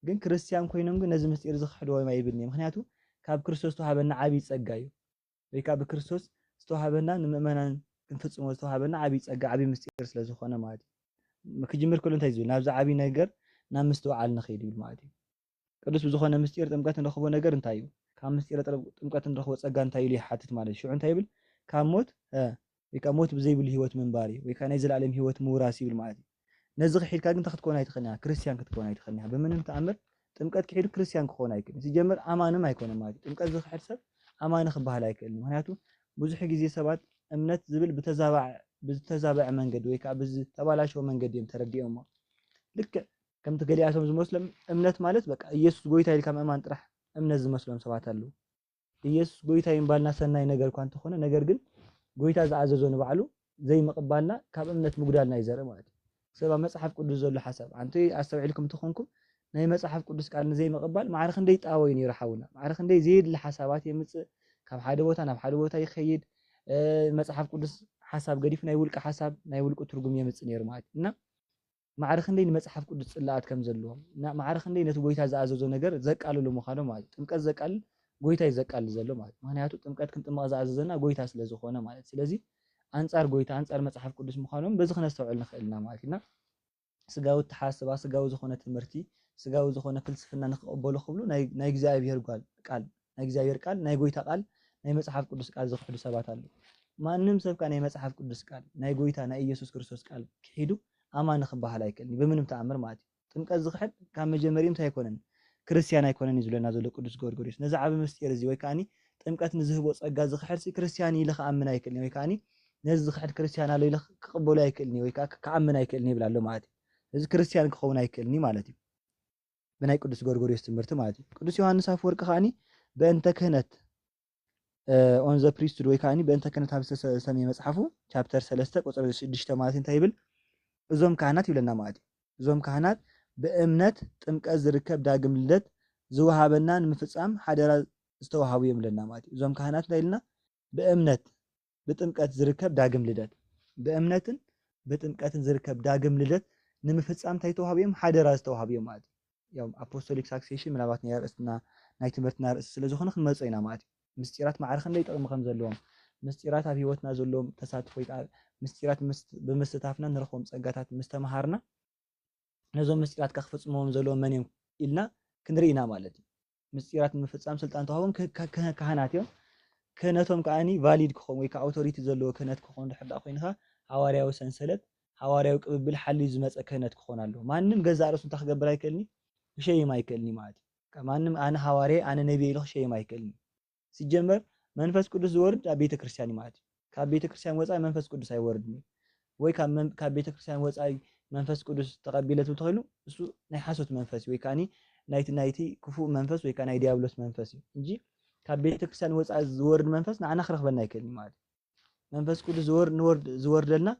ግን ክርስትያን ኮይኖም ግን ነዚ ምስጢር ዝኽሕድዎ እዮም ኣይብልኒ። ምኽንያቱ ካብ ክርስቶስ ዝተዋሃበና ዓብዪ ጸጋ እዩ። ወይ ከዓ ብክርስቶስ ዝተዋሃበና ንምእመናን ክንፍጽሞ ዝተዋሃበና ዓብዪ ጸጋ፣ ዓብዪ ምስጢር ስለ ዝኾነ ማለት እዩ። ክጅምር ከሎ እንታይ ዝብል? ናብዚ ዓብዪ ነገር ናብ ምስትውዓል ንኸይድ ይብል ማለት እዩ። ቅዱስ ብዝኾነ ምስጢር ጥምቀት ንረኽቦ ነገር እንታይ እዩ? ካብ ምስጢረ ጥር-፣ ጥምቀት ንረኽቦ ጸጋ እንታይ ኢሉ ይሓትት ማለት እዩ። ሽዑ እንታይ ይብል? ካብ ሞት፣ እ፣ ወይ ካብ ሞት ብዘይብሉ ህይወት ምንባር እዩ። ወይ ከዓ ናይ ዘለኣለም ህይወት ምውራስ ይብል ማለት እዩ። ነዚ ክሒድካ ግን እንታይ ክትከውን ኣይትኽእልን ኢኻ? ክርስትያን ክትከውን ኣይትኽእልን ኢኻ። ብምንም ተኣምር ጥምቀት ክሒዱ ክርስትያን ክኸውን ኣይክእልን። ሲጀምር ኣማንም ኣይኮነን ማለት እዩ። ጥምቀት ዝኽሕድ ሰብ ኣማኒ ክበሃል ኣይክእልን። ምኽንያቱ ብዙሕ ግዜ ሰባት እምነት ዝብል ብተዛባዕ-፣ ብዝተዛበዐ መንገዲ ወይ ከዓ ብዝተባላሸወ መንገዲ እዮም ተረዲኦሞ። ልክዕ ከምቲ ገሊኣቶም ዝመስሎም እምነት ማለት በቃ ኢየሱስ ጎይታ ኢልካ ምእማን ጥራሕ እምነት ዝመስሎም ሰባት ኣለዉ። ኢየሱስ ጎይታ እዩ ምባልና ሰናይ ነገር እኳ እንተኾነ፣ ነገር ግን ጎይታ ዝኣዘዞ ንባዕሉ ዘይምቕባልና ካብ እምነት ምጉዳልና እዩ ዘርኢ ማለት እዩ። ሰብ ኣብ መጽሓፍ ቅዱስ ዘሎ ሓሳብ፣ ኣንቲ ኣስተውዒልኩም እንተኾንኩም፣ ናይ መጽሓፍ ቅዱስ ቃል ንዘይምቕባል ማዕረ ክንደይ ጣቦ እዩ ነይሩ ሓውና። ማዕረ ክንደይ ዘየድሊ ሓሳባት የምጽእ፣ ካብ ሓደ ቦታ ናብ ሓደ ቦታ ይኸይድ። እ፣ መጽሓፍ ቅዱስ ሓሳብ ገዲፉ ናይ ውልቂ ሓሳብ፣ ናይ ውልቂ ትርጉም የምጽእ ነይሩ ማለት እዩ። እና ማዕረ ክንደይ ንመጽሓፍ ቅዱስ ጽላኣት ከም ዘለዎም፣ እና ማዕረ ክንደይ ነቲ ጎይታ ዝኣዘዞ ነገር ዘቃልሉ ምዃኖም ማለት እዩ። ጥምቀት ዘቃልል ጎይታ እዩ ዘቃልል ዘሎ ማለት እዩ። ምኽንያቱ ጥምቀት ክንጥመቕ ዝኣዘዘና ጎይታ ስለ ዝኾነ ማለት እዩ። ስለዚ ኣንጻር ጎይታ፣ ኣንጻር መጽሓፍ ቅዱስ ምዃኖም በዚ ክነስተውዕል ንኽእል ኢና ማለት እዩ። እና ስጋዊ ኣተሓሳስባ፣ ስጋዊ ዝኾነ ትምህርቲ፣ ስጋዊ ዝኾነ ፍልስፍና ንኽቕበሉ ክብሉ ናይ፣ ናይ እግዚኣብሔር ጓል ቃል፣ ናይ እግዚኣብሔር ቃል፣ ናይ ጎይታ ቃል፣ ናይ መጽሓፍ ቅዱስ ቃል ዝኽሕዱ ሰባት ኣለዉ። ማንም ሰብ ከኣ ናይ መጽሓፍ ቅዱስ ቃል፣ ናይ ጎይታ ናይ ኢየሱስ ክርስቶስ ቃል ክሒዱ ኣማኒ ክበሃል ኣይክእልን እዩ፣ ብምንም ተኣምር ማለት እዩ። ጥምቀት ዝኽሕድ ካብ መጀመሪኡ እንታይ ኣይኮነን? ክርስትያን ኣይኮነን እዩ ዝብለና ዘሎ ቅዱስ ጎርጎርዮስ። ነዚ ዓቢ ምስጢር እዚ ወይ ከኣኒ ጥምቀት ንዝህቦ ጸጋ ዝኽሕድሲ ክርስትያን ኢለ ክኣምን ኣይክእልን እየ፣ ወይ ከኣኒ ነዚ ዝኽሕድ ክርስትያን ኣሎ ኢለ ክቕበሎ ኣይክእልን እየ፣ ወይ ከኣ ክኣምን ኣይክእልን እየ ይብል ኣሎ ማለት እዩ። እዚ ክርስትያን ክኸውን ኣይክእልን እዩ ማለት እዩ። ብናይ ቅዱስ ጎርጎርዮስ ትምህርቲ ማለት እዩ። ቅዱስ ዮሃንስ ኣፈወርቂ ከኣኒ በእንተ ክህነት on the priesthood ወይ ከዓኒ በእንተ ክህነት ኣብ ዝተሰመየ መጽሓፉ ቻፕተር ሰለስተ ቁጽሪ ሽዱሽተ ማለት እንታይ ይብል? እዞም ካህናት ይብለና ማለት እዩ። እዞም ካህናት ብእምነት ጥምቀት ዝርከብ ዳግም ልደት ዝወሃበና ንምፍጻም ሓደራ ዝተዋሃቡ እዮም ይብለና ማለት እዩ። እዞም ካህናት እንታይ ኢልና? ብእምነት ብጥምቀት ዝርከብ ዳግም ልደት ብእምነትን ብጥምቀትን ዝርከብ ዳግም ልደት ንምፍጻም እንታይ ተዋሃቡ እዮም? ሓደራ ዝተዋሃቡ እዮም ማለት እዩ። ያው ኣፖስቶሊክ ሳክሴሽን ምናልባት ናይ ርእስና ናይ ትምህርትና ርእሲ ስለ ዝኾነ ክንመጾ ኢና ማለት እዩ። ምስጢራት ማዕረ ክንደይ ጥቕሚ ከም ዘለዎም፣ ምስጢራት ኣብ ህይወትና ዘለዎም ተሳትፎ ወይ ከዓ ምስጢራት ምስ- ብምስታፍና ንረኽቦም ጸጋታት ምስ ተምሃርና ነዞም ምስጢራት ከክፍጽምዎም ዘለዎም መን እዮም ኢልና ክንርኢ ኢና ማለት እዩ። ምስጢራት ንምፍጻም ስልጣን ተዋህቦም ክ- ክ- ክ- ካህናት እዮም። ክህነቶም ከዓኒ ቫሊድ ክኸውን ወይ ከዓ ኣውቶሪቲ ዘለዎ ክህነት ክኸውን ድሕር ደኣ ኮይንካ ሃዋርያዊ ሰንሰለት ሃዋርያዊ ቅብብል ሓልዩ ዝመፀ ክህነት ክኾን ኣለዎ። ማንም ገዛእ ርእሱ እንታይ ክገብር ኣይክእልኒ ክሸይም ኣይክእልኒ ማለት እዩ። ከ- ማንም ኣነ ሃዋርየ ኣነ ነቢየ ኢሉ ክሸይም ኣይክእልኒ። ሲጀመር መንፈስ ቅዱስ ዝወርድ ኣብ ቤተ ክርስቲያን እዩ ማለት እዩ። ካብ ቤተ ክርስቲያን ወፃኢ መንፈስ ቅዱስ ኣይወርድን እዩ። ወይ ካብ መን- ካብ ቤተ ክርስቲያን ወፃኢ መንፈስ ቅዱስ ተቐቢለ ትብል ተኽእሉ እሱ ናይ ሓሶት መንፈስ እዩ ወይ ከዓኒ ናይቲ ናይቲ ክፉእ መንፈስ ወይ ከዓ ናይ ዲያብሎስ መንፈስ እዩ እንጂ ካብ ቤተ ክርስቲያን ወፃኢ ዝወርድ መንፈስ ንዓና ክረኽበና ኣይክእልን እዩ ማለት እዩ። መንፈስ ቅዱስ ዝወር- ንወርድ ዝወርደልና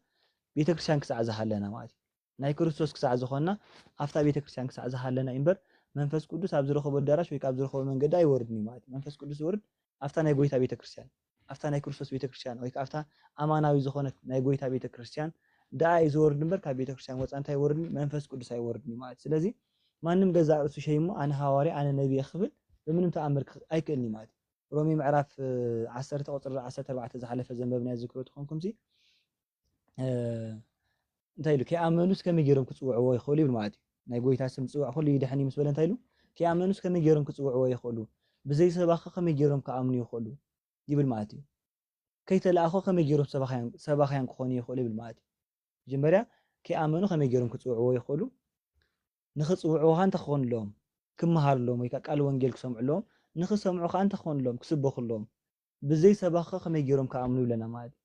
ቤተ ክርስቲያን ክሳዕ ዝሃለና ማለት እዩ። ናይ ክርስቶስ ክሳዕ ዝኾንና ኣብታ ቤተ ክርስቲያን ክሳዕ ዝሃለና እዩ እምበር መንፈስ ቅዱስ ኣብ ዝረኸቦ ኣዳራሽ ወይ ካብ ዝረኸቦ መንገዲ ኣይወርድን እዩ ማለት እዩ። መንፈስ ቅዱስ ዝወርድ ኣብታ ናይ ጎይታ ቤተ ክርስቲያን ኣብታ ናይ ክርስቶስ ቤተ ክርስቲያን ወይ ከዓ ኣብታ ኣማናዊ ዝኾነት ናይ ጎይታ ቤተ ክርስቲያን ደኣ እዩ ዝወርድ እምበር ካብ ቤተ ክርስቲያን ወፃ እንታይ ይወርድን መንፈስ ቅዱስ ኣይወርድን እዩ ማለት እዩ። ስለዚ ማንም ገዛእ ርእሱ ሸይሙ ኣነ ሃዋርያ ኣነ ነቢየ ክብል ብምንም ተኣምር ክኽ- ኣይክእልን እዩ ማለት እዩ። ሮሜ ምዕራፍ እ፣ ዓሰርተ ቁፅሪ ዓሰርተ ኣርባዕተ ዝሓለፈ ዘንበብናዮ ዝክሮ ትኾንኩም ሲ እንታይ ኢሉ ከይኣመኑስ ከመይ ገይሮም ክፅውዕዎ ይኽእሉ ይብል ማለት እዩ። ናይ ጎይታ ስም ፅውዕ ኩሉ ይድሕን እዩ ምስ በለ እንታይ ኢሉ ከይኣመኑስ ከመይ ገይሮም ክፅውዕዎ ይኽእሉ? ብዘይ ሰባኸ ከመይ ገይሮም ክኣምኑ ይኽእሉ ይብል ማለት እዩ። ከይተለኣኸ ከመይ ገይሮም ሰባኽያን ክኾኑ ይኽእሉ ይብል ማለት እዩ። መጀመርያ ከይኣመኑ ከመይ ገይሮም ክፅውዕዎ ይኽእሉ? ንኽፅውዕዎ ከዓ እንታይ ክኾኑ ኣለዎም? ክመሃሩ ኣለዎም ወይ ከዓ ቃል ወንጌል ክሰምዑ ኣለዎም። ንኽሰምዑ ከዓ እንታይ ክኾኑ ኣለዎም? ክስበኹ ኣለዎም። ብዘይ ሰባኸ ከመይ ገይሮም ክኣምኑ ይብለና ማለት እዩ።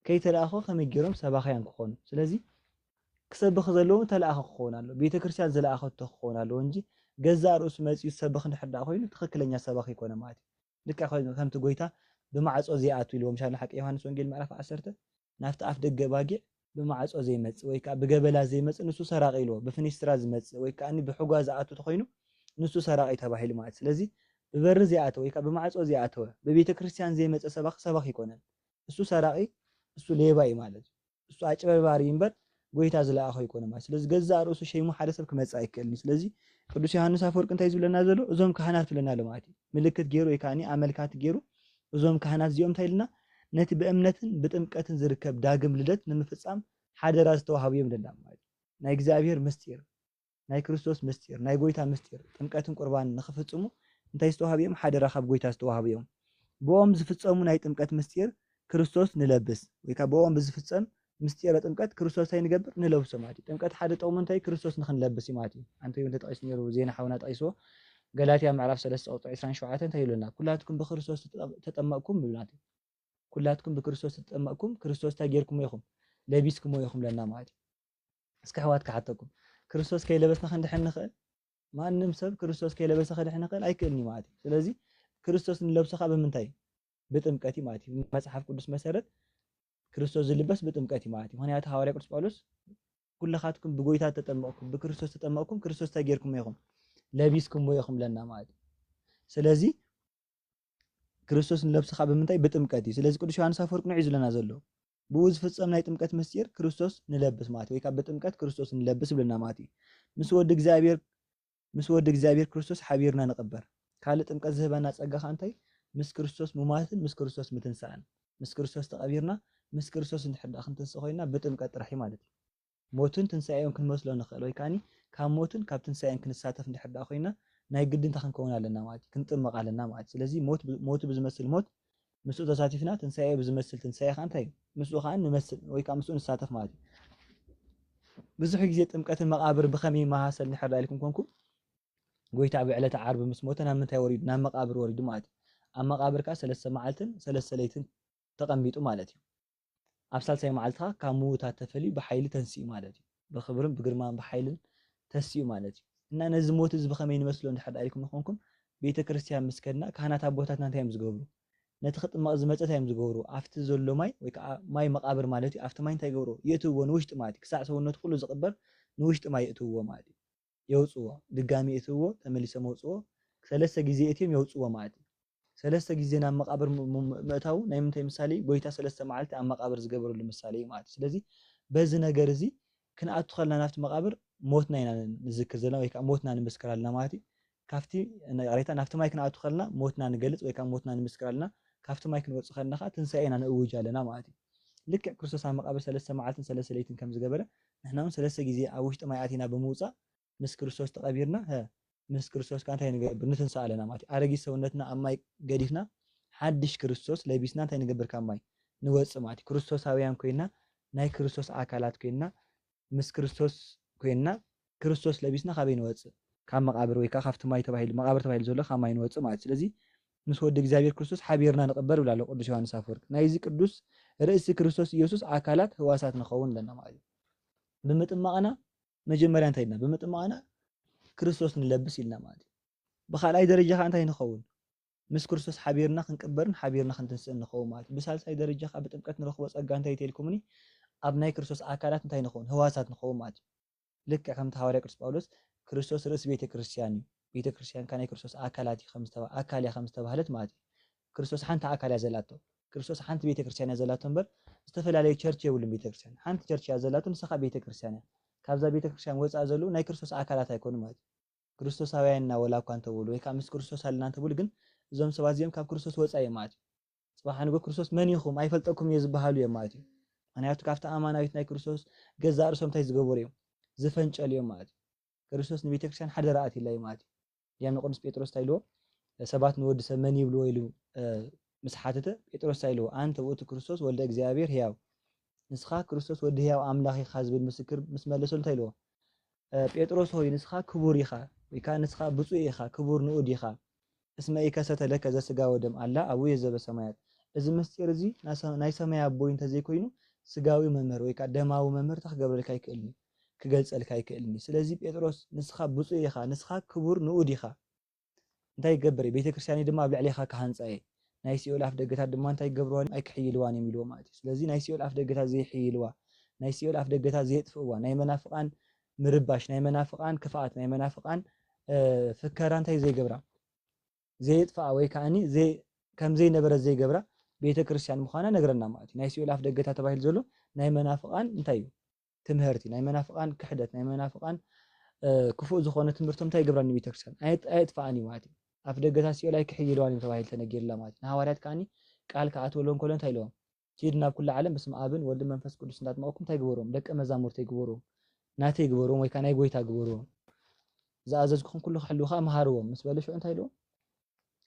ከይተለኣኸ ከመይ ገይሮም ሰባኽያን ክኾኑ? ስለዚ ክሰብኽ ዘለዎ ተለኣኸ ክኸውን ኣለዎ። ቤተ ክርስቲያን ዝለኣኸቶ ክኸውን ኣለዎ እንጂ ገዛእ ርእሱ መፂኡ ዝሰብኽ እንድሕር ደኣ ኮይኑ ትኽክለኛ ሰባኺ ኣይኮነ ማለት እዩ። ልክዕ ኮይኑ ከምቲ ጎይታ ብማዕፆ ዘይኣቱ ኢልዎ ምሻል ንሓቂ ዮሃንስ ወንጌል ምዕራፍ ዓሰርተ ናብቲ ኣፍ ደገ ባጊዕ ብማዕፆ ዘይመፅእ ወይ ከዓ ብገበላ ዘይመፅእ ንሱ ሰራቂ ኢልዎ ብፍኒስትራ ዝመፅእ ወይ ከዓ ብሕጓ ዝኣቱ ተኮይኑ ንሱ ሰራቂ ተባሂሉ ማለት ስለዚ ብበሪ ዘይኣተወ ወይ ከዓ ብማዕፆ ዘይኣተወ ብቤተ ክርስቲያን ዘይመፀ ሰባኺ ሰባኺ ይኮነን። እሱ ሰራቂ እሱ ሌባ እዩ ማለት እዩ። እሱ ኣጭበርባሪ እዩ እምበር ጎይታ ዝለኣኾ ኣይኮነ ማለት ስለዚ ገዛእ ርእሱ ሸይሙ ሓደ ሰብ ክመፅእ ኣይክእልን እዩ። ስለዚ ቅዱስ ዮሃንስ ኣፈወርቂ እንታይ ዝብለና ዘሎ እዞም ካህናት ዝብለና ኣሎ ማለት እዩ። ምልክት ገይሩ ወይ ከዓ ኣመልካቲ ገይሩ እዞም ካህናት እዚኦም እንታይ ኢልና ነቲ ብእምነትን ብጥምቀትን ዝርከብ ዳግም ልደት ንምፍፃም ሓደራ ዝተዋሃቡ እዮም ደላ ማለት እዩ። ናይ እግዚኣብሔር ምስጢር ናይ ክርስቶስ ምስጢር ናይ ጎይታ ምስጢር ጥምቀትን ቁርባንን ንክፍፅሙ እንታይ ዝተዋሃቡ እዮም? ሓደራ ካብ ጎይታ ዝተዋሃቡ እዮም። ብኦም ዝፍፀሙ ናይ ጥምቀት ምስጢር ክርስቶስ ንለብስ ወይ ከዓ ብኦም ብዝፍፀም ምስጢረ ጥምቀት ክርስቶስ እንታይ ንገብር ንለብሶ ማለት እዩ። ጥምቀት ሓደ ጥቕሙ እንታይ ክርስቶስ ንክንለብስ እዩ ማለት እዩ። ኣንተዮ እንተጠቂሱ ነይሩ ዜና ሓውና ጠቂስዎ ገላትያ ምዕራፍ ሰለስተ ቁፅሪ ዕስራን ሸውዓተን እንታይ ይብለና? ኩላትኩም ብክርስቶስ ተጠመቅኩም ይብለና። ኩላትኩም ብክርስቶስ ተጠመቅኩም ክርስቶስ እንታይ ጌርኩሞ ኢኹም? ለቢስኩሞ ኢኹም ለና ማለት እዩ። እስኪ ኣሕዋት ክሓተኩም ክርስቶስ ከይለበስና ክንድሕን ንኽእል? ማንም ሰብ ክርስቶስ ከይለበሰ ክድሕን ይኽእል ኣይክእልን እዩ ማለት እዩ። ስለዚ ክርስቶስ ንለብሶ ከዓ ብምንታይ? ብጥምቀት እዩ ማለት እዩ። መፅሓፍ ቅዱስ መሰረት ክርስቶስ ዝልበስ ብጥምቀት እዩ ማለት እዩ። ምክንያቱ ሃዋርያ ቅዱስ ጳውሎስ ኩልኻትኩም ብጎይታ ተጠመቕኩም ብክርስቶስ ተጠመቕኩም ክርስቶስ እንታይ ጌርኩሞ ኢኹም? ለቢስኩሞ ኢኹም ለና ማለት እዩ። ስለዚ ክርስቶስ ንለብስኻ ብምንታይ? ብጥምቀት እዩ። ስለዚ ቅዱስ ዮሃንስ ኣፈወርቅ ንዑ ዝለና ዘሎ ብኡ ዝፍጸም ናይ ጥምቀት ምስጢር ክርስቶስ ንለብስ ማለት ወይ ካብ ብጥምቀት ክርስቶስ ንለብስ ይብለና ማለት እዩ። ምስ ወዲ እግዚኣብሔር ምስ ወዲ እግዚኣብሔር ክርስቶስ ሓቢርና ንቕበር። ካልእ ጥምቀት ዝህበና ጸጋ ኸኣ እንታይ? ምስ ክርስቶስ ሙማትን ምስ ክርስቶስ ምትንሳእን። ምስ ክርስቶስ ተቐቢርና ምስ ክርስቶስ እንድሕር ደኣ ክንትንስእ ኮይንና ብጥምቀት ጥራሕ እዩ ማለት እዩ። ሞትን ትንሳኤውን ክንመስሎ ንኽእል ወይ ከኣኒ ካብ ሞትን ካብ ትንሳኤን ክንሳተፍ እንድሕር ደኣ ኮይንና ናይ ግዲ እንታይ ክንከውን ኣለና ማለት እዩ? ክንጥመቕ ኣለና ማለት እዩ። ስለዚ ሞት ብ- ሞቱ ብዝመስል ሞት ምስኡ ተሳቲፍና ትንሳኤ ብዝመስል ትንሳኤ ከዓ እንታይ እዩ? ምስኡ ከዓ ንመስል ወይ ከዓ ምስኡ ንሳተፍ ማለት እዩ። ብዙሕ ግዜ ጥምቀትን መቓብር ብኸመይ ይመሳሰል እንድሕር ደኣ ኢልኩም ኮንኩም ጎይታ ኣብ ዕለተ ዓርቢ ምስ ሞተ ናብ ምንታይ ወሪዱ? ናብ መቓብር ወሪዱ ማለት እዩ። ኣብ መቓብር ከዓ ሰለስተ መዓልትን ሰለስተ ለይትን ተቐሚጡ ማለት እዩ። ኣብ ሳልሳይ መዓልቲ ከዓ ካብ ምዉታት ተፈልዩ ብሓይሊ ተንሲኡ ማለት እዩ። ብኽብርን ብግርማን ብሓይልን ተሲኡ ማለት እዩ። እና ነዚ ሞት እዚ ብኸመይ ንመስሎ እንድሕር ደኣ ኢልኩም ንኾንኩም ቤተ ክርስቲያን ምስ ከድና፣ ካህናት ኣቦታትና እንታይ እዮም ዝገብሩ? ነቲ ክጥመቕ ዝመጸ እንታይ እዮም ዝገብሩ? ኣብቲ ዘሎ ማይ፣ ወይ ከዓ ማይ መቓብር ማለት እዩ፣ ኣብቲ ማይ እንታይ ይገብሩ? የእትውዎ ንውሽጢ ማለት እዩ። ክሳዕ ሰውነቱ ኩሉ ዝቕበር ንውሽጢ ማይ የእትውዎ ማለት እዩ። የውፅዎ፣ ድጋሚ የእትውዎ፣ ተመሊሶም የውፅዎ። ሰለስተ ግዜ እትዮም የውፅዎ ማለት እዩ። ሰለስተ ግዜ ናብ መቓብር ም-፣ ም-፣ ምእታው ናይ ምንታይ ምሳሌ? ጎይታ ሰለስተ መዓልቲ ኣብ መቓብር ዝገበረሉ ምሳሌ እዩ ማለት እዩ። ስለዚ በዚ ነገር እዚ ክንኣቱ ከለና ናብቲ መቓብር ሞትና ኢና ንዝክር ዘለና፣ ወይ ከዓ ሞትና ንምስክር ኣለና ማለት እዩ። ካብቲ ሬታ ናብቲ ማይ ክንኣቱ ከለና ሞትና ንገልጽ ወይ ከዓ ሞትና ንምስክር ኣለና። ካብቲ ማይ ክንወጽእ ከለና ከዓ ትንሳኤ ኢና ንእውጅ ኣለና ማለት እዩ። ልክዕ ክርስቶስ ኣብ መቓብር ሰለስተ መዓልትን ሰለስተ ለይትን ከም ዝገበረ፣ ንሕና እውን ሰለስተ ግዜ ኣብ ውሽጢ ማይ ኣቲና ብምውጻእ ምስ ክርስቶስ ተቐቢርና፣ ሀ፣ ምስ ክርስቶስ ከዓ እንታይ ንገብር? ንትንሳእ ኣለና ማለት እዩ። ኣረጊት ሰውነትና ኣብ ማይ ገዲፍና፣ ሓድሽ ክርስቶስ ለቢስና እንታይ ንገብር? ካብ ማይ ንወጽእ ማለት እዩ። ክርስቶሳውያን ኮይና፣ ናይ ክርስቶስ ኣካላት ኮይና፣ ምስ ክርስቶስ ኮይና፣ ክርስቶስ ለቢስና ካበይ ንወጽእ? ካብ መቓብር ወይ ከዓ ካብቲ ማይ ተባሂሉ፣ መቓብር ተባሂሉ ዘሎ ካብ ማይ ንወጽእ ማለት እዩ። ስለዚ ምስ ወዲ እግዚኣብሔር ክርስቶስ ሓቢርና ንቕበር ይብል ኣሎ ቅዱስ ዮሃንስ ኣፈወርቅ። ናይዚ ቅዱስ ርእሲ ክርስቶስ ኢየሱስ ኣካላት ህዋሳት ንኸውን ኣለና ማለት እዩ። ብምጥማቕና መጀመርያ እንታይ ኢልና? ብምጥማቕና ክርስቶስ ንለብስ ኢልና ማለት እዩ። ብኻልኣይ ደረጃ ከዓ እንታይ ንኸውን? ምስ ክርስቶስ ሓቢርና ክንቅበርን ሓቢርና ክንትንስእን ንኸውን ማለት እዩ። ብሳልሳይ ደረጃ ከዓ ብጥምቀት ንረኽቦ ጸጋ እንታይ ተልኩምኒ? ኣብ ናይ ክርስቶስ ኣካላት እንታይ ንኸውን? ህዋሳት ንኸውን ማለት እዩ። ልክዕ ከምቲ ሃዋርያ ቅዱስ ጳውሎስ ክርስቶስ ርእሲ ቤተ ክርስቲያን እዩ። ቤተ ክርስቲያን ከዓ ናይ ክርስቶስ ኣካላት እዩ ከም ዝተባ-፣ ኣካል እያ ከም ዝተባህለት ማለት እዩ። ክርስቶስ ሓንቲ ኣካል እያ ዘላቶ። ክርስቶስ ሓንቲ ቤተ ክርስቲያን እያ ዘላቶ እምበር ዝተፈላለዩ ቸርች የብሉን ቤተ ክርስቲያን። ሓንቲ ቸርች እያ ዘላቶ፣ ንሳ ከዓ ቤተ ክርስቲያን እያ። ካብዛ ቤተ ክርስቲያን ወፃእ ዘለዉ ናይ ክርስቶስ ኣካላት ኣይኮኑ ማለት እዩ። ክርስቶሳውያን ኢና ወላ እኳ እንተብሉ ወይ ከዓ ምስ ክርስቶስ ኣለና እንተብሉ፣ ግን እዞም ሰባት እዚኦም ካብ ክርስቶስ ወፃኢ እዮም ማለት እዩ። ጽባሕ ንጎ ክርስቶስ መን ኢኹም ኣይፈልጠኩም እየ ዝበሃሉ እዮም ማለት እዩ። ምክንያቱ ካብቲ ኣማናዊት ናይ ክርስቶስ ገዛእ ርእሶም እንታይ ዝገበሩ እዮም? ዝፈንጨሉ እዮም ማለት እዩ። ክርስቶስ ንቤተ ክርስቲያን ሓደራ ኣትዩላ እዩ ማለት እዩ። ያም ንቅዱስ ጴጥሮስ እንታይ ኢልዎ? ሰባት ንወዲ ሰብ መን ይብልዎ ኢሉ፣ እ፣ ምስ ሓተተ፣ ጴጥሮስ እንታይ ኢልዎ? ኣንተ ውእቱ ክርስቶስ ወልደ እግዚኣብሔር ሕያው፣ ንስኻ ክርስቶስ ወዲ ሕያው ኣምላኽ ኢኻ ዝብል ምስክር ምስ መለሰሉ እንታይ ኢልዎ? እ፣ ጴጥሮስ ሆይ ንስኻ ክቡር ኢኻ፣ ወይ ከዓ ንስኻ ብፁዕ ኢኻ፣ ክቡር ንኡድ ኢኻ። እስመ ኢከሰተ ለከ ዘስጋ ወደም ኣላ ኣቡየ ዘበሰማያት። እዚ ምስጢር እዚ ናሰ-፣ ናይ ሰማይ ኣቦይ እንተዘይኮይኑ ስጋዊ መምህር ወይ ከዓ ደማዊ መምህር እንታይ ክገብረልካ ኣይክእልን እዩ፣ ክገልጸልካ ኣይክእልን እዩ። ስለዚ ጴጥሮስ ንስኻ ብፁዕ ኢኻ፣ ንስኻ ክቡር ንኡድ ኢኻ። እንታይ ይገብር እየ? ቤተ ክርስቲያነይ ድማ ኣብ ልዕሌኻ ክሃንጻ እየ። ናይ ሲኦል ኣፍ ደገታት ድማ እንታይ ይገብርዋን ኣይክሕይልዋን እዮም ኢልዎ ማለት እዩ። ስለዚ ናይ ሲኦል ኣፍ ደገታት ዘይሕይልዋ፣ ናይ ሲኦል ኣፍ ደገታት ዘየጥፍእዋ፣ ናይ መናፍቃን ምርባሽ፣ ናይ መናፍቃን ክፍኣት፣ ናይ መናፍቃን፣ እ፣ ፍከራ እንታይ ዘይገብራ? ዘየጥፍኣ ወይ ከዓኒ ዘይ-፣ ከም ዘይነበረ ዘይገብራ ቤተ ክርስቲያን ምዃና ነግረና ማለት እዩ። ናይ ሲኦል ኣፍ ደገታት ተባሂሉ ዘሎ ናይ መናፍቃን እንታይ እዩ? ትምህርቲ፣ ናይ መናፍቃን ክሕደት፣ ናይ መናፍቃን፣ እ፣ ክፉእ ዝኾነ ትምህርቶም እንታይ ይገብራ ንቤተ ክርስቲያን? ኣየጥ-፣ ኣየጥፍኣን እዩ ማለት እዩ። ኣፍ ደገታት ሲኦል ኣይክሕይልዋን እዮም ተባሂሉ ተነጊርላ ማለት እዩ። ንሃዋርያት ከዓኒ ቃል ክኣትወሎም ከሎ እንታይ ኢልዎም? ኪድ ናብ ኩሉ ዓለም በስመ ኣብን ወልድን መንፈስ ቅዱስ እንዳጥመቕኩም እንታይ ግበርዎም? ደቀ መዛሙርተይ ግበርዎም። ናተይ ግበርዎም ወይ ከዓ ናይ ጎይታ ግበርዎም። ዝኣዘዝኩኹም ኩሉ ክሕልዉ ከዓ መሃርዎም ምስ በለ ሽዑ እንታይ ኢልዎም?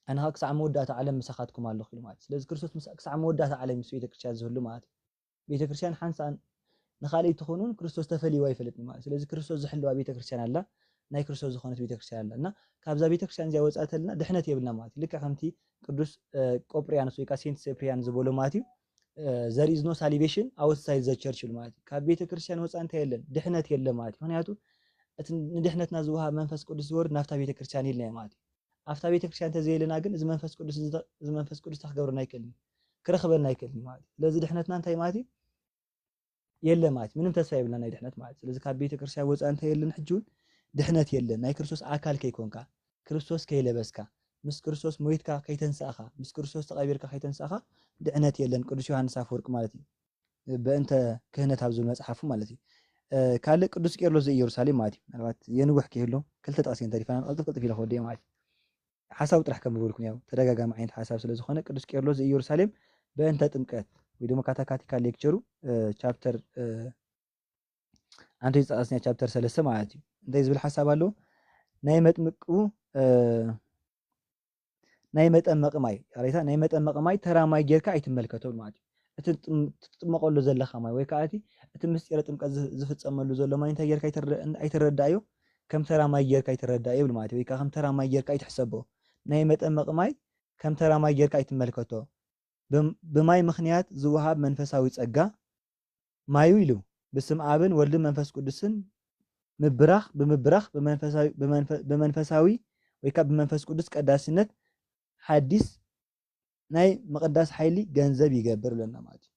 ኣነ ከዓ ክሳዕ መወዳእታ ዓለም ምሳኻትኩም ኣለኹ ኢሉ ማለት እዩ። ስለዚ ክርስቶስ ምስ-፣ ክሳዕ መወዳእታ ዓለም ምስ ቤተ ክርስቲያን ዝህሉ ማለት እዩ። ቤተ ክርስቲያን ሓንሳእ ንኻልእ ትኾን እውን ክርስቶስ ተፈልይዋ ኣይፈልጥን ማለት እዩ። ስለዚ ክርስቶስ ዝሕልዋ ቤተ ክርስቲያን ኣላ፣ ናይ ክርስቶስ ዝኾነት ቤተ ክርስቲያን ኣላ። እና ካብዛ ቤተ ክርስቲያን እዚኣ ወፃእ ተልና ድሕነት የብልና ማለት እዩ። ልክዕ ከምቲ ቅዱስ፣ እ፣ ቆጵርያኖስ ወይ ከዓ ሴንት ሰፕሪያን ዝበሎ ማለት እዩ፣ እ፣ there is no salvation outside the church ይብሉ ማለት እዩ። ካብ ቤተ ክርስቲያን ወፃእ እንታይ የለን? ድሕነት የለን ማለት እዩ። ምክንያቱ እቲ ንድሕነትና ዝወሃብ መንፈስ ቅዱስ ዝወርድ ናብታ ቤተ ክርስቲያን ኢልና ማለት እዩ። ኣብታ ቤተ ክርስቲያን እንተዘየለና ግን እዚ መንፈስ ቅዱስ እዚ፣ እዚ መንፈስ ቅዱስ እንታይ ክገብረና ኣይክእልን እዩ? ክረኽበና ኣይክእልን እዩ ማለት እዩ። ስለዚ ድሕነትና እንታይ ማለት እዩ? የለ ማለት እዩ። ምንም ተስፋ የብልና ናይ ድሕነት ማለት እዩ። ስለዚ ካብ ቤተ ክርስቲያን ወፃእ እንታይ የለን? ሕጂ እውን ድሕነት የለን። ናይ ክርስቶስ ኣካል ከይኮንካ፣ ክርስቶስ ከይለበስካ፣ ምስ ክርስቶስ ሞይትካ ከይተንሳእኻ፣ ምስ ክርስቶስ ተቐቢርካ ከይተንሳእኻ ድሕነት የለን። ቅዱስ ዮሃንስ ኣፈወርቅ ማለት እዩ። በእንተ ክህነት ኣብ ዝብል መጽሓፉ ማለት እዩ። እ፣ ካልእ ቅዱስ ቄርሎስ ዘኢየሩሳሌም ማለት እዩ። ምናልባት የንውሕ ከይህሉ ክልተ ጥቕሲ እንተሪፋና ቅልጥፍ ቅልጥፍ ኢለ ክወደዮ ማለት እዩ። ሓሳቡ ጥራሕ ከም ዝበልኩ ያው ተደጋጋሚ ዓይነት ሓሳብ ስለ ዝኾነ ቅዱስ ቄርሎስ ዘኢየሩሳሌም በእንተ ጥምቀት ወይ ድማ ካታካቲካ ሌክቸሩ፣ እ፣ ቻፕተር፣ እ፣ ኣንተ ዝጠቐስና ቻፕተር ሰለስተ ማለት እዩ። እንታይ ዝብል ሓሳብ ኣለዎ? ናይ መጥምቁ፣ እ፣ ናይ መጠመቂ ማይ፣ ሬታ ናይ መጠመቂ ማይ ተራ ማይ ጌርካ ኣይትመልከቶ ማለት እዩ። እቲ ትጥም-፣ ትጥመቀሉ ዘለኻ ማይ ወይ ከዓ እቲ፣ እቲ ምስጢረ ጥምቀት ዝ-፣ ዝፍጸመሉ ዘሎ ማይ እንታይ ጌርካ ኣይትረ-፣ ኣይትረዳእዮ? ከም ተራ ማይ ጌርካ ኣይትረዳእዮ ይብል ማለት እዩ። ወይ ከዓ ከም ተራ ማይ ጌርካ ኣይትሕሰቦ። ናይ መጠመቂ ማይ ከም ተራ ማይ ጌርካ ኣይትመልከቶ። ብም-፣ ብማይ ምኽንያት ዝወሃብ መንፈሳዊ ጸጋ ማዩ ኢሉ ብስም ኣብን ወልድን መንፈስ ቅዱስን ምብራኽ፣ ብምብራኽ ብመንፈሳዊ፣ ብመንፈ-፣ ብመንፈሳዊ ወይ ከዓ ብመንፈስ ቅዱስ ቀዳስነት ሓዲስ ናይ ምቕዳስ ሓይሊ ገንዘብ ይገብር ብለና ማለት እዩ።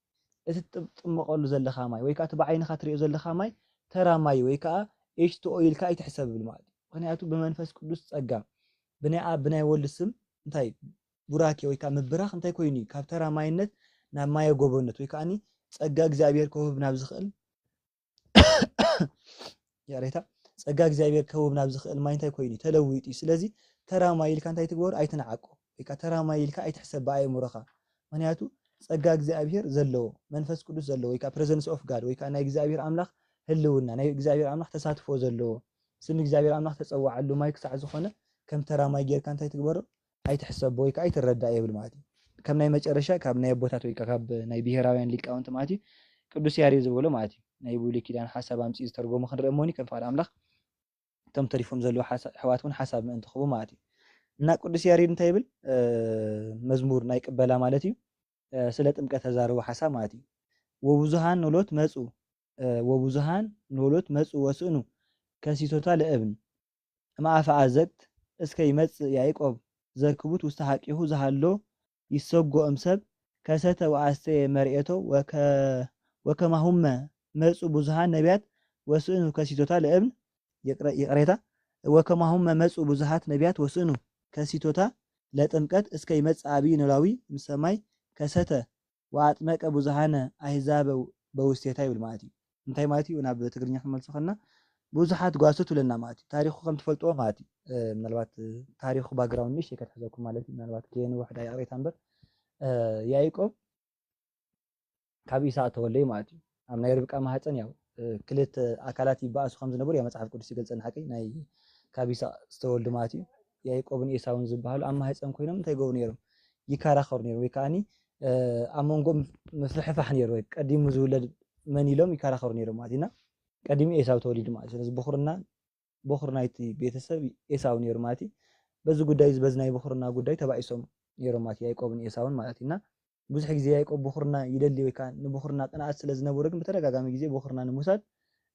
እቲ ትጥመቐሉ ዘለኻ ማይ ወይ ከዓ እቲ ብዓይንኻ ትሪኦ ዘለኻ ማይ ተራ ማይ ወይ ከዓ ኤች ቱ ኦ ኢልካ ኣይትሕሰብ ይብል ማለት እዩ። ምክንያቱ ብመንፈስ ቅዱስ ጸጋ ብናይ ኣብ ብናይ ወልድ ስም እንታይ ቡራኬ ወይ ከዓ ምብራኽ እንታይ ኮይኑ እዩ? ካብ ተራ ማይነት ናብ ማየ ጎቦነት ወይ ከዓ ጸጋ እግዚኣብሔር ከውህብ ናብ ዝኽእል ይቕሬታ፣ ጸጋ እግዚኣብሔር ከውብ ናብ ዝኽእል ማይ እንታይ ኮይኑ እዩ? ተለዊጡ እዩ። ስለዚ ተራ ማይ ኢልካ እንታይ ትግበሩ? ኣይትንዓቆ። ወይ ከዓ ተራ ማይ ኢልካ ኣይትሕሰብ ብኣእምሮኻ። ምክንያቱ ጸጋ እግዚኣብሔር ዘለዎ፣ መንፈስ ቅዱስ ዘለዎ፣ ወይ ከዓ presence of God፣ ወይ ከዓ ናይ እግዚኣብሔር ኣምላኽ ህልውና፣ ናይ እግዚኣብሔር ኣምላኽ ተሳትፎ ዘለዎ፣ ስም እግዚኣብሔር ኣምላኽ ተጸዋዓሉ ማይ ክሳዕ ዝኾነ ከም ተራ ማይ ጌርካ እንታይ ትግበሮ? ኣይትሕሰቦ ወይ ከዓ ኣይትረዳእ የብል ማለት እዩ። ከም ናይ መጨረሻ ካብ ናይ ኣቦታት ወይ ከዓ ካብ ናይ ብሄራውያን ሊቃውንቲ ማለት እዩ ቅዱስ ያሬድ ዝበሎ ማለት እዩ። ናይ ብሉይ ኪዳን ሓሳብ ኣምፅኡ ዝተርጎሞ ክንርኢ እሞኒ ከም ፍቓድ ኣምላኽ እቶም ተሪፎም ዘለዉ ሓሳ-፣ ኣሕዋት እውን ሓሳብ ምእንቲ ክህቡ ማለት እዩ። እና ቅዱስ ያሬድ እንታይ ይብል? እ፣ መዝሙር ናይ ቅበላ ማለት እዩ። እ፣ ስለ ጥምቀት ተዛረቡ ሓሳብ ማለት እዩ። ወብዙሃን ኖሎት መጹ፣ እ፣ ወብዙሃን ኖሎት መጹ ወስእኑ ከሲቶታ ለእብን እምኣፈ ኣዘቅት እስከ ይመጽእ ያዕቆብ ዘርክቡት ውስተ ሐቂሁ ዝሃሎ ይሰጎ እምሰብ ከሰተ ወኣስተየ መርኤቶ ወከ-፣ ወከማሁመ መጹ ብዙሃን ነቢያት ወስእኑ ከሲቶታ ለእብን ይቅረ-፣ ይቅሬታ፣ ወከማሁመ መጹ ብዙሃት ነቢያት ወስእኑ ከሲቶታ ለጥምቀት እስከ ይመጽእ ኣቢይ ኖላዊ እምሰማይ ከሰተ ወኣጥመቀ ብዙሃነ ኣሕዛበ በውስቴታ ይብል ማለት እዩ። እንታይ ማለት እዩ? ናብ ትግርኛ ክንመልሶ ከለና ብዙሓት ጓሶት ይብለና ማለት እዩ። ታሪኹ ከም ትፈልጥዎ ማለት እዩ። እ፣ ምናልባት፣ እ፣ ታሪኹ ባክግራውንድ ንእሽተይ ከትሕዘኩም ማለት እዩ። ምናልባት ከየንውሕ ዳ ይቕሬታ እምበር፣ እ፣ ያዕቆብ ካብ ኢሳቅ ተወልደ እዩ ማለት እዩ። ኣብ ናይ ርብቃ ማህፀን ያው፣ እ፣ ክልተ ኣካላት ይበኣሱ ከም ዝነበሩ ያው መጽሓፍ ቅዱስ ይገልጸና ሓቀይ ናይ ካብ ኢሳቅ ዝተወልዱ ማለት እዩ። ያዕቆብን ኤሳውን ዝበሃሉ ኣብ ማህፀን ኮይኖም እንታይ ይገብሩ ነይሮም? ይከራኸሩ ነይሮም። ወይ ከዓኒ፣ እ፣ ኣብ መንጎ ምፍ-፣ ምፍሕፋሕ ነይሩ። ወይ ቀዲሙ ዝውለድ መን ኢሎም ይከራኸሩ ነይሮም ማለት እዩ። እና ቀዲሙ ኤሳው ተወሊዱ ማለት እዩ። ስለዚ ብኹርና፣ ብኹር ናይቲ ቤተሰብ ኤሳው ነይሩ ማለት እዩ። በዚ ጉዳይ እዚ፣ በዚ ናይ ብኹርና ጉዳይ ተባኢሶም ነይሮም ማለት እዩ፣ ያዕቆብን ኤሳውን ማለት እዩ። እና ብዙሕ ግዜ ያዕቆብ ብኹርና ይደሊ ወይ ከዓ ንብኹርና ቅንኣት ስለ ዝነበሮ ግን ብተደጋጋሚ ግዜ ብኹርና ንምውሳድ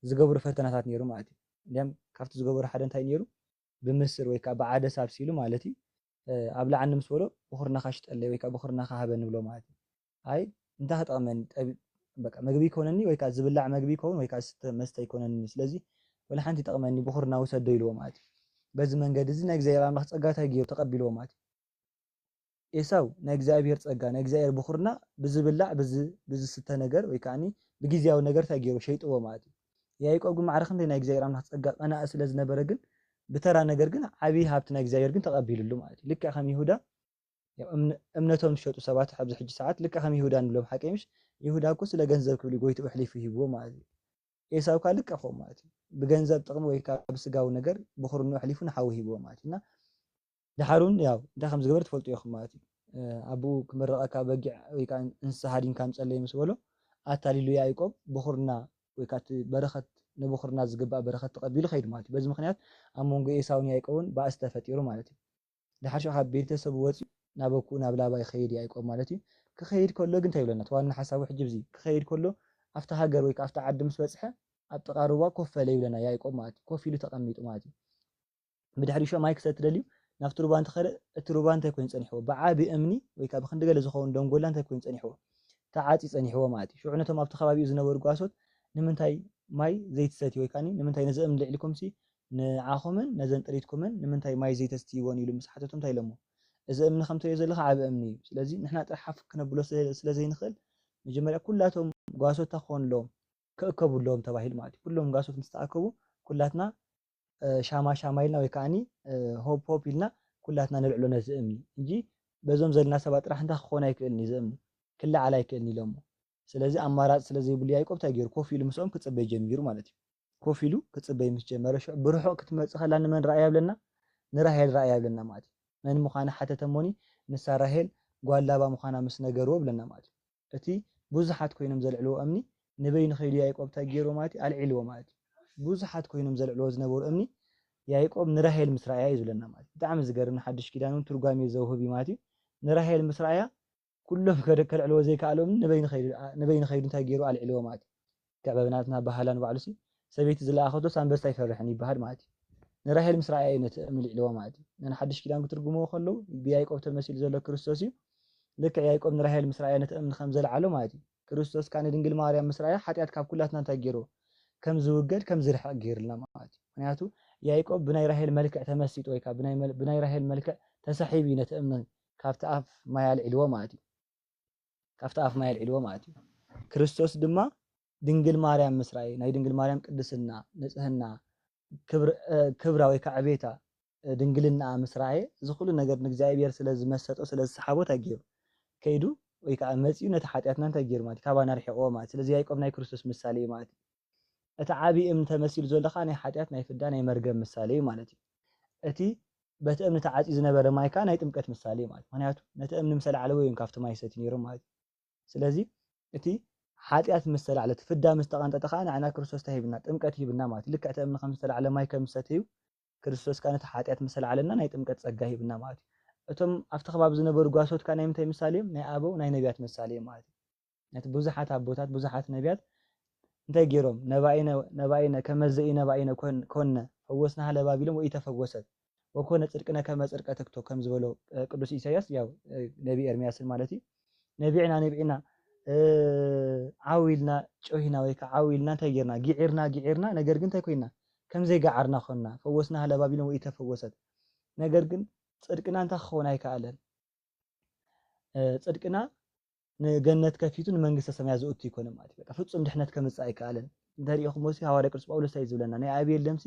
ዝገብሩ ፈተናታት ነይሩ ማለት እዩ። እንዲያም ካብቲ ዝገበሩ ሓደ እንታይ ነይሩ? ብምስር ወይ ከዓ ብዓደሳ ኣብሲሉ ማለት እዩ። እ፣ ኣብልዓኒ ምስ በሎ ብኹርናኻ ሽጠለይ ወይ ከዓ ብኹርናኻ ሃበኒ ብሎ ማለት እዩ። ኣይ እንታይ ክጠቕመኒ? ጠቢ-፣ በቃ መግቢ ይኮነኒ ወይ ከዓ ዝብላዕ መግቢ ይኸውን ወይ ከዓ ዝስተ መስተ ይኮነኒ። ስለዚ ወላ ሓንቲ ይጠቕመኒ፣ ብኹርና ውሰዶ ኢልዎ ማለት እዩ። በዚ መንገዲ እዚ ናይ እግዚኣብሔር ኣምላኽ ጸጋ እንታይ ገይሩ? ተቐቢልዎ ማለት እዩ። ኤሳው ናይ እግዚኣብሔር ጸጋ፣ ናይ እግዚኣብሔር ብኹርና ብዝብላዕ፣ ብዝ-፣ ብዝስተ ነገር ወይ ከዓኒ ብግዝያዊ ነገር እንታይ ገይሩ? ሸይጥዎ ማለት እዩ። ያዕቆብ ግን ማዕረ ክንደይ ናይ እግዚኣብሔር ኣምላኽ ጸጋ ቀናኢ ስለ ዝነበረ ግን ብተራ ነገር ግን ዓብዪ ሃብቲ ናይ እግዚኣብሔር ግን ተቐቢልሉ ማለት እዩ። ልክዕ ከም ይሁዳ ያው እምነ-፣ እምነቶም ዝሸጡ ሰባት ኣብዚ ሕጂ ሰዓት ልክዕ ከም ይሁዳ ንብሎም ሓቀይ ምሽ? ይሁዳ እኮ ስለ ገንዘብ ክብል እዩ ጎይትኡ ኣሕሊፉ ሂብዎ ማለት እዩ። ኤሳው ከኣ ልክዕ ከምኡ ማለት እዩ። ብገንዘብ ጥቕሚ ወይ ከዓ ብስጋዊ ነገር ብኹርኑ ኣሕሊፉ ንሓዉ ሂብዎ ማለት እዩ። እና ደሓር እውን ያው እንታይ ከም ዝገበር ትፈልጡ ኢኹም ማለት እዩ። እ፣ ኣቦኡ ክምርቐካ በጊዕ ወይ ከዓ እንስሳ ሃዲንካ ኣምፀለይ ምስ በሎ ኣታሊሉ ያዕቆብ ብኹርና ወይ ከዓ እቲ በረኸት ንብኹርና ዝግባእ በረኸት ተቐቢሉ ከይዱ ማለት እዩ። በዚ ምኽንያት ኣብ መንጎ ኤሳውን ያዕቆብን ባእሲ ተፈጢሩ ማለት እዩ። ድሓር ሽዑ ካብ ቤተሰቡ ወፂኡ ናብ ኣኩኡ ናብ ላባ ይኸይድ ያዕቆብ ማለት እዩ። ክኸይድ ከሎ ግን እንታይ ይብለና? እቲ ዋና ሓሳቡ ሕጂ ብዚ ክኸይድ ከሎ ኣብቲ ሃገር ወይ ከዓ ኣብቲ ዓዲ ምስ በፅሐ ኣብ ጥቓ ሩባ ኮፍ በለ ይብለና ያዕቆብ ማለት እዩ። ኮፍ ኢሉ ተቐሚጡ ማለት እዩ። ብድሕሪ ሽዑ ማይ ክሰቲ ደልዩ ናብቲ ሩባ እንትኸደ እቲ ሩባ እንታይ ኮይኑ ፀኒሕዎ? ብዓቢ እምኒ ወይ ከዓ ብክንዲ ገለ ዝኸውን ደንጎላ እንታይ ኮይኑ ፀኒሕዎ? ተዓፅዩ ፀኒሕዎ ማለት እዩ። ሽዑ ነቶም ኣብቲ ከባቢኡ ዝነበሩ ጓሶት ንምንታይ ማይ ዘይትሰትዩ ወይ ከዓ ንምንታይ ነዚ እምኒ ልዕሊኩምሲ ንዓኹምን ነዘን ጥሪትኩምን ንምንታይ ማይ ዘይተስትይወን ኢሉ ምስ ሓተቶም እንታይ ኢሎሞ? እዚ እምኒ ከምትሪኦ ዘለኻ ዓቢ እምኒ እዩ። ስለዚ ንሕና ጥራሕ ሓፍ ክነብሎ ስለ፣ ስለ ዘይንኽእል መጀመርያ ኩላቶም ጓሶታ ክኾኑ ኣለዎም፣ ክእከቡ ኣለዎም ተባሂሉ ማለት እዩ። ኩሎም ጓሶት ምስ ተኣከቡ ኩላትና፣ እ፣ ሻማ ሻማ ኢልና ወይ ከዓኒ፣ እ፣ ሆፕ ሆፕ ኢልና ኩላትና ነልዕሎ ነዚ እምኒ እንጂ በዞም ዘለና ሰባት ጥራሕ እንታይ ክኾን ኣይክእልን እዩ። እዚ እምኒ ክለዓል ኣይክእልን ኢሎሞ። ስለዚ ኣማራፂ ስለ ዘይብሉ ያዕቆብ እንታይ ገይሩ? ኮፍ ኢሉ ምስኦም ክፅበይ ጀሚሩ ማለት እዩ። ኮፍ ኢሉ ክፅበይ ምስ ጀመረ ሽዑ ብርሑቕ ክትመፅእ ከላ ንመን ረኣያ ይብለና? ንራሄል ረኣያ ይብለና ማለት እዩ። መን ምዃና ሓተተ እሞኒ ንሳ ራሄል ጓል ላባ ምዃና ምስ ነገርዎ ይብለና ማለት እዩ። እቲ ብዙሓት ኮይኖም ዘልዕልዎ እምኒ ንበይኑ ከይዱ ያዕቆብ እንታይ ገይርዎ ማለት እዩ? ኣልዒልዎ ማለት እዩ። ብዙሓት ኮይኖም ዘልዕልዎ ዝነበሩ እምኒ ያዕቆብ ንራሄል ምስ ረኣያ እዩ ዝብለና ማለት እዩ። ብጣዕሚ ዝገርም፣ ንሓድሽ ኪዳን እውን ትርጓሜ ዘውህብ እዩ ማለት እዩ። ንራሄል ምስ ረኣያ ኩሎም ከደ-፣ ከልዕልዎ ዘይከኣሎም ንበይኑ ከይዱ፣ ንበይኑ ከይዱ እንታይ ገይሩ? ኣልዒልዎ ማለት እዩ። ክዕ በብናትና ባህላን ባዕሉሲ ሰበይቲ ዝለኣኸቶስ ኣንበሳ ኣይፈርሕን ይበሃል ማለት እዩ። ንራሄል ምስ ረኣየ እዩ ነቲ እምኒ ልዒልዎ ማለት እዩ። ናይ ሓድሽ ኪዳን ክትርጉምዎ ከለዉ ብያዕቆብ ተመሲሉ ዘሎ ክርስቶስ እዩ። ልክዕ ያዕቆብ ንራሄል ምስ ረኣየ ነቲ እምኒ ከም ዘልዓሎ ማለት እዩ። ክርስቶስ ከኣ ንድንግል ማርያም ምስ ረኣያ ሓጢኣት ካብ ኩላትና እንታይ ገይርዎ? ከም ዝውገድ ከም ዝርሕቕ ገይሩልና ማለት እዩ። ምክንያቱ ያዕቆብ ብናይ ራሄል መልክዕ ተመሲጡ ወይ ከዓ ብናይ መል- ብናይ ራሄል መልክዕ ተሳሒቡ እዩ ነቲ እምኒ ካብቲ ኣፍ ማይ ኣልዒልዎ ማለት እዩ። ካብቲ ኣፍ ማይ ኣልዒልዎ ማለት እዩ። ክርስቶስ ድማ ድንግል ማርያም ምስ ረኣየ ናይ ድንግል ማርያም ቅድስና፣ ንጽህና፣ ክብር- እ፣ ክብራ ወይ ከዓ ዕቤታ ድንግልናኣ ምስ ረኣየ እዚ ኩሉ ነገር ንእግዚኣብሔር ስለ ዝመሰጦ ስለ ዝሰሓቦ እንታይ ገይሩ? ከይዱ ወይ ከዓ መፂኡ ነቲ ሓጢኣትና እንታይ ገይሩ ማለት እዩ? ካባና ርሒቕዎ ማለት እዩ። ስለዚ ያዕቆብ ናይ ክርስቶስ ምሳሌ እዩ ማለት እዩ። እቲ ዓብዪ እምኒ ተመሲሉ ዘሎ ከዓ ናይ ሓጢኣት ናይ ፍዳ ናይ መርገም ምሳሌ እዩ ማለት እዩ። እቲ በቲ እምኒ ተዓፅዩ ዝነበረ ማይ ከዓ ናይ ጥምቀት ምሳሌ እዩ ማለት እዩ። ምክንያቱ ነቲ እምኒ ምስ ኣልዓልዎ እዮም ካብቲ ማይ ይሰትዩ ነይሮም ማለት እዩ። ስለዚ እቲ ሓጢኣት ምስ ተላዕለ እቲ ፍዳ ምስ ተቐንጠጠ ከዓ ንዓና ክርስቶስ እንታይ ሂብና? ጥምቀት ሂብና ማለት እዩ። ልክዕ እቲ እምኒ ከም ዝተላዕለ ማይ ከም ዝሰተዩ ክርስቶስ ከኣ ነቲ ሓጢኣት ምስ ኣልዓለና ናይ ጥምቀት ጸጋ ሂብና ማለት እዩ። እቶም ኣብቲ ከባቢ ዝነበሩ ጓሶት ከኣ ናይ ምንታይ ምሳሌ እዮም? ናይ ኣበው ናይ ነቢያት ምሳሌ እዮም ማለት እዩ። ነቲ ብዙሓት ኣቦታት ብዙሓት ነቢያት እንታይ ገይሮም? ነባኢነ ነባኢነ ከመዘኢ ነባኢነ ኮን- ኮነ ፈወስናሃ ለባቢሎም ወኢተፈወሰት ወኮነ ጽድቅነ ከመ ጽድቀ ትክቶ ከም ዝበሎ እ፣ ቅዱስ ኢሳያስ ያው እ፣ ነቢ ኤርምያስን ማለት እዩ። ነቢዕና ነቢዕና እ፣ ዓው ኢልና ጮሂና ወይ ከዓ ዓው ኢልና እንታይ ጌርና? ጊዒርና ጊዒርና ነገር ግን እንታይ ኮይና? ከም ዘይገዓርና ኮንና። ፈወስናሃ ለባቢሎም ወኢተፈወሰት። ነገር ግን ጽድቅና እንታይ ክኸውን ኣይከኣለን። እ፣ ጽድቅና ንገነት ከፊቱ ንመንግስተ ሰማያት ዘእቱ ኣይኮነን ማለት እዩ። በቃ ፍጹም ድሕነት ከምጽእ ኣይከኣለን። እንተሪኢኹሞ ሲ ሃዋርያ ቅዱስ ጳውሎስ እንታይ እዩ ዝብለና? ናይ ኣቤል ደምሲ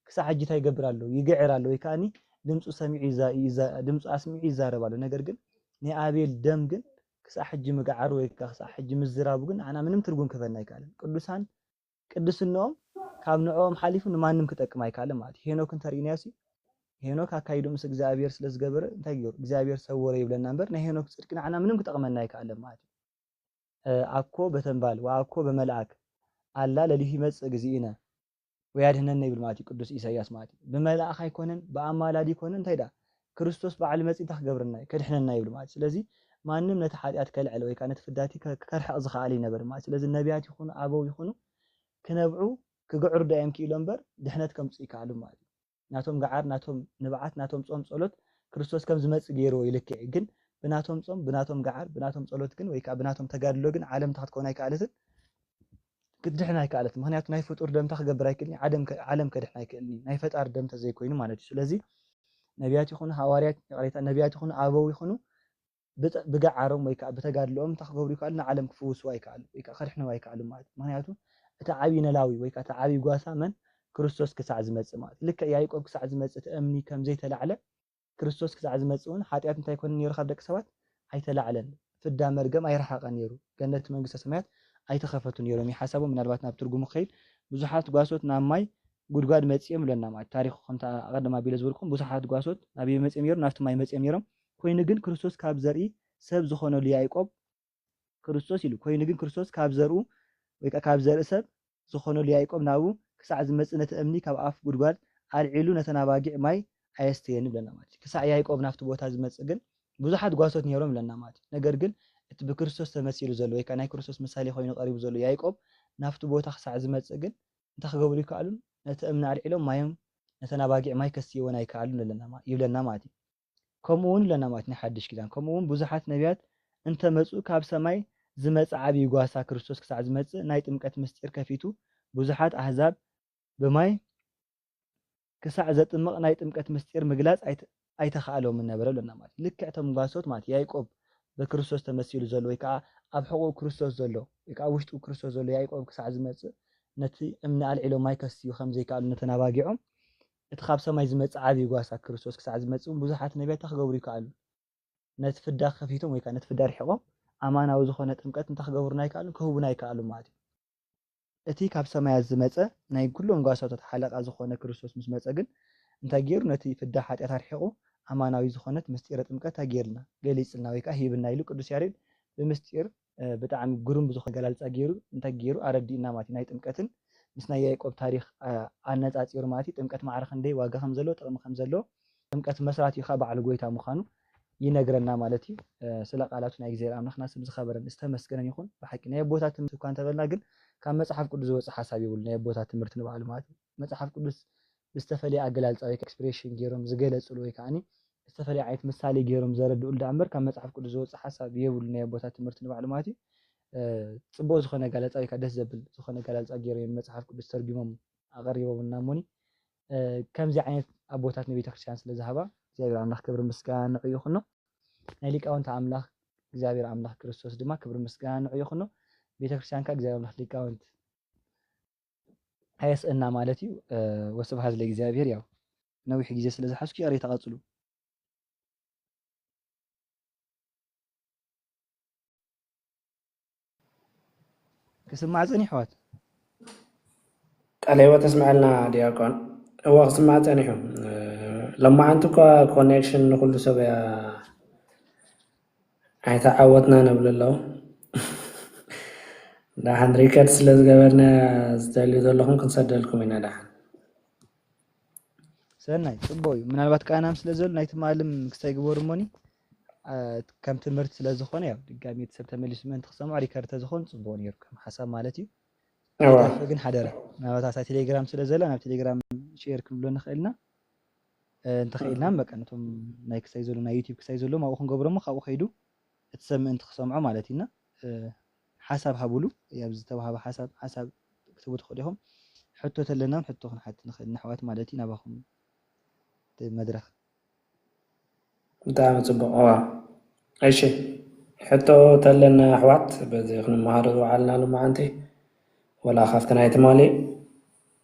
ክሳዕ ሕጂ እንታይ ይገብር ኣሎ? ይግዕር ኣሎ ወይ ከኣኒ ድምፁ ሰሚዑ ይዛ- ይዛ- ድምፁ ኣስሚዑ ይዛረብ ኣሎ። ነገር ግን ናይ ኣቤል ደም ግን ክሳዕ ሕጂ ምግዓሩ ወይ ከዓ ክሳዕ ሕጂ ምዝራቡ ግን ንዓና ምንም ትርጉም ክህበና ኣይከኣለን። ቅዱሳን ቅድስንኦም ካብ ንዕኦም ሓሊፉ ንማንም ክጠቅም ኣይከኣለን ማለት እዩ። ሄኖክ እንተሪእናዮ ሲ ሄኖክ ኣካይዱ ምስ እግዚኣብሔር ስለ ዝገበረ እንታይ ገይሩ እግዚኣብሔር ሰወረ ይብለና እምበር ናይ ሄኖክ ፅድቂ ንዓና ምንም ክጠቕመና ኣይከኣለን ማለት እዩ። ኣኮ በተንባል ወኣኮ በመልኣክ ኣላ ለሊሁ ይመጽእ እግዚእነ ወያድህነነ ይብል ማለት እዩ ቅዱስ ኢሳያስ ማለት እዩ። ብመልኣኽ ኣይኮነን ብኣማላዲ ኣይኮነን እንታይ ዳ ክርስቶስ በዓል መጺ እንታይ ክገብረና እዩ ከድሕነና ይብል ማለት እዩ። ስለዚ ማንም ነቲ ሓጢኣት ከልዕል ወይ ከዓ ነቲ ፍዳቲ ከርሕቕ ዝኽኣል ይነበር ማለት ስለዚ ነቢያት ይኹኑ ኣበው ይኹኑ ክነብዑ ክግዕሩ ዶ እዮም ክኢሎ እምበር ድሕነት ከምፁ ይከኣሉ ማለት እዩ። ናቶም ገዓር ናቶም ንብዓት ናቶም ፆም ፀሎት ክርስቶስ ከም ዝመፅእ ገይርዎ ይልክዕ እዩ። ግን ብናቶም ፆም ብናቶም ገዓር ብናቶም ፀሎት ግን ወይ ከዓ ብናቶም ተጋድሎ ግን ዓለም እንታይ ክትከውን ኣይከኣለትን ክትድሕን ኣይከኣለት። ምክንያቱ ናይ ፍጡር ደምታ ክገብር ኣይክእልን ዓለም ከድሕን ኣይክእልን ናይ ፈጣሪ ደምተ ዘይኮይኑ ማለት እዩ። ስለዚ ነቢያት ይኹኑ ሃዋርያት ይቕሬታ ነቢያት ይኹኑ ኣበው ይኹኑ ብገዓሮም ወይ ከዓ ብተጋድልኦም እንታይ ክገብሩ ይከኣሉ ንዓለም ክፍውስዋ ይከኣሉ ወይ ከዓ ከድሕንዋ ይከኣሉ ማለት እዩ። ምክንያቱ እቲ ዓብዪ ነላዊ ወይ ከዓ እቲ ዓብዪ ጓሳ መን ክርስቶስ ክሳዕ ዝመፅእ ማለት እዩ። ልክዕ ያዕቆብ ክሳዕ ዝመፅእ እቲ እምኒ ከም ዘይተላዕለ ክርስቶስ ክሳዕ ዝመፅእ እውን ሓጢኣት እንታይ ይኮነ ነይሩ ካብ ደቂ ሰባት ኣይተላዕለን። ፍዳ መርገም ኣይረሓቐ ነይሩ። ገነት መንግስተ ሰማያት ኣይተኸፈቱ ነይሮም እዩ ሓሳቦም። ምናልባት ናብ ትርጉሙ ክኸይድ ብዙሓት ጓሶት ናብ ማይ ጉድጓድ መፂኦም ይብለና ማለት ታሪኩ ከምታ ኣቐድም ኣቢለ ዝበልኩም ብዙሓት ጓሶት ናበይ መፂኦም ነይሮም ናብቲ ማይ መፂኦም ነይሮም። ኮይኑ ግን ክርስቶስ ካብ ዘርኢ ሰብ ዝኾነሉ ያዕቆብ ክርስቶስ ኢሉ ኮይኑ ግን ክርስቶስ ካብ ዘርኡ ወይ ከዓ ካብ ዘርኢ ሰብ ዝኾነሉ ያዕቆብ ናብኡ ክሳዕ ዝመፅእ ነቲ እምኒ ካብ ኣፍ ጉድጓድ ኣልዒሉ ነተን ኣባጊዕ ማይ ኣየስተየን ይብለና ማለት እዩ። ክሳዕ ያዕቆብ ናብቲ ቦታ ዝመፅእ ግን ብዙሓት ጓሶት ነይሮም ይብለና ማለት እዩ። ነገር ግን እቲ ብክርስቶስ ተመሲሉ ዘሎ ወይ ከዓ ናይ ክርስቶስ ምሳሌ ኮይኑ ቀሪቡ ዘሎ ያዕቆብ ናብቲ ቦታ ክሳዕ ዝመፅእ ግን እንታይ ክገብሩ ይከኣሉን ነቲ እምኒ ኣልዒሎም ማዮም ነተን ኣባጊዕ ማይ ከስትይወን ኣይከኣሉን ይብለና ማለት እዩ። ከምኡ እውን ይብለና ማለት ናይ ሓድሽ ኪዳን ከምኡ እውን ብዙሓት ነቢያት እንተመፁ ካብ ሰማይ ዝመፀ ዓብዪ ጓሳ ክርስቶስ ክሳዕ ዝመፅእ ናይ ጥምቀት ምስጢር ከፊቱ ብዙሓት ኣህዛብ ብማይ ክሳዕ ዘጥምቕ ናይ ጥምቀት ምስጢር ምግላፅ ኣይተ- ኣይተኻእሎምን ነበረ ብለና ማለት እዩ። ልክዕ እቶም ጓሶት ማለት ያዕቆብ ብክርስቶስ ተመሲሉ ዘሎ ወይ ከዓ ኣብ ሕቑኡ ክርስቶስ ዘሎ ወይ ከዓ ኣብ ውሽጡ ክርስቶስ ዘሎ ያዕቆብ ክሳዕ ዝመፅእ ነቲ እምኒ ኣልዒሎም ማይ ከስትዩ ከም ዘይከኣሉ ነተን ኣባጊዖም እቲ ካብ ሰማይ ዝመፅእ ዓብዪ ጓሳ ክርስቶስ ክሳዕ ዝመፅእ እውን ብዙሓት ነቢያት እንታይ ክገብሩ ይከኣሉ ነቲ ፍዳ ከፊቶም ወይ ከዓ ነቲ ፍዳ ርሒቖም ኣማናዊ ዝኾነ ጥምቀት እንታይ ክገብሩና ይከኣሉ ክህቡና ይከኣሉ ማለት እዩ። እቲ ካብ ሰማያት ዝመጸ ናይ ኩሎም ጓሳታት ሓለቓ ዝኾነ ክርስቶስ ምስ መጸ ግን እንታይ ገይሩ? ነቲ ፍዳ ሓጢኣት ኣርሒቑ ኣማናዊ ዝኾነት ምስጢረ ጥምቀት እንታይ ገይርልና? ገሊጽልና ወይ ከዓ ሂብና ኢሉ ቅዱስ ያሬድ ብምስጢር ብጣዕሚ ግሩም ብዝኾነ ኣገላልጻ ገይሩ እንታይ ገይሩ? ኣረዲእና ማለት እዩ። ናይ ጥምቀትን ምስ ናይ ያዕቆብ ታሪኽ ኣነጻጺሩ ማለት እዩ። ጥምቀት ማዕረ ክንደይ ዋጋ ከም ዘለዎ ጥቕሚ ከም ዘለዎ ጥምቀት መስራቲኡ ከዓ በዓል ጎይታ ምዃኑ ይነግረና ማለት እዩ። ስለ ቃላቱ ናይ እግዚኣብሔር ኣምላኽና ስም ዝኸበረን ዝተመስገነን ይኹን። ብሓቂ ናይ ኣቦታት ትምህርቲ እኳ እንተበልና ግን ካብ መጽሓፍ ቅዱስ ዝወፅእ ሓሳብ የብሉ። ናይ ኣቦታት ትምህርቲ ንባዕሉ ማለት እዩ። መጽሓፍ ቅዱስ ብዝተፈለየ ኣገላልፃ ወይ ኤክስፕሬሽን ገይሮም ዝገለፅሉ ወይ ከዓኒ ዝተፈለየ ዓይነት ምሳሌ ገይሮም ዘረድኡሉ ደኣ እምበር ካብ መፅሓፍ ቅዱስ ዝወፅእ ሓሳብ የብሉ ናይ ኣቦታት ትምህርቲ ንባዕሉ ማለት እዩ። ፅቡቅ ዝኾነ ኣገላልፃ ወይ ከዓ ደስ ዘብል ዝኾነ ኣገላልፃ ገይሮም እዮም መፅሓፍ ቅዱስ ተርጉሞም ኣቐሪቦምልና እሞኒ ከምዚ ዓይነት ኣቦታት ንቤተክርስትያን ስለ ዝሃባ እግዚኣብሔር ኣምላኽ ክብሪ ምስጋና ንዑ ይኹኖ። ናይ ሊቃውንቲ ኣምላኽ እግዚኣብሔር ኣምላኽ ክርስቶስ ድማ ክብሪ ምስጋና ንዑ ይኹኖ። ቤተክርስትያን ከዓ እግዚኣብሔር ኣምላኽ ሊቃውንት ኣየስእና ማለት እዩ። ወስብሐት ለእግዚኣብሔር። ያው ነዊሕ ግዜ ስለ ዝሓዝኩ ይቕሬታ ቀጽሉ። ክስማዕ ጸኒሑ ኣሕዋት። ቃለ ህይወት ተስምዐልና ዲያቆን። እወ ክስማዕ ጸኒሑ። ሎማዓንቲ እኳ ኮኔክሽን ንኩሉ ሰብ እያ ኣይተዓወትና ንብሉ ኣለዉ። ደሓን ሪከርድ ስለ ዝገበርና ዝደልዩ ዘለኹም ክንሰደልኩም ኢና ደሓን። ሰናይ ጽቡቅ እዩ። ምናልባት ቃናም ስለ ዘሎ ናይ ትማልም ክሳይ ግበሩ እሞኒ ከም ትምህርቲ ስለ ዝኾነ ያው ድጋሚ እቲ ሰብ ተመሊሱ ምእንቲ ክሰምዖ ሪከርድ ተዝኾን ጽቡቅ ነይሩ ከም ሓሳብ ማለት እዩ። እዋ ተረፈ ግን ሓደራ ምናልባት ኣብታ ቴሌግራም ስለ ዘላ ናብ ቴሌግራም ሼር ክንብሎ ንኽእል ኢና። እንተኽኢልና በቃ ነቶም ናይ ክሳይ ዘሎ ናይ ዩቲብ ክሳይ ዘለዎም ኣብኡ ክንገብሮ እሞ ካብኡ ከይዱ እቲ ሰብ ምእንቲ ክሰምዖ ማለት ኢና። ሓሳብ ሃብሉ። ኣብዚ ዝተዋህበ ሓሳብ ሓሳብ ክትህቡ ትኽእሉ ኢኹም። ሕቶ ተለና እውን ሕቶ ክንሓት ንኽእል ኢና ኣሕዋት ማለት እዩ ናባኹም እቲ መድረኽ። ብጣዕሚ ፅቡቅ እዋ። እሺ ሕቶ ተለና ኣሕዋት በዚ ክንመሃሮ ዝወዓልና ሎማዓንቲ ወላ ካብቲ ናይ ትማሊ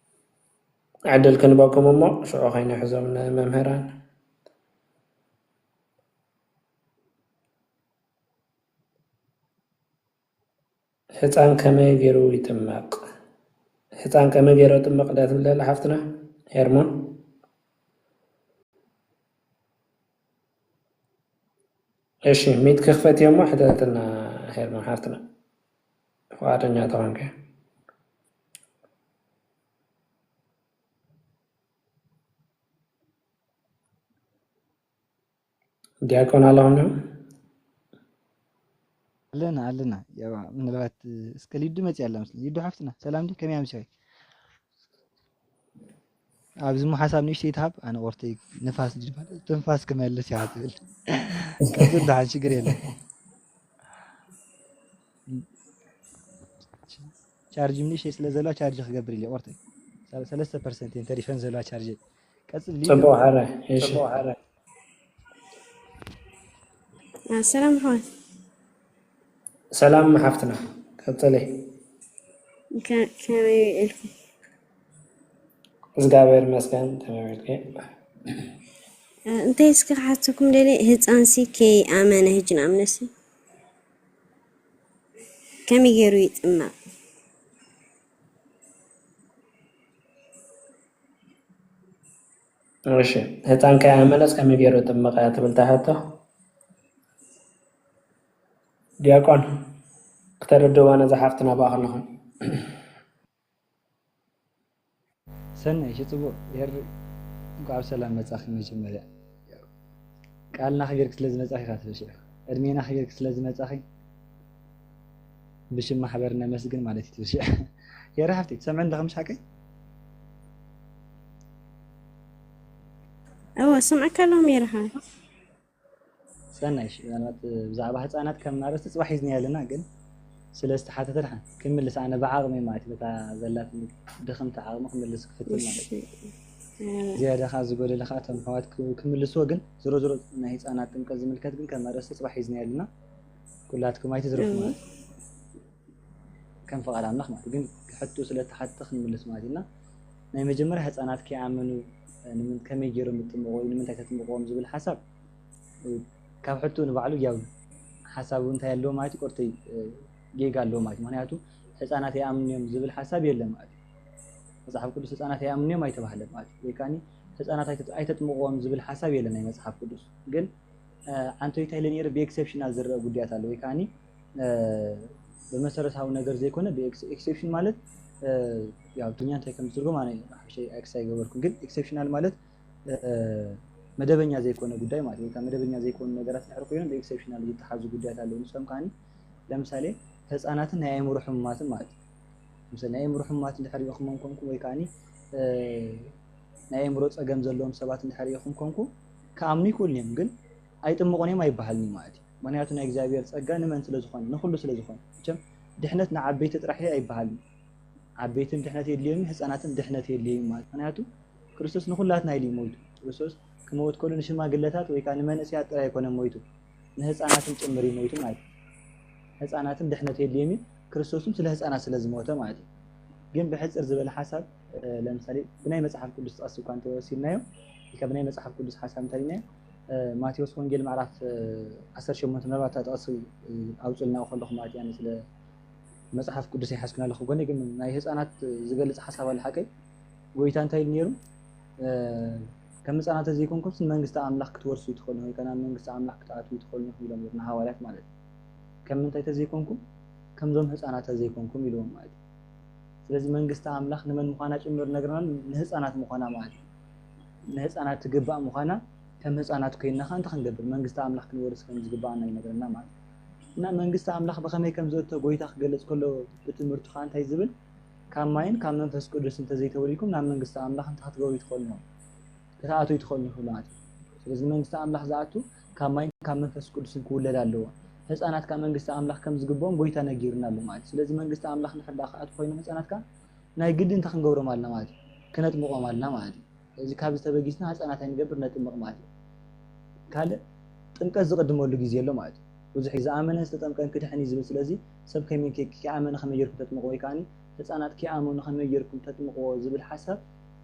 ዕድል ክንበኩም እሞ ሽዑ ከይንሕዞም ንመምህራን። ህፃን ከመይ ገይሩ ይጥመቕ? ህፃን ከመይ ገይሩ ይጥመቕ እንዳ ትብል ዘላ ሓፍትና ሄርሞን። እሺ ሚት ክኽፈት እሞ ሕተትና ሄርሞን ሓፍትና ፍቓደኛ ተኾንከ። ዲያቆን ኣለኹም ዶ? ኣለና ኣለና። ያው ምናልባት እስከ ሊዱ መፅያ ኣላ መስለኝ። ሊዱ ሓፍትና ሰላም ዲ ከመይ ኣምሲኺ? ኣብዚ ሞ ሓሳብ ንእሽተይ ትሃብ ኣነ ቆርተይ ንፋስ ድዩ ትበሃል? ትንፋስ ክመልስ እያ ትብል። ቀፅል ደሓን ሽግር የለን። ቻርጅ ንእሽተይ ስለ ዘለዋ ቻርጅ ክገብር ኢለ ቆርተይ ሰለስተ ፐርሰንት እየን ተሪፈን ዘለዋ ቻርጅ። ቀፅል ሊዱ። ፅቡቅ ሓረ እሺ ሰላም ኣሕዋት ሰላም ሓፍትና ቀፅሊ ከመይ ውዒልኩም? እግዚኣብሔር ይመስገን ከመይ ውዒልኪ? እንታይ እስኪ ክሓተኩም ደልየ ህፃንሲ ከይኣመነ ህጂ ንኣምነሲ ከመይ ገይሩ ይጥመቕ? እሺ ህፃን ከይኣመነስ ከመይ ገይሩ ይጥመቕ እያ ትብል እታ ሕቶ። ዲያቆን ክተረድእዋ ነዛ ሓፍትና ብኣ ከለኹም። ሰናይ እሺ ጽቡቕ ሄሪ እንኳዕ ብሰላም መጻኺ። መጀመርያ ቃልና ክገርክ ስለ ዝመጻኺ ኢኻ ትበልሽ ኢኻ ዕድሜና ክገርክ ስለ ዝመጻኺ ብሽም ማሕበር ነመስግን ማለት እዩ ትበልሽ ኢኻ። ሄሪ ሓፍተይ ትሰምዕኒ ዲኺ ምሽ ሓቀይ? እወ ስምዐካ ኣለኹ ሜሪ ሓወይ። ሰናይ እሺ ምናልባት ብዛዕባ ህፃናት ከም ኣርእስቲ ፅባሕ ሒዝናዮ ኣለና ግን ስለ ዝተሓተተ ድሓን ክምልስ ኣነ ብዓቕመይ ማለት እዩ በታ ዘላትኒ ድኽምቲ ዓቕሚ ክምልስ ክፍትን ማለት እዩ። ዝያዳ ከዓ ዝጎደለ ከዓ እቶም ኣሕዋት ክምልስዎ ግን ዝሮ ዝሮ ናይ ህፃናት ጥምቀት ዝምልከት ግን ከም ኣርእስቲ ፅባሕ ሒዝናዮ ኣለና። ኩላትኩም ኣይትዝረፉ ማለት እዩ። ከም ፍቓድ ኣምላኽ ማለት እዩ። ግን ሕቶ ስለ እተሓትተ ክንምልስ ማለት ኢና። ናይ መጀመርያ ህፃናት ከይኣመኑ ከመይ ገይሮም ይጥምቑ ወይ ንምንታይ ተጥምቕዎም ዝብል ሓሳብ ካብ ሕቶ ንባዕሉ ያው ሓሳቡ እንታይ ኣለዎ ማለት እዩ። ቆርተይ ጌጋ ኣለዎ ማለት እዩ። ምክንያቱ ህፃናት ኣይኣምኑን እዮም ዝብል ሓሳብ የለን ማለት እዩ። መፅሓፍ ቅዱስ ህፃናት ኣይኣምኑን እዮም ኣይተባህለን ማለት እዩ። ወይ ከዓ ህፃናት ኣይተጥምቕዎም ዝብል ሓሳብ የለን ናይ መፅሓፍ ቅዱስ ግን ዓንቶይታ ኢለ ነይረ ብኤክሰፕሽናል ዝረአ ጉዳያት ኣሎ ወይ ከዓኒ ብመሰረታዊ ነገር ዘይኮነ ብኤክሰፕሽን ማለት ያው ትግርኛ እንታይ ከም ዝትርጎም ኣነ ሓፈሻ ኣክስ ኣይገበርኩን ግን ኤክሰፕሽናል ማለት መደበኛ ዘይኮነ ጉዳይ ማለት ወይ መደበኛ ዘይኮኑ ነገራት ድሕሪ ኮይኖም ብኤክሰፕሽናል ዝተሓዙ ጉዳያት ኣለዉ ንሶም ከዓኒ ለምሳሌ ህፃናትን ናይ ኣእምሮ ሕሙማትን ማለት እዩ ምሳሌ ናይ ኣእምሮ ሕሙማት እንድሕር ሪእኹሞም ኮንኩም ወይ ከዓኒ ናይ ኣእምሮ ጸገም ዘለዎም ሰባት እንድሕር ኢኹም ኮንኩ፣ ክኣምኑ ይኽእሉ እዮም፣ ግን ኣይጥምቑን እዮም ኣይበሃልን እዩ ማለት እዩ። ምኽንያቱ ናይ እግዚኣብሔር ጸጋ ንመን ስለ ዝኾነ፣ ንኹሉ ስለ ዝኾነ። መቸም ድሕነት ንዓበይቲ ጥራሕ እዩ ኣይበሃልን። ዓበይትን ድሕነት የድልዮም እዩ፣ ህጻናትን ድሕነት የድልዮም እዩ ማለት። ምኽንያቱ ክርስቶስ ንኹላትና ኢሉ እዩ ሞይቱ። ክርስቶስ ክመውት ከሎ ንሽማግለታት ወይ ከኣ ንመንእሰያት ጥራይ ኣይኮነን ሞይቱ፣ ንህጻናትን ጭምር እዩ ሞይቱ ማለት እዩ። ህጻናትን ድሕነት የድልዮም እዩ፣ ክርስቶስም ስለ ህጻናት ስለ ዝሞተ ማለት እዩ። ግን ብሕጽር ዝበለ ሓሳብ፣ እ፣ ለምሳሌ ብናይ መጽሓፍ ቅዱስ ጥቕሲ እኳ እንተወሲድናዮ፣ ወይ ከኣ ብናይ መጽሓፍ ቅዱስ ሓሳብ እንተሪናዮ፣ እ፣ ማቴዎስ ወንጌል ምዕራፍ፣ እ፣ ዓሰርተ ሸሞንተ፣ ምናልባት እታ ጥቕሲ፣ እ፣ ኣውጽእልና ከለኹም ማለት እያ፣ ስለ መጽሓፍ ቅዱስ ይሓዝኩና ኣለኹ ጎኒ፣ ግን ናይ ህጻናት ዝገልጽ ሓሳብ ኣሎ ሓቀይ። ጎይታ እንታይ ኢሉ ነይሩ? እ፣ ከም ህጻናት ዘይኮንኩምስ ንመንግስቲ ኣምላኽ ክትወርሱ ይትኽእሉ፣ ወይ ከኣ ናብ መንግስቲ ኣምላኽ ክትኣትዉ ይትኽእሉ ኢኹም ኢሎም ነይሩ ንሃዋርያት ማለት እዩ። ከም ምንታይ ተዘይኮንኩም? ከምዞም ህጻናት ተዘይኮንኩም ኢልዎም ማለት እዩ። ስለዚ መንግስቲ ኣምላኽ ንመን ምዃና ጭምር ነግረናል፣ ንህጻናት ምዃና ማለት እዩ። ንህጻናት ትግባእ ምዃና፣ ከም ህጻናት ኮይንና ከኣ እንታይ ክንገብር? መንግስቲ ኣምላኽ ክንወርስ ከም ዝግባኣና ይነግረና ማለት እዩ። እና መንግስቲ ኣምላኽ ብኸመይ ከም ዘእቶ ጎይታ ክገልጽ ከሎ ብትምህርቱ ከኣ እንታይ ዝብል? ካብ ማይን ካብ መንፈስ ቅዱስ እንተዘይተወሊድኩም ናብ መንግስቲ ኣምላኽ እንታይ ክትገብሩ ይትኽእሉ ኢኹም? ክትኣትዉ ይትኽእሉ ኢኹም ማለት እዩ። ስለዚ መንግስቲ ኣምላኽ ዝኣቱ ካብ ማይን ካብ መንፈስ ቅዱስን ክውለድ ኣለዎ። ህጻናት ከኣ መንግስቲ ኣምላኽ ከም ዝግብኦም ጎይታ ነጊሩና ኣሎ ማለት እዩ። ስለዚ መንግስቲ ኣምላኽ እንድሕር ደኣ ክኣትዉ ኮይኖም ህጻናት ከኣ ናይ ግድን እንታይ ክንገብሮም ኣለና ማለት እዩ? ክነጥምቖም ኣለና ማለት እዩ። ስለዚ ካብዚ ተበጊስና ህጻናት ኣይንገብር፣ ነጥምቕ ማለት እዩ። ካልእ ጥምቀት ዝቕድመሉ ግዜ ኣሎ ማለት እዩ። ብዙሕ ግዜ ዝኣመነ ዝተጠምቀን ክድሕን እዩ ዝብል። ስለዚ ሰብ ከመይ ከ-፣ ከይኣመነ ከመይ ጌርኩም ተጥምቕዎ ወይ ከኣ ህጻናት ከይኣመኑ ከመይ ጌርኩም ተጥምቕዎ ዝብል ሓሳብ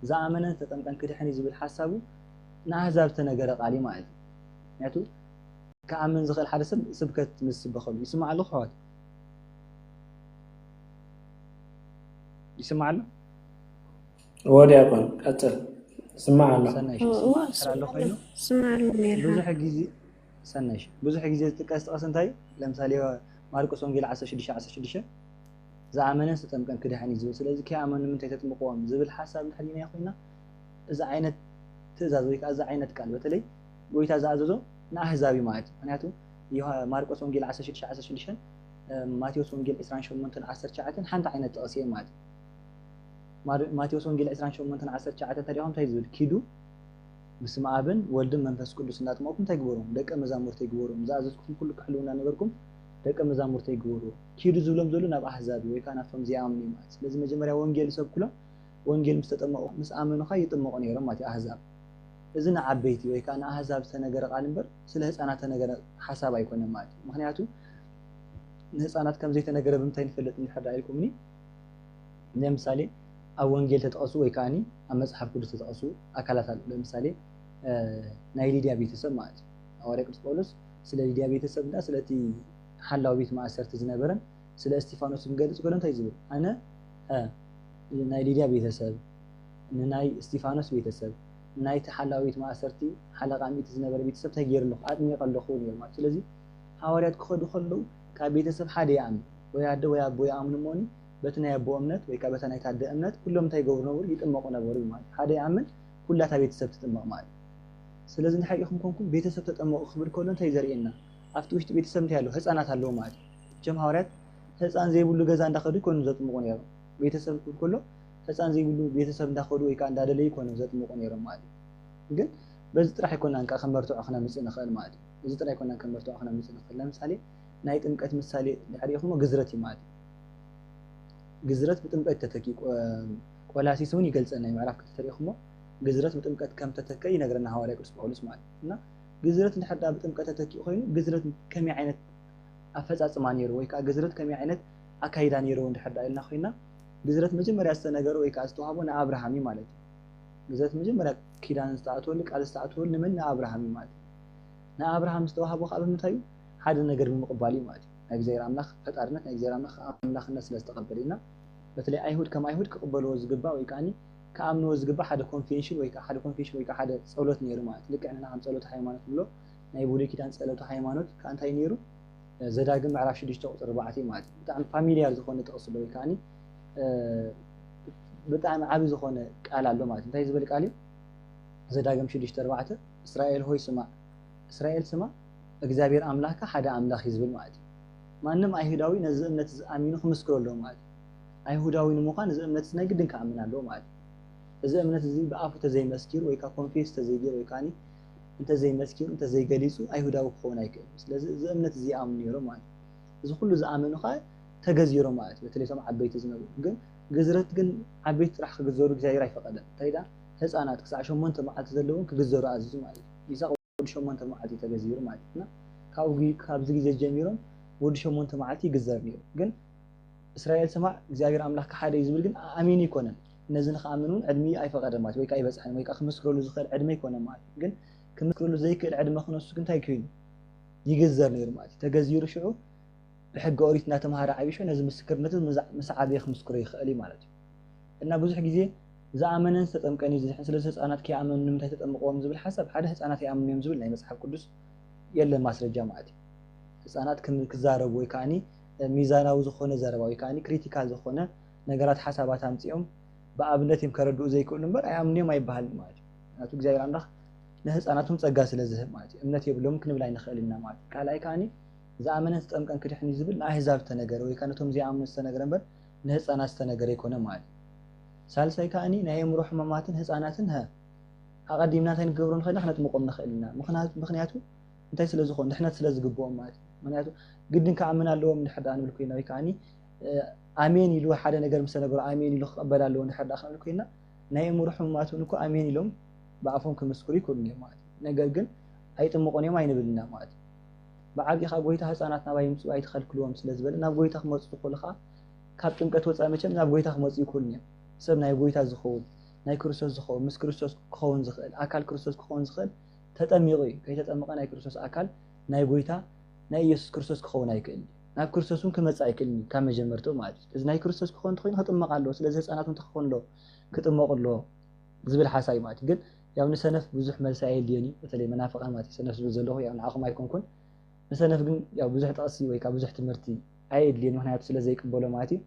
ዝኣመነ ዝተጠምቀን ክድሕን እዩ ዝብል ሓሳቡ ንኣህዛብ ዝተነገረ ቃል እዩ ማለት እዩ። ምክንያቱ ክኣምን ዝኽእል ሓደ ሰብ ስብከት ምስ ስበኸሉ ይስማዕ ኣለኹ ኣሕዋት? ይስማዕ ኣሎ? እዎ ዲያቆን፣ ቀጽል። ይስማዕ ኣሎ። ሰናይ፣ እዎ፣ ይስማዕ እዎ፣ ኣሎ ኮይኑ? ይስማዕ ኣሎ ሜርሃ። ብዙሕ ግዜ፣ ሰናይ፣ ብዙሕ ግዜ ዝጥቀስ ጥቕሲ እንታይ እዩ? ለምሳሌ ማርቆስ ወንጌል ዓሰርተ ሽዱሽተ ዓሰርተ ሽዱሽተ፣ "ዝኣመነን ዝተጠምቀን ክድሕን እዩ" ዝብል። ስለዚ ከይኣመኑ ንምንታይ ተጥምቕዎም ዝብል ሓሳብ እንድሕር ርኢናዮ ኮይና፣ እዚ ዓይነት ትእዛዝ ወይ ከኣ እዚ ዓይነት ቃል፣ በተለይ ጎይታ ዝኣዘዞ ንኣህዛብ እዩ ማለት እዩ። ምክንያቱ ዮሃ-፣ ማርቆስ ወንጌል ዓሰርተ ሽዱሽተ ዓሰርተ ሽዱሽተ፣ እ፣ ማቴዎስ ወንጌል ዕስራን ሸሞንተን ዓሰርተ ትሽዓተን ሓንቲ ዓይነት ጥቕሲ እየን ማለት እዩ። ማር-፣ ማቴዎስ ወንጌል ዕስራን ሸሞንተን ዓሰርተ ትሽዓተን እንተሪኢኹም እንታይ ዝብል? "ኪዱ ብስመ ኣብን ወልድን መንፈስ ቅዱስ እንዳጥመቕኩም እንታይ ግበሩ? ደቀ መዛሙርተይ ግበሩ። ዝኣዘዝኩኹም ኩሉ ክሕልዉ እንዳነበርኩም ደቀ መዛሙርተይ ግበሩ." ኪዱ ዝብሎም ዘሎ ናብ ኣህዛብ እዩ ወይ ከኣ ናብቶም ዘይኣምኑ እዩ ማለት እዩ። ስለዚ መጀመርያ ወንጌል ይሰብኩሎም፣ ወንጌል ምስ ተጠመቑ፣ ምስ ኣመኑ ኸኣ ይጥመቑ ነይሮም ማለት እዩ ኣህዛብ። እዚ ንዓበይቲ ወይ ከኣ ንኣህዛብ ዝተነገረ ቃል እምበር ስለ ህጻናት ዝተነገረ ሓሳብ ኣይኮነን ማለት እዩ። ምኽንያቱ ንህጻናት ከም ዘይተነገረ ብምንታይ ንፈልጥ እንድሕር ደኣ ኢልኩምኒ፣ ለምሳሌ ኣብ ወንጌል ተጠቐሱ ወይ ከኣ ኣብ መጽሓፍ ቅዱስ ተጠቐሱ ኣካላት ኣለዉ። ለምሳሌ፣ እ፣ ናይ ሊድያ ቤተሰብ ማለት እዩ። ሃዋርያ ቅዱስ ጳውሎስ ስለ ሊድያ ቤተሰብ እና ስለቲ ሓላዊ ቤት ማእሰርቲ ዝነበረን ስለ እስቲፋኖስ ክገልጽ ከሎ እንታይ ዝብል? ኣነ፣ እ፣ ናይ ሊድያ ቤተሰብ፣ ንናይ እስቲፋኖስ ቤተሰብ፣ ናይቲ ሓላዊ ቤት ማእሰርቲ ሓለቓ ሚእቲ ዝነበረ ቤተሰብ እንታይ ገይረ ኣለኹ? ኣጥሚቐ ኣለኹ ነይሩ ማለት። ስለዚ ሃዋርያት ክኸዱ ከለዉ ካብ ቤተሰብ ሓደ ይኣምን፣ ወይ ኣደ ወይ ኣቦ ይኣምኑ እሞኒ፣ በቲ ናይ ኣቦ እምነት ወይ ከኣ በታ ናይታ ኣደ እምነት ኩሎም እንታይ ይገብሩ ነበሩ? ይጥመቑ ነበሩ ማለት። ሓደ ይኣምን፣ ኩላታ ቤተሰብ ትጥመቕ ማለት። ስለዚ እንድሕር ኢኹም ኮንኩም ቤተሰብ ተጠመቑ ክብል ከሎ እንታይ እዩ ዘርእየና? ኣብቲ ውሽጢ ቤተሰብ እንታይ ኣለዉ? ህጻናት ኣለዉ ማለት እዩ። እቶም ሃዋርያት ህጻን ዘይብሉ ገዛ እንዳኸዱ ይኮኑ ዘጥምቑ ነይሮም። ቤተሰብ ክብል ከሎ ህጻን ዘይብሉ ቤተሰብ እንዳኸዱ ወይ ከኣ እንዳደለዩ ይኮኑ ዘጥምቑ ነይሮም ማለት እዩ። ግን በዚ ጥራሕ ኣይኮናን ከኣ ከም መርትዖ ክነምጽእ ንኽእል ማለት እዩ። እዚ ጥራሕ ኣይኮናን ከም መርትዖ ክነምጽእ ንኽእል። ለምሳሌ ናይ ጥምቀት ምሳሌ እንድሕር ኢኹሞ ግዝረት እዩ ማለት እዩ። ግዝረት ብጥምቀት ተተኪኡ፣ ቆ-፣ ቆላሲስ እውን ይገልጸና እዩ። ምዕራፍ ክልተ ተሪእኹሞ ግዝረት ብጥምቀት ከም ተተከ ይነግረና ሃዋርያ ቅዱስ ጳውሎስ ማለት እዩ። እና ግዝረት እንድሕር ደኣ ብጥምቀት ተተኪኡ ኮይኑ ግዝረት ከመይ ዓይነት ኣፈጻጽማ ነይሩ ወይ ከኣ ግዝረት ከመይ ዓይነት ኣካይዳ ነይሩ እንድሕር ደኣ ኢልና ኮይና ግዝረት መጀመርያ ዝተነገረ ወይ ከኣ ዝተዋህቦ ንኣብርሃም እዩ ማለት እዩ። ግዝረት መጀመርያ ኪዳን ዝተኣትወሉ ቃል ዝተኣትወሉ ንመን? ንኣብርሃም እዩ ማለት እዩ። ንኣብርሃም ዝተዋህቦ ከኣ ብምንታይ እዩ? ሓደ ነገር ብምቕባል እዩ ማለት እዩ። ናይ እግዚኣብሔር ኣምላኽ ፈጣርነት፣ ናይ እግዚኣብሔር ኣምላኽ ኣምላኽነት ስለ ዝተቐበለ ኢና። በተለይ ኣይሁድ ከም ኣይሁድ ክቕበልዎ ዝግባእ ወይ ከኣኒ ክኣምንዎ ዝግባእ ሓደ ኮንፌንሽን ወይ ከኣ ሓደ ኮንፌሽን ወይ ከኣ ሓደ ጸሎት ነይሩ ማለት እዩ። ልክዕ ንሕና ከም ጸሎተ ሃይማኖት ንብሎ ናይ ብሉይ ኪዳን ጸሎተ ሃይማኖት ከኣ እንታይ ነይሩ? ዘዳግም ምዕራፍ ሽዱሽተ ቁጽሪ ኣርባዕተ ማለት እዩ። ብጣዕሚ ፋሚልያር ዝኾነ ጥቕሲ ኣሎ ወይ ከኣኒ፣ እ፣ ብጣዕሚ ዓቢ ዝኾነ ቃል ኣሎ ማለት እዩ። እንታይ ዝብል ቃል እዩ? ዘዳግም ሽዱሽተ ኣርባዕተ፣ "እስራኤል ሆይ ስማዕ፣ እስራኤል ስማዕ፣ እግዚኣብሔር ኣምላኽካ ሓደ ኣምላኽ እዩ" ዝብል ማለት እዩ። ማንም ኣይሁዳዊ ነዚ እምነት እዚ ኣሚኑ ክምስክሮ ኣለዎ ማለት እዩ። ኣይሁዳዊ ንምዃን እዚ እምነት እዚ ናይ ግድን ክኣምን ኣለዎ ማለት እዩ። እዚ እምነት እዚ ብኣፉ ተዘይመስኪሩ ወይ ከዓ ኮንፌስ ተዘይገይሩ ወይ ከዓ እንተዘይመስኪሩ እንተዘይገሊፁ ኣይሁዳዊ ክኸውን ኣይክእልን። ስለዚ እዚ እምነት እዚ ይኣምኑ ነይሮም ማለት እዩ። እዚ ኩሉ ዝኣመኑ ከዓ ተገዚሮም ማለት እዩ። በተለይ እቶም ዓበይቲ ዝነበሩ ግን ግዝረት ግን ዓበይቲ ጥራሕ ክግዘሩ እግዚኣብሔር ኣይፈቀደን። እንታይ ደኣ ህፃናት ክሳዕ ሸሞንተ መዓልቲ ዘለዎም ክግዘሩ ኣዚዙ ማለት እዩ። ይስሐቅ ወዲ ሸሞንተ መዓልቲ እዩ ተገዚሩ ማለት እዩ። እና ካብኡ ግዜ- ካብዚ ግዜ ጀሚሮም ወዲ ሸሞንተ መዓልቲ ይግዘር ነይሩ። ግን እስራኤል ስማዕ እግዚኣብሔር ኣምላኽ ሓደ እዩ ዝብል ግን ኣሚኑ ኣይኮነን። ነዚ ንክኣምን እውን ዕድሚኡ ኣይፈቐደን ማለት ወይ ከዓ ኣይበፅሐን ወይ ከዓ ክምስክረሉ ዝኽእል ዕድመ ኣይኮነን ማለት እዩ። ግን ክምስክረሉ ዘይክእል ዕድመ ክነሱ ግን እንታይ ኮይኑ ይግዘር ነይሩ ማለት እዩ። ተገዚሩ ሽዑ ብሕጊ ኦሪት እናተምሃረ ዓብዩ ሽዑ ነዚ ምስክርነቱ ምስ ዓበየ ክምስክሮ ይኽእል እዩ ማለት እዩ። እና ብዙሕ ግዜ ዝኣመነን ዝተጠምቀን እዩ ዝድሕን። ስለዚ ህፃናት ከይኣመኑ ንምንታይ ተጠምቅዎም ዝብል ሓሳብ ሓደ ህፃናት ኣይኣምኑ እዮም ዝብል ናይ መፅሓፍ ቅዱስ የለን ማስረጃ ማለት እዩ። ህፃናት ክም- ክዛረቡ ወይ ከዓኒ ሚዛናዊ ዝኾነ ዘረባ ወይ ከዓኒ ክሪቲካል ዝኾነ ነገራት ሓሳባት ኣምፂኦም ብኣብነት እዮም ከረድኡ ዘይክእሉ እምበር ኣይኣምኑ እዮም ኣይበሃልን ማለት እዩ። ምክንያቱ እግዚኣብሔር ኣምላኽ ንህፃናት እውን ፀጋ ስለ ዝህብ ማለት እዩ። እምነት የብሎም ክንብል ኣይንኽእል ኢና ማለት እዩ። ካልኣይ ከዓኒ ዝኣመነን ዝጠምቀን ክድሕን እዩ ዝብል ንኣህዛብ ዝተነገረ ወይ ከዓ ነቶም ዘይኣምኑ ዝተነገረ እምበር ንህፃናት ዝተነገረ ኣይኮነ ማለት እዩ። ሳልሳይ ከዓኒ ናይ ኣእምሮ ሕማማትን ህፃናትን ሀ ኣቐዲምና እንታይ ንገብሮ ንኽእል ኢና ክነጥምቆም ንኽእል ኢና። ምኽንያቱ ምኽንያቱ እንታይ ስለ ዝኾኑ ድሕነት ስለ ዝግብኦም ማለት እዩ። ምኽንያቱ ግድን ክኣምን ኣለዎም እንድሕር ደኣ ንብል ኮይና ወይ ከዓኒ ኣሜን ኢሉ ሓደ ነገር ምስ ተነገሮ ኣሜን ኢሉ ክቐበል ኣለዎ እንድሕር ደኣ ክንብል ኮይና ናይ ኣእምሮ ሕሙማት እውን እኮ ኣሜን ኢሎም ብኣፎም ክምስክሩ ይክእሉ እዮም ማለት እዩ። ነገር ግን ኣይጥምቑን እዮም ኣይንብል ኢና ማለት እዩ። ብዓቢኻ ጎይታ ህፃናት ናባይ ይምፅኡ ኣይትኸልክልዎም ስለ ዝበለ ናብ ጎይታ ክመፁ ዝኽእሉ ከዓ ካብ ጥምቀት ወፃኢ መቸም ናብ ጎይታ ክመፁ ይክእሉን እዮም። ሰብ ናይ ጎይታ ዝኸውን ናይ ክርስቶስ ዝኸውን ምስ ክርስቶስ ክኸውን ዝኽእል ኣካል ክርስቶስ ክኸውን ዝኽእል ተጠሚቑ እዩ። ከይተጠመቐ ናይ ክርስቶስ ኣካል ናይ ጎይታ ናይ ኢየሱስ ክርስቶስ ክኸውን ኣይክእል እዩ። ናብ ክርስቶስ እውን ክመፅእ ኣይክእልን እዩ ካብ መጀመርትኡ ማለት እዩ። ስለዚ ናይ ክርስቶስ ክኸውን እንተኮይኑ ክጥመቕ ኣለዎ። ስለዚ ህፃናት እውን ክኸውን ኣለዎ ክጥመቑ ኣለዎ ዝብል ሓሳብ እዩ ማለት እዩ። ግን ያው ንሰነፍ ብዙሕ መልሲ ኣየድልዮን እዩ። በተለይ መናፍቃን ማለት እዩ ሰነፍ ዝብል ዘለኹ ያው ንዓኹም ኣይኮንኩን። ንሰነፍ ግን ያው ብዙሕ ጥቕሲ ወይ ከዓ ብዙሕ ትምህርቲ ኣየድልዮን ምክንያቱ ስለ ዘይቅበሎ ማለት እዩ።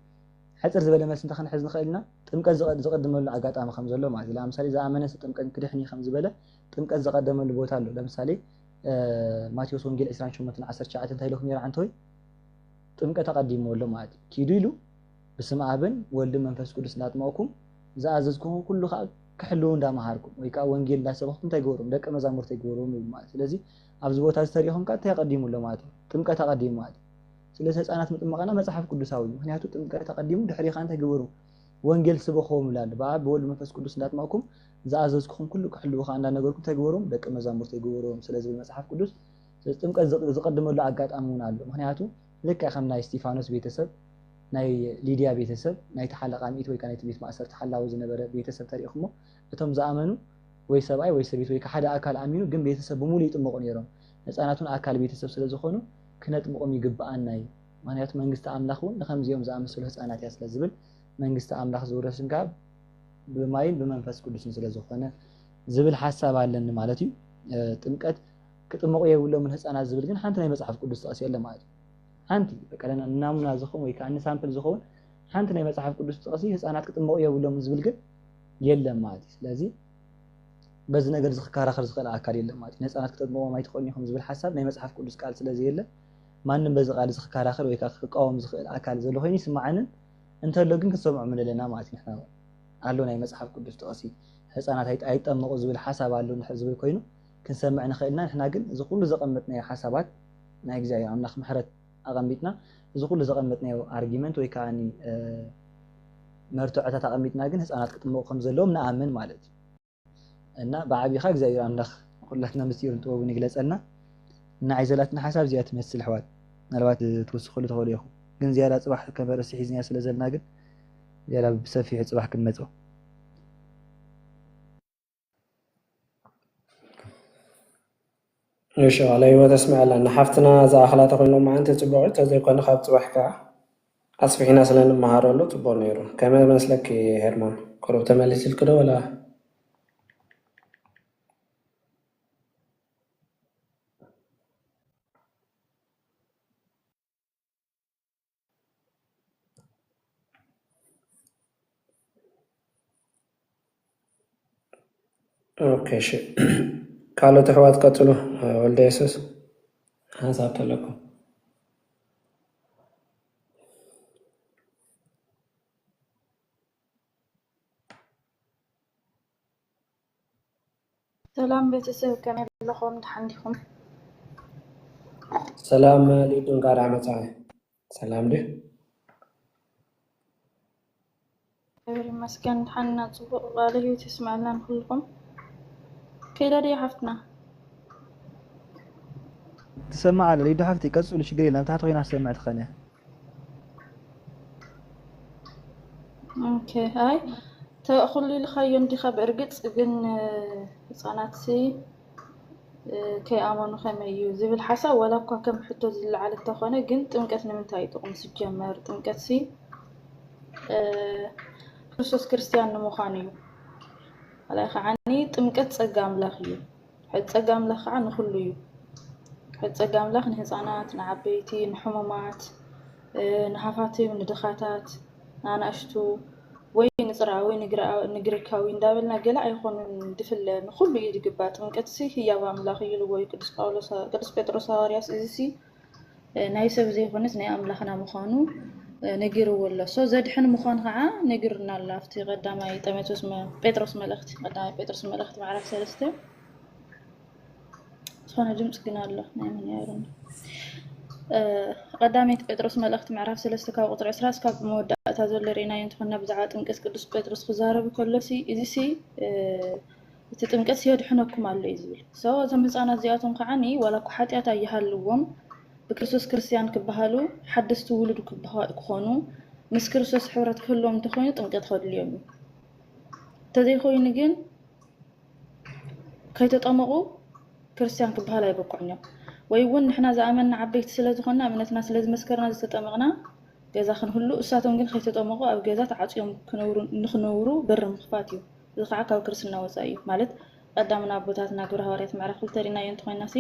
ሕፅር ዝበለ መልሲ እንተኸንሕዝ ንኽእል ኢና ጥምቀት ዝቐ- ዝቐድመሉ ኣጋጣሚ ከም ዘሎ ማለት እዩ። ለምሳሌ ዝኣመነ ዝተጠምቀን ክድሕን እዩ ከም ዝበለ ጥምቀት ዝቐደመሉ ቦታ ኣሎ። ለምሳሌ ማቴዎስ ወንጌል ዕስራን ሸሞንተን ዓሰርተ ትሽዓተ እንታይ ኢለኩም ነይሩ ዓንተወይ ጥምቀት ኣቐዲምዎ ኣሎ ማለት እዩ። ኪዱ ኢሉ ብስም ኣብን ወልድን መንፈስ ቅዱስ እናጥመቕኩም ዝኣዘዝኩኹም ኩሉ ከዓ ክሕልዉ እንዳመሃርኩም ወይ ከዓ ወንጌል እንዳሰበኽኩም እንታይ ግበሩም ደቀ መዛሙርተይ ግበሩዎም ይብል ማለት እዩ። ስለዚ ኣብዚ ቦታ እዚ ተሪእኹም ከዓ እንታይ ኣቐዲሙ ኣሎ ማለት እዩ ጥምቀት ኣቐዲሙ ማለት እዩ። ስለዚ ህፃናት ምጥማቕና መፅሓፍ ቅዱሳዊ እዩ። ምክንያቱ ጥምቀት ኣቐዲሙ ድሕሪ ከዓ እንታይ ግበሩ ወንጌል ስበኽዎም ይብል ኣሎ። ብኣብ ብወልድ መንፈስ ቅዱስ እንዳጥመቕኩም ዝኣዘዝኩኹም ኩሉ ክሕልዉ ከዓ እንዳነገርኩም እንታይ ግበሩዎም ደቀ መዛሙርተይ ግበሩዎም ስለ ዝብል መፅሓፍ ቅዱስ ጥምቀት ዝቕ- ዝቐድመሉ ኣጋጣሚ እውን ኣሎ። ምክንያቱ ልክዕ ከም ናይ እስጢፋኖስ ቤተሰብ፣ ናይ ሊድያ ቤተሰብ፣ ናይቲ ሓለቓ ሚእቲ ወይ ከዓ ናይቲ ቤት ማእሰርቲ ሓላዊ ዝነበረ ቤተሰብ ተሪእኹሞ እቶም ዝኣመኑ ወይ ሰብኣይ ወይ ሰበይቲ ወይ ከዓ ሓደ ኣካል ኣሚኑ ግን ቤተሰብ ብምሉእ ይጥመቑ ነይሮም። ህፃናት እውን ኣካል ቤተሰብ ስለ ዝኾኑ ክነጥምቖም ይግብኣና እዩ። ምክንያቱ መንግስቲ ኣምላኽ እውን ንከምዚኦም ዝኣመሰሉ ህፃናት እያ ስለ ዝብል መንግስቲ ኣምላኽ ዝውረስ ግን ከዓ ብማይን ብመንፈስ ቅዱስን ስለ ዝኾነ ዝብል ሓሳብ ኣለኒ ማለት እዩ። ጥምቀት ክጥመቑ የብሎምን ህፃናት ዝብል ግን ሓንቲ ናይ መፅሓፍ ቅዱስ ጥቕሲ የለ ማለት እዩ። ሓንቲ በቃ ለና ናሙና ዝኸውን ወይ ከዓ ንሳምፕል ዝኸውን ሓንቲ ናይ መፅሓፍ ቅዱስ ጥቕሲ ህፃናት ክጥመቑ የብሎምን ዝብል ግን የለን ማለት እዩ። ስለዚ በዚ ነገር እዚ ክከራኸር ዝኽእል ኣካል የለን ማለት እዩ። ንህፃናት ክተጥምቕዎም ኣይትኽእሉን ኢኹም ዝብል ሓሳብ ናይ መፅሓፍ ቅዱስ ቃል ስለ ዘየለ ማንም በዚ ቃል እዚ ክከራኸር ወይ ከዓ ክቃወም ዝኽእል ኣካል ዘሎ ኮይኑ ይስምዓንን እንተሎ ግን ክንሰምዖ ምንለና ማለት እዩ። ንሕና ኣሎ ናይ መፅሓፍ ቅዱስ ጥቕሲ ህፃናት ኣይጠ- ኣይጠመቑ ዝብል ሓሳብ ኣሎ እንድሕር ዝብል ኮይኑ ክንሰምዕ ንኽእል ኢና። ንሕና ግን እዚ ኩሉ ዘቐመጥናዮ ሓሳባት ናይ እግዚኣብሔር ኣምላኽ ምሕረት ኣቐሚጥና እዚ ኩሉ ዘቐመጥናዮ ኣርጊመንት ወይ ከዓ መርትዖታት ኣቐሚጥና ግን ህፃናት ክጥመቑ ከም ዘለዎም ንኣምን ማለት እዩ። እና ብዓቢኻ እግዚኣብሔር ኣምላኽ ኩላትና ምስጢሩን ጥበቡን ይግለፀልና። ንዓይ ዘላትና ሓሳብ እዚኣ ትመስል ኣሕዋት፣ ምናልባት ትውስኽሉ ትኽእሉ ኢኹም፣ ግን ዝያዳ ፅባሕ ከም ርእሲ ሒዝናያ ስለ ዘለና ግን ዝያዳ ብሰፊሑ ፅባሕ ክንመፅኦ። እሺ፣ ቃለ ህይወት ኣስምዐልና። ንሓፍትና ዝኣኽላ ተኾይኖም መዓንቲ ፅቡቕ እዩ፣ ተዘይኮነ ካብ ፅባሕ ከዓ ኣስፊሕና ስለ ንመሃረሉ ፅቡቕ ነይሩ። ከመይ መስለኪ ሄርሞን? ቁሩብ ተመሊስልኪ ዶ ወላ? ኦኬ፣ እሺ። ካልኦት ኣሕዋት ቀጽሉ። ወልደ የሱስ ሓንሳብ ተለኩም። ሰላም ቤተሰብ፣ ከመይ ኣለኹም? ደሓን ዲኹም? ሰላም ሊዱ፣ እንኳን ደህና መጻ። ሰላም ድዩ? እግዚኣቢሔር ይመስገን፣ ደሓን ኢና። ጽቡቕ ቃለ ህይወት የስምዐልና ንኹልኹም። ከይዳ ድያ ሓፍትና? ትሰማዕ ኣለ ሊዱ ሓፍቲ፣ ቀጽሉ፣ ሽግር የለን። ኣብ ታሕቲ ኮይና ትሰምዕ ትኸነ። ኦኬ። ኣይ፣ ተ-፣ ኩሉ ኢልካዮ እንዲኻ። ብእርግጽ ግን፣ እ፣ ህጻናትሲ፣ እ፣ ከይኣመኑ ከመይ እዩ ዝብል ሓሳብ ዋላ እኳ ከም ሕቶ ዝለዓል እንተኾነ፣ ግን ጥምቀት ንምንታይ እዩ ጥቕሙ? ሲጀመር ጥምቀትሲ፣ እ፣ ክርስቶስ ክርስትያን ንምዃን እዩ። ካልኣይ ከዓኒ ጥምቀት ጸጋ ኣምላኽ እዩ። ሕዚ ጸጋ ኣምላኽ ከዓ ንኹሉ እዩ። ሕዚ ጸጋ ኣምላኽ ንህፃናት፣ ንዓበይቲ፣ ንሕሙማት፣ እ፣ ንሃፋትም፣ ንድኻታት፣ ንኣናእሽቱ፣ ወይ ንፅርዓ ወይ ንግርኣ-፣ ንግሪካዊ እንዳበልና ገለ ኣይኾኑን ድፍለ፣ ንኹሉ እዩ ዝግባእ። ጥምቀትሲ ህያብ ኣምላኽ እዩ ኢልዎ እዩ ቅዱስ ጳውሎስ፣ ቅዱስ ጴጥሮስ ሃዋርያስ። እዚሲ፣ እ፣ ናይ ሰብ ዘይኮነስ ናይ ኣምላኽና ምዃኑ፣ እ፣ ነጊርዎ ኣሎ። ሶ ዘድሕን ምዃን ከዓ ነጊሩና ኣሎ ኣብቲ ቀዳማይ ጢሞቴዎስ መ-፣ ጴጥሮስ መልእኽቲ፣ ቀዳማይ ጴጥሮስ መልእኽቲ ምዕራፍ ሰለስተ። ዝኾነ ድምፂ ግን ኣሎ፣ ናይ መን እያ? እ፣ ቀዳመይቲ ጴጥሮስ መልእኽቲ ምዕራፍ ሰለስተ ካብ ቁፅሪ ዕስራ እስካብ መወዳእታ ዘሎ ርኢናዮ እንተኾንና፣ ብዛዕባ ጥምቀት ቅዱስ ጴጥሮስ ክዛረብ ከሎሲ፣ እዚሲ፣ እ፣ እቲ ጥምቀትሲ የድሕነኩም ኣሎ እዩ ዝብል። ሶ እዞም ህፃናት እዚኣቶም ከዓኒ ዋላ እኳ ሓጢኣት ኣይሃልዎም፣ ብክርስቶስ ክርስትያን ክበሃሉ፣ ሓደስቲ ውሉድ ክበሃ-፣ ክኾኑ፣ ምስ ክርስቶስ ሕብረት ክህልዎም እንተኾይኑ ጥምቀት ከድልዮም እዩ። እንተዘይኮይኑ ግን ከይተጠመቑ ክርስትያን ክበሃል ኣይበቅዑን እዮም። ወይ እውን ንሕና ዝኣመንና ዓበይቲ ስለ ዝኾንና፣ እምነትና ስለ ዝመስከርና ዝተጠመቕና ገዛ ክንህሉ፣ እሳቶም ግን ከይተጠመቑ ኣብ ገዛ ተዓፅዮም ክነብሩ፣ ንክነብሩ በር ምኽፋት እዩ። እዚ ከዓ ካብ ክርስትና ወፃኢ እዩ። ማለት ቀዳምና ኣቦታትና ግብረ ሃዋርያት ምዕራፍ ክልተ ርኢናዮ እንተኾይና ሲ፣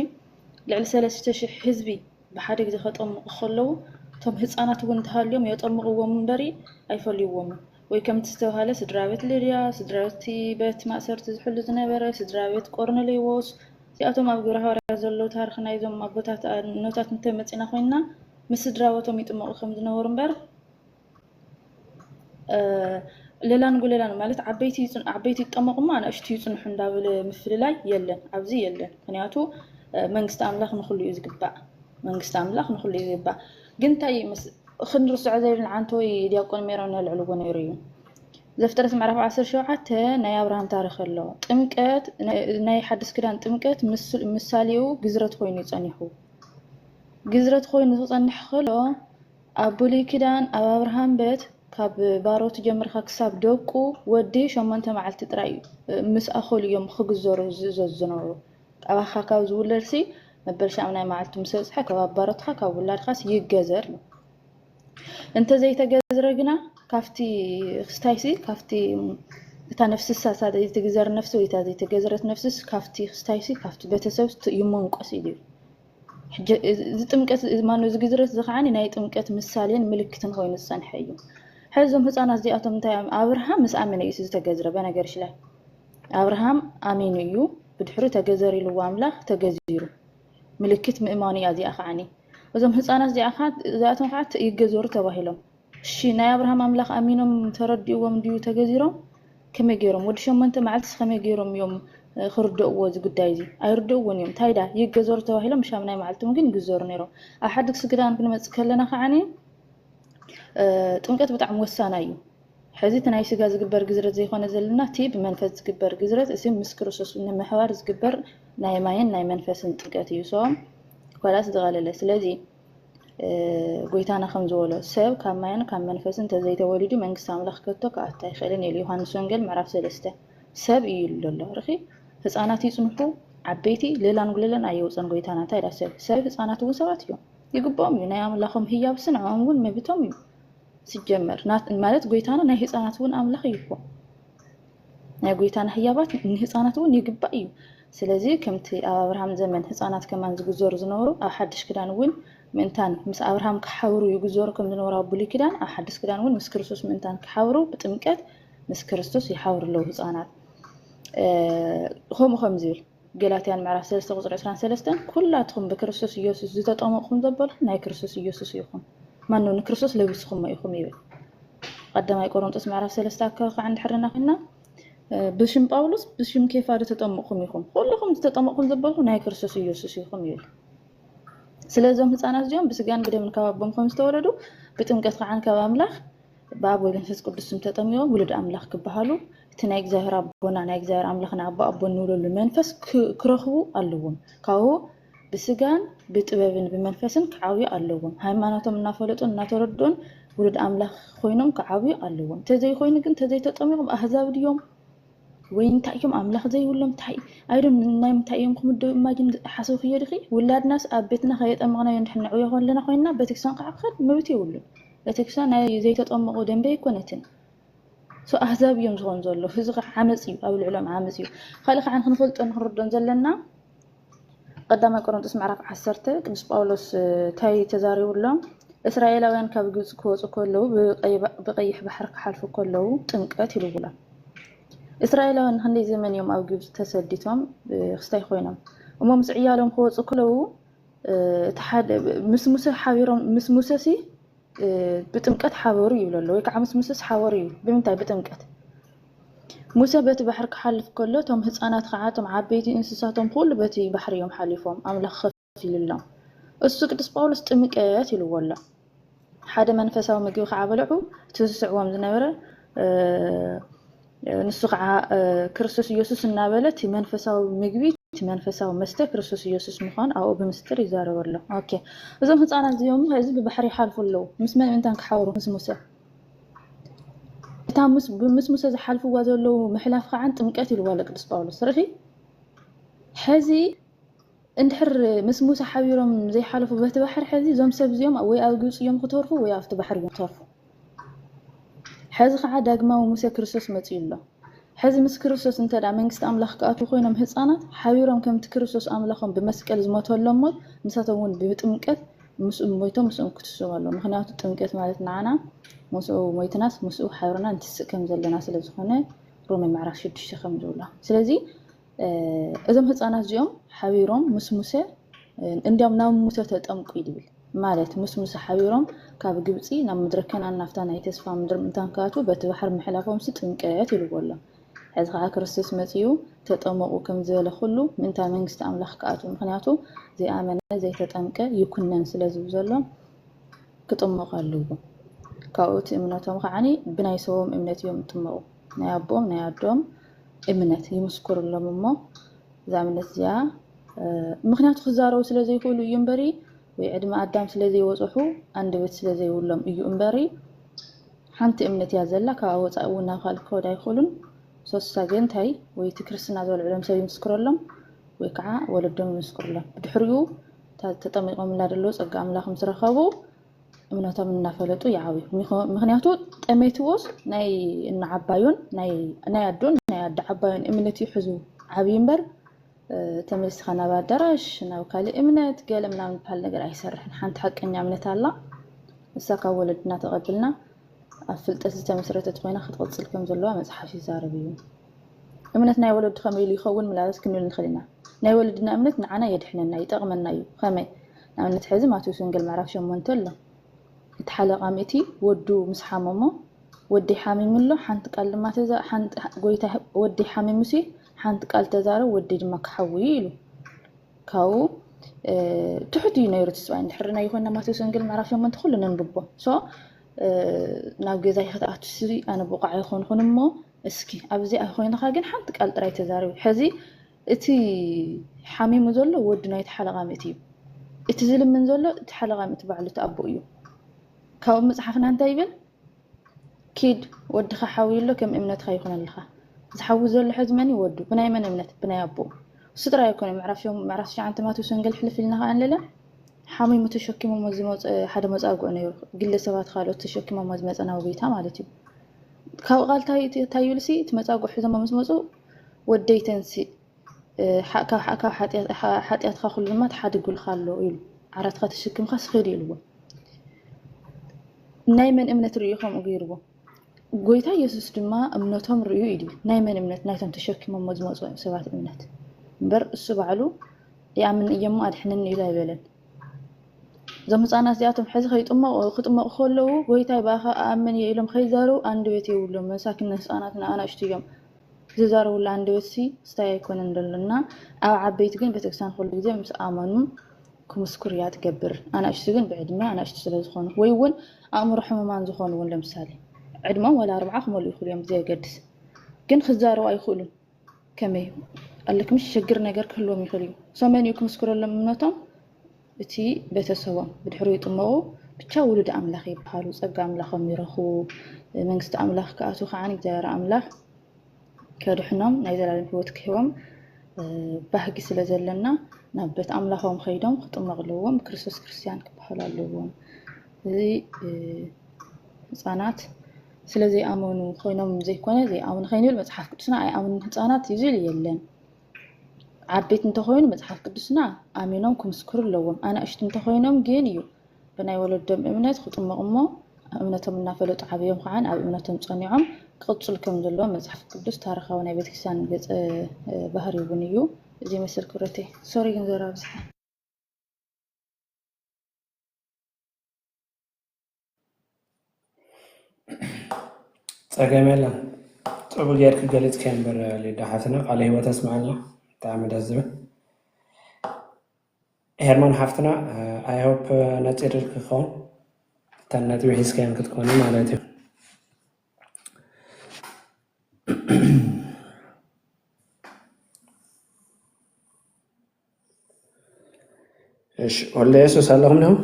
ልዕሊ ሰለስተ ሽሕ ህዝቢ ብሓደ ግዜ ከጠምቑ ከለዉ፣ እቶም ህፃናት እውን እንተሃልዮም የጠምቕዎም እምበሪ ኣይፈልይዎምን። ወይ ከምቲ ዝተባሃለ ስድራ ቤት ልድያ፣ ስድራ ቤት በቲ ማእሰርቲ ዝሕሉ ዝነበረ፣ ስድራ ቤት ቆርኔሌዎስ፣ እዚኣቶም ኣብ ግብረ ሃዋርያት ዘለዉ ታሪኽ ናይዞም ኣቦታት ኣኖታት እንተመፂና ኮይንና፣ ምስ ስድራቦቶም ይጥመቑ ከም ዝነበሩ እምበር፣ እ፣ ሌላን ጉሌላን ማለት ዓበይቲ ይጽን-፣ ዓበይቲ ይጠመቑ እሞ ኣናእሽቱ ይጽንሑ እንዳበለ ምፍልላይ የለን፣ ኣብዚ የለን። ምኽንያቱ፣ እ፣ መንግስቲ ኣምላኽ ንኹሉ እዩ ዝግባእ። መንግስቲ ኣምላኽ ንኹሉ እዩ ዝግባእ። ግን እንታይ እዩ ምስ-፣ ክንርስዖ ዘይብልና ዓንቶ ወይ ዲያቆን ሜሮን ነልዕልዎ ነይሩ እዩ። ዘፍጥረት ምዕራፍ ዓሰርተ ሸውዓተ ናይ ኣብርሃም ታሪኽ ኣሎ። ጥምቀት፣ ናይ፣ ናይ ሓድሽ ክዳን ጥምቀት ምስ-፣ ምሳሌኡ ግዝረት ኮይኑ እዩ ጸኒሑ። ግዝረት ኮይኑ ክጸንሕ ከሎ፣ ኣብ ብሉይ ኪዳን ኣብ ኣብርሃም በት ካብ ባሮት ጀምርካ ክሳብ ደቁ ወዲ ሸሞንተ መዓልቲ ጥራይ እዩ፣ እ፣ ምስ ኣኸሉ እዮም ክግዘሩ ዝእዘዙ ዝነበሩ። ኣባኻ ካብ ዝውለድሲ መበል ሻምናይ መዓልቲ ምስ በጽሐ ካብ ኣባሮትካ ካብ ውላድካስ ይገዘር እዩ። እንተዘይተገዝረ ግና ካብቲ ክስታይሲ፣ ካብቲ እታ ነፍስሳ፣ እታ ዘይትግዘር ነፍሲ ወይ እታ ዘይተገዝረት ነፍስስ ካብቲ ክስታይሲ፣ ካብቲ ቤተሰብ ይመንቆስ ኢሉ እዩ። ሕጂ እዚ ጥምቀት፣ እዚ ማነው፣ እዚ ግዝረት እዚ ከዓኒ ናይ ጥምቀት ምሳሌን ምልክትን ኮይኑ ዝጸንሐ እዩ። ሕዚ እዞም ህጻናት እዚኣቶም እንታይ እዮም? ኣብርሃም ምስ ኣመነ እዩ ዝተገዝረ። በነገርሽ ላይ ኣብርሃም ኣሚኑ እዩ፣ ብድሕሪ ተገዘር ኢልዎ ኣምላኽ ተገዚሩ። ምልክት ምእማኑ እያ እዚኣ ከዓኒ። እዞም ህጻናት እዚኣ ከ-፣ እዚኣቶም ከዓ ት-፣ ይገዘሩ ተባሂሎም። እሺ፣ ናይ ኣብርሃም ኣምላኽ ኣሚኖም ተረዲእዎም ድዩ ተገዚሮም? ከመይ ገይሮም? ወዲ ሸሞንተ መዓልትስ ከመይ ገይሮም እዮም፣ እ፣ ክርደእዎ እዚ ጉዳይ እዚ? ኣይርደእዎን እዮም። እንታይ ዳ ይገዘሩ ተባሂሎም፣ ሻምናይ መዓልቶም ግን ይግዘሩ ነይሮም። ኣብ ሓድሽ ክዳን ክንመጽእ ከለና ከዓኒ፣ እ፣ ጥምቀት ብጣዕሚ ወሳናይ እዩ። ሕዚ እቲ ናይ ስጋ ዝግበር ግዝረት ዘይኮነ ዘለና፣ እቲ ብመንፈስ ዝግበር ግዝረት፣ እዚ ምስ ክርስቶስ ንምሕባር ዝግበር ናይ ማይን ናይ መንፈስን ጥምቀት እዩ። ሶ፣ ኮላስ ዝቐለለ። ስለዚ፣ እ፣ ጎይታና ከም ዝበሎ፣ ሰብ ካብ ማይን ካብ መንፈስን እንተዘይተወሊዱ መንግስቲ ኣምላኽ ከቶ ክኣቱ ኣይኽእልን ኢሉ ዮሃንስ ወንጌል ምዕራፍ ሰለስተ። ሰብ እዩ ኢሉ ዘሎ። ርኺ፣ ህፃናት ይፅንሑ፣ ዓበይቲ ሌላን ጉሌላን ኣየውፀን ጎይታና። እንታይ ዳ ሰብ? ሰብ ህፃናት እውን ሰባት እዮም። ይግብኦም እዩ። ናይ ኣምላኾም ህያብሲ ንዕኦም እውን መብቶም እዩ። ሲጀመር፣ ናት-፣ ማለት ጎይታና ናይ ህፃናት እውን ኣምላኽ እዩ እኮ። ናይ ጎይታና ህያባት ንህፃናት እውን ይግባእ እዩ። ስለዚ ከምቲ ኣብ ኣብርሃም ዘመን ህፃናት ከማን ዝግዘሩ ዝነበሩ፣ ኣብ ሓድሽ ክዳን እውን ምእንታን ምስ ኣብርሃም ክሓብሩ ይግዘሩ ከም ዝነበሩ ኣብ ብሉይ ኪዳን፣ ኣብ ሓድሽ ክዳን እውን ምስ ክርስቶስ ምእንታን ክሓብሩ ብጥምቀት ምስ ክርስቶስ ይሓብሩ ኣለዉ ህፃናት። እ፣ ከምኡ ከም ዝብል ገላትያን ምዕራፍ ሰለስተ ቁፅሪ ዕስራን ሰለስተን፣ ኩላትኹም ብክርስቶስ ኢየሱስ ዝተጠመቕኹም ዘበልኩም ናይ ክርስቶስ ኢየሱስ ኢኹም። ማነው ንክርስቶስ ለቢስኹሞ ኢኹም ይብል። ቀዳማይ ቆሮንጦስ ምዕራፍ ሰለስተ ኣካባቢ ከዓ እንድሕር ርኢና ኮይንና፣ ብሽም ጳውሎስ ብሽም ኬፋ ዶ ተጠመቕኩም ኢኹም? ኩልኹም ዝተጠመቕኩም ዘበልኩ ናይ ክርስቶስ ኢየሱስ ኢኹም ይብል። ስለዞም ህፃናት እዚኦም ብስጋን ብደምን ካብ ኣቦም ከም ዝተወለዱ ብጥምቀት ከዓ ካብ ኣምላኽ ብኣብ ወልድ መንፈስ ቅዱስ ስም ተጠሚቖም ውሉድ ኣምላኽ ክበሃሉ እቲ ናይ እግዚኣብሔር ኣቦና ናይ እግዚኣብሔር ኣምላኽና ኣቦ ኣቦ እንብለሉ መንፈስ ክረኽቡ ኣለዎም። ካብኡ ብስጋን ብጥበብን ብመንፈስን ክዓብዩ ኣለዎም። ሃይማኖቶም እናፈለጡን እናተረድኡን ውሉድ ኣምላኽ ኮይኖም ክዓብዩ ኣለዎም። ተዘይኮይኑ ግን ተዘይተጠሚቖም ኣህዛብ ድዮም ወይ እንታይ እዮም ኣምላኽ ዘይብሎም እንታይ ኣይዶም ናይ ምንታይ እዮም ክምደቡ ኢማጂን ሓሰብክዮ ድኺ? ውላድናስ ኣብ ቤትና ከየጠመቕናዮ እንድሕር ነዕብዮ ከለና ኮይንና ቤተክርስትያን ከዓ ክኸድ መብት የብሉን። ቤተክርስትያን ናይ ዘይተጠመቑ ደንበ ኣይኮነትን። ሶ ኣህዛብ እዮም ዝኾኑ ዘሎ። እዚ ከዓ ዓመፅ እዩ፣ ኣብ ልዕሎም ዓመፅ እዩ። ካልእ ከዓ ክንፈልጦን ክንርዶን ዘለና ቀዳማይ ቆሮንጦስ ምዕራፍ ዓሰርተ ቅዱስ ጳውሎስ እንታይ ተዛሪቡሎም? እስራኤላውያን ካብ ግብፂ ክወፁ ከለዉ ብቀይሕ ባሕሪ ክሓልፉ ከለዉ ጥምቀት ይልውሎም። እስራኤላውያን ንክንደይ ዘመን እዮም ኣብ ግብፂ ተሰዲቶም ክስታይ ኮይኖም እሞ ምስ ዕያሎም ክወፁ ከለዉ እቲ ሓደ ምስ ሙሴ ሓቢሮም ምስ ሙሴ ሲ ብጥምቀት ሓበሩ ይብሎ ኣሎ ወይ ከዓ ምስ ሙሴስ ሓበሩ እዩ። ብምንታይ? ብጥምቀት። ሙሴ በቲ ባሕሪ ክሓልፍ ከሎ እቶም ህፃናት ከዓ እቶም ዓበይቲ እንስሳቶም ኩሉ በቲ ባሕሪ እዮም ሓሊፎም ኣምላኽ ከፍ ኢሉሎም። እሱ ቅዱስ ጳውሎስ ጥምቀት ኢልዎ ኣሎ። ሓደ መንፈሳዊ ምግቢ ከዓ በልዑ። እቲ ዝስዕዎም ዝነበረ ንሱ ከዓ ክርስቶስ ኢየሱስ እናበለ እቲ መንፈሳዊ ምግቢ እቲ መንፈሳዊ መስተ ክርስቶስ ኢየሱስ ምዃኑ ኣብኡ ብምስጢር ይዛረበሎም። ኦኬ እዞም ህፃናት እዚኦም እዚ ብባሕሪ ይሓልፉ ኣለዉ። ምስ መን ምንታን ክሓብሩ? ምስ ሙሰ። እታ ምስ ሙሰ ዝሓልፍዋ ዘለዉ ምሕላፍ ከዓ ጥምቀት ኢልዋ ኣሎ ቅዱስ ጳውሎስ። ርኺ ሕዚ እንድሕር ምስ ሙሰ ሓቢሮም ዘይሓለፉ በቲ ባሕሪ ሕዚ እዞም ሰብ እዚኦም ወይ ኣብ ግብፂ እዮም ክተርፉ ወይ ኣብቲ ባሕሪ እዮም ክተርፉ። ሕዚ ከዓ ዳግማዊ ሙሴ ክርስቶስ መፂኡ ኣሎ። ሕዚ ምስ ክርስቶስ እንተ ደኣ መንግስቲ ኣምላኽ ክኣትዉ ኮይኖም ህፃናት ሓቢሮም ከምቲ ክርስቶስ ኣምላኾም ብመስቀል ዝሞተሎም ሞት ንሳቶም እውን ብጥምቀት ምስኡ ሞይቶም ምስኦም ክትስኡ ኣለዎም። ምክንያቱ ጥምቀት ማለት ንዓና ምስኡ ሞይትናስ ምስኡ ሓቢርና ንትስእ ከም ዘለና ስለ ዝኾነ ሮሜ ምዕራፍ ሽዱሽተ ከም ዝብሎ። ስለዚ እዞም ህፃናት እዚኦም ሓቢሮም ምስ ሙሴ እንዲያም ናብ ሙሴ ተጠምቁ ይብል ማለት ምስ ሙሴ ሓቢሮም ካብ ግብፂ ናብ ምድረ ከናን ናፍታ ናይ ተስፋ ምድሪ ምእንታን ክኣትዉ በቲ ባሕሪ ምሕላፎምሲ ጥምቀት ይልዎ ኣሎ። ሕዚ ከዓ ክርስቶስ መፂኡ ተጠመቁ ከም ዝበለ ኩሉ ምእንታ መንግስቲ ኣምላኽ ክኣትዉ ምክንያቱ ዘይኣመነ ዘይተጠምቀ ይኩነን ስለ ዝብል ዘሎ ክጥመቑ ኣለዎም። ካብኡ እቲ እምነቶም ከዓ ብናይ ሰቦም እምነት እዮም ዝጥመቑ። ናይ ኣቦኦም ናይ ኣዶም እምነት ይምስክሩሎም እሞ እዛ እምነት እዚኣ ምክንያቱ ክዛረቡ ስለ ዘይክእሉ እዩ እምበሪ ወይ ዕድመ ኣዳም ስለ ዘይወፅሑ ኣንደበት ስለ ዘይብሎም እዩ እምበሪ ሓንቲ እምነት እያ ዘላ። ካብ ወፃኢ እውን ናብ ካልእ ክኸዱ ኣይክእሉን። ሶስሳ ግን እንታይ ወይ እቲ ክርስትና ዘልዕሎም ሰብ ይምስክረሎም ወይ ከዓ ወለዶም ይምስክሩሎም። ብድሕሪኡ ተጠሚቆም እናደለዉ ፀጋ ኣምላኽ ምስ ረኸቡ እምነቶም እናፈለጡ ይዓብዩ። ምክንያቱ ጠሜትዎስ ናይ እናዓባዩን ናይ ኣዶን ናይ ኣደ ዓባዩን እምነት እዩ ሕዙ ዓብዩ እምበር ተመሊስኻ ናብ ኣዳራሽ ናብ ካልእ እምነት ገለ ምናምን ዝበሃል ነገር ኣይሰርሕን። ሓንቲ ሓቀኛ እምነት ኣላ። እሳ ካብ ወለድና ተቐብልና ኣብ ፍልጠት ዝተመስረተት ኮይና ክትቕፅል ከም ዘለዋ መፅሓፍ ይዛረብ እዩ። እምነት ናይ ወለዱ ከመይ ኢሉ ይኸውን ምናልባት ክንብል ንኽእል ኢና። ናይ ወለድና እምነት ንዓና የድሕነና ይጠቕመና እዩ። ከመይ? ንኣብነት ሕዚ ማቴዎስ ወንጌል ምዕራፍ ሸሞንተ ኣሎ። እቲ ሓለቓ ምእቲ ወዱ ምስ ሓመሞ ወደይ ሓሚሙ ኣሎ ሓንቲ ቃል ድማ ተዛ ሓንቲ ጎይታ ወደይ ሓሚሙሲ ሓንቲ ቃል ተዛረብ ወደይ ድማ ክሓዊ ኢሉ ካብኡ ትሑት እዩ ነይሩ እቲ ሰብኣይ እንድሕር ናይ ይኮንና ማቴዎስ ወንጌል ምዕራፍ ሸሞንተ ኩሉ ነንብቦ ሶ ናብ ገዛይ ክትኣቱ ሲ ኣነ ብቑዕ ኣይኮንኩን እሞ እስኪ ኣብዚኣ ኮይንኻ ግን ሓንቲ ቃል ጥራይ ተዛረቢ ሕዚ እቲ ሓሚሙ ዘሎ ወዲ ናይቲ ሓለቓ ምእቲ እዩ እቲ ዝልምን ዘሎ እቲ ሓለቓ ምእቲ ባዕሉ እቲ ኣቦ እዩ ካብኡ መፅሓፍና እንታይ ይብል ኪድ ወድኻ ሓውዩ ኣሎ ከም እምነትኻ ይኹነልኻ። ዝሓዊ ዘሎ ሕዚ መን እዩ ወዱ? ብናይ መን እምነት? ብናይ ኣቦኡ። እሱ ጥራይ ኣይኮነን ምዕራፍ ሸም ምዕራፍ ትሽዓተ ማቴዎስ ወንጌል ሕልፍ ኢልና ከኣ ንለለ ሓሚሙ ተሸኪሞሞ ዝመጸ ሓደ መጻጉዕ ነይሩ። ግለ ሰባት ካልኦት ተሸኪሞሞ ዝመጸ ናብ ጎይታ ማለት እዩ። ካብ ቃል እንታይ እንታይ ይብልሲ እቲ መጻጉዕ ሒዞሞ ምስ መጹ ወደይ ተንሲእ ካብ ሓጢኣትካ ኩሉ ድማ ተሓዲጉልካ ኣሎ ኢሉ ዓራትካ ተሸኪምካ ስኸድ ኢልዎ ናይ መን እምነት ርእዩ ከምኡ ገይርዎ ጎይታ የሱስ ድማ እምነቶም ርእዩ ኢሉ ናይ መን እምነት ናይቶም ተሸኪሞሞ ዝመፁ ሰባት እምነት እምበር እሱ ባዕሉ ይኣምን እየሞ ኣድሕነኒ ኢሉ ኣይበለን እዞም ህፃናት እዚኣቶም ሕዚ ከይጥመቑ ክጥመቑ ከለዉ ጎይታይ ብኣኻ ኣኣምን እየ ኢሎም ከይዛረቡ ኣንደበት የብሎም መሳኪን ህፃናት ንኣናእሽቱ እዮም ዝዛረቡላ ኣንደበትሲ ስታይ ኣይኮነን ደሎና። ኣብ ዓበይቲ ግን ቤተክርስትያን ኩሉ ግዜ ምስ ኣመኑ ክምስኩር እያ ትገብር። ኣናእሽቱ ግን ብዕድመ ኣናእሽቱ ስለ ዝኾኑ ወይ እውን ኣእምሮ ሕሙማን ዝኾኑ እውን ለምሳሌ ዕድመኦም ዋላ ኣርብዓ ክመልኡ ይኽእሉ እዮም ብዘየገድስ ግን ክዛረቡ ኣይኽእሉን። ከመይ ኣለክ ምሽ ሽግር ነገር ክህልዎም ይኽእል እዩ። ሰው መን እዩ ክምስክረሎም እምነቶም? እቲ ቤተሰቦም ብድሕሪኡ ይጥመቑ ብቻ ውሉድ ኣምላኽ ይበሃሉ። ጸጋ ኣምላኾም ይረኽቡ። መንግስቲ ኣምላኽ ክኣትዉ ከዓ እግዚኣብሔር ኣምላኽ ከድሕኖም ናይ ዘላለም ህይወት ክህቦም ባህጊ ስለ ዘለና ናብ ቤት ኣምላኾም ከይዶም ክጥመቕ ኣለዎም። ክርስቶስ ክርስቲያን ክበሃሉ ኣለዎም። እዚ ህፃናት ስለ ዘይኣመኑ ኮይኖም ዘይኮነ ዘይኣምኑ ከይንብል መፅሓፍ ቅዱስና ኣይኣምኑን ህፃናት እዩ ዝብል የለን። ዓበይቲ እንተኮይኑ መፅሓፍ ቅዱስና ኣሚኖም ክምስክሩ ኣለዎም። ኣናእሽቱ እንተኮይኖም ግን እዩ ብናይ ወለዶም እምነት ክጥመቑ እሞ እምነቶም እናፈለጡ ዓብዮም ከዓ ኣብ እምነቶም ፀኒዖም ክቕፅሉ ከም ዘለዎም መፅሓፍ ቅዱስ ታሪካዊ ናይ ቤተክርስትያን ገፀ ባህሪ እውን እዩ። እዚ ይመስል ክብረተይ። ሶሪ ግን ዘራብዝሐ ጸገም የለን። ጽቡቅ ጌርክ ገሊጽካ እምበር ሊዳ ሓፍትና ቃለ ህይወት ኣስምዓልና። ብጣዕሚ ደስ ዝብል። ሄርሞን ሓፍትና I hope ነጺርልክ ክኸውን እተን ነጥቢ ሒዝካየን ክትኮኒ ማለት እዩ። እሺ ወልደ የሱስ ኣለኹም ዲኹም?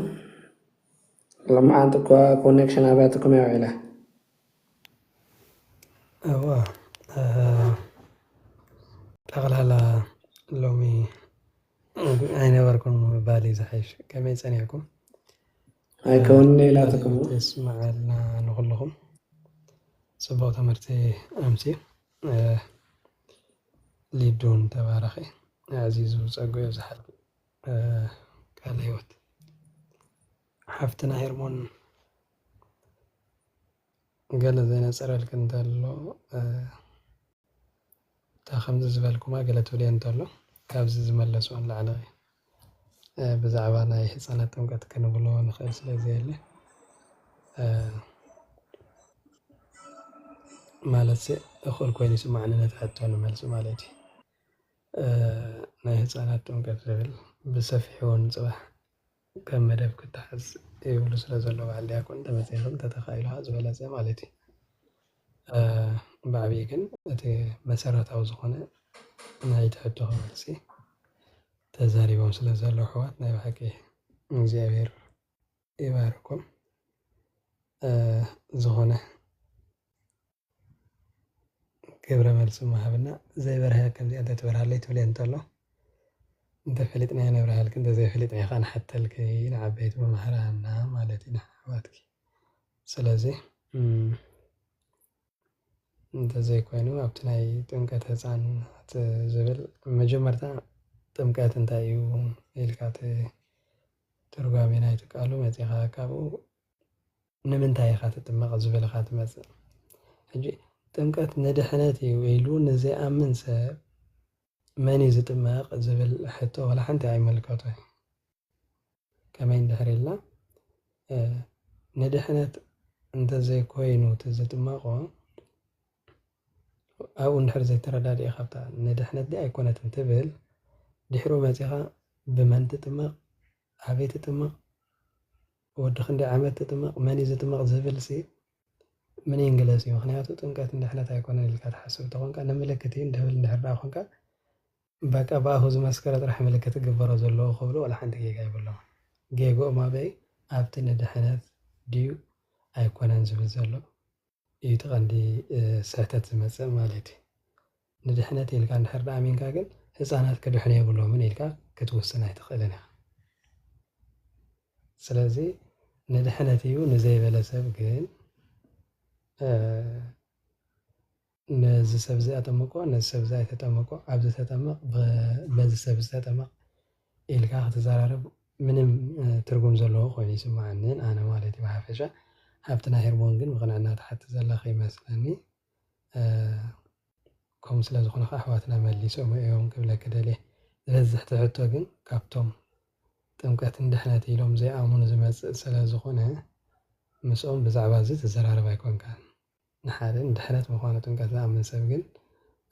ሎምዓንቲ እኳ ኮኔክሽን ኣብያትኩም እያ ውዒላ። እዋ ጠቕላላ ሎሚ ኣይነበርኩን ምባል እዩ ዝሓይሽ። ከመይ ፀኒዕኩም? ኣይከውንነ ኢላትኩም። የስምዓልና ንኩልኹም። ፅቡቕ ትምህርቲ ኣምስዩ። ሊዱን ተባረኺ። ኣዕዚዙ ጸጉ የብዝሓልኪ። ቃለ ህይወት ሓፍትና ሄርሞን ገለ ዘይነጸረልኪ እንተሎ እታ ከምዚ ዝበልኩማ ገለ ትብልዮ እንተሎ ካብዚ ዝመለስኦ ንላዕሊ ብዛዕባ ናይ ህፃናት ጥምቀት ክንብሎ ንኽእል ስለ ዘየለ ማለት እኹል ኮይኑ ይስማዕኒ ነቲ ሕቶ ንመልሲ ማለት እዩ። ናይ ህፃናት ጥምቀት ዝብል ብሰፊሑ እውን ፅባሕ ከም መደብ ክተሓዝ ይብሉ ስለ ዘሎ በዓል ዲያቆን እንተመፂእኹም እንተተኻኢሉ ዝበለፀ ማለት እዩ። ብዓብዪ ግን እቲ መሰረታዊ ዝኾነ ናይቲ ሕቶኺ መልሲ ተዛሪቦም ስለ ዘለዉ ኣሕዋት ናይ ብሓቂ እግዚኣብሔር ይባርኩም። ዝኾነ ግብረ መልሲ ምሃብና ዘይበርሀ ከምዚኣ እንተትበርሃለይ ትብልየ እንተሎ እንተፈሊጥናዮ ነብርሃልኪ እንተዘይፈሊጥናዮ ከዓ ንሓተልኪ ንዓበይቲ መማህራና ማለት እዩ ንኣሕዋትኪ። ስለዚ እንተዘይኮይኑ ኣብቲ ናይ ጥምቀት ህፃናት ዝብል መጀመርታ ጥምቀት እንታይ እዩ ኢልካ እቲ ትርጓሜ ናይቲ ቃሉ መፂኻ ካብኡ ንምንታይ ኢኻ ትጥመቕ ዝብል ኢኻ ትመፅእ። ሕጂ ጥምቀት ንድሕነት እዩ ኢሉ ንዘይኣምን ሰብ መን እዩ ዝጥመቕ ዝብል ሕቶ ዋላ ሓንቲ ኣይምልከቶን። ከመይ እንድሕር ኢልና ንድሕነት እንተዘይኮይኑ እቲ ዝጥመቖ ኣብኡ እንድሕር ዘይተረዳድኤ ካብታ ንድሕነት ድኣ ኣይኮነትን ትብል ድሕሩ መፂኻ ብመን ትጥመቕ ኣበይ ትጥመቕ ወዲ ክንደይ ዓመት ትጥመቕ መን እዩ ዝጥመቕ ዝብል ሲ ምን ይንግለስ እዩ። ምክንያቱ ጥምቀት ንድሕነት ኣይኮነን ኢልካ ትሓስብ እንተኾንካ ንምልክት እዩ እንድብል እንድሕር ደኣ ኮንካ በቃ ብኣፉ ዝመስከረ ጥራሕ ምልክት ክግበሮ ዘለዎ ክብሉ ዋላ ሓንቲ ጌጋ የብሎም። ጌግኦም ኣበይ ኣብቲ ንድሕነት ድዩ ኣይኮነን ዝብል ዘሎ እዩ እቲ ቀንዲ ስሕተት ዝመፅእ ማለት እዩ። ንድሕነት ኢልካ እንድሕር ደኣ ኣሚንካ ግን ህፃናት ክድሕኑ የብሎምን ኢልካ ክትውስን ኣይትኽእልን ኢኻ። ስለዚ ንድሕነት እዩ ንዘይበለ ሰብ ግን ነዚ ሰብ እዚ ኣጠምቆ ነዚ ሰብ እዚ ኣይተጠምቆ ኣብዚ ተጠመቕ በዚ ሰብ እዚ ተጠመቕ ኢልካ ክትዘራረብ ምንም ትርጉም ዘለዎ ኮይኑ ይስምዓንን ኣነ ማለት እዩ ብሓፈሻ ሃብትና ሄርሞን ግን ብቕንዕና ትሓቲ ዘለኺ ይመስለኒ ከምኡ ስለ ዝኾነ ከዓ ኣሕዋትና መሊሶም እዮም ክብለኪ ደልየ ዝበዝሕ ትሕቶ ግን ካብቶም ጥምቀት ንድሕነት ኢሎም ዘይኣምኑ ዝመፅእ ስለ ዝኾነ ምስኦም ብዛዕባ እዚ ትዘራረብ ኣይኮንካን ንሓደ ንድሕነት ምዃኑ ጥምቀት ዝኣምን ሰብ ግን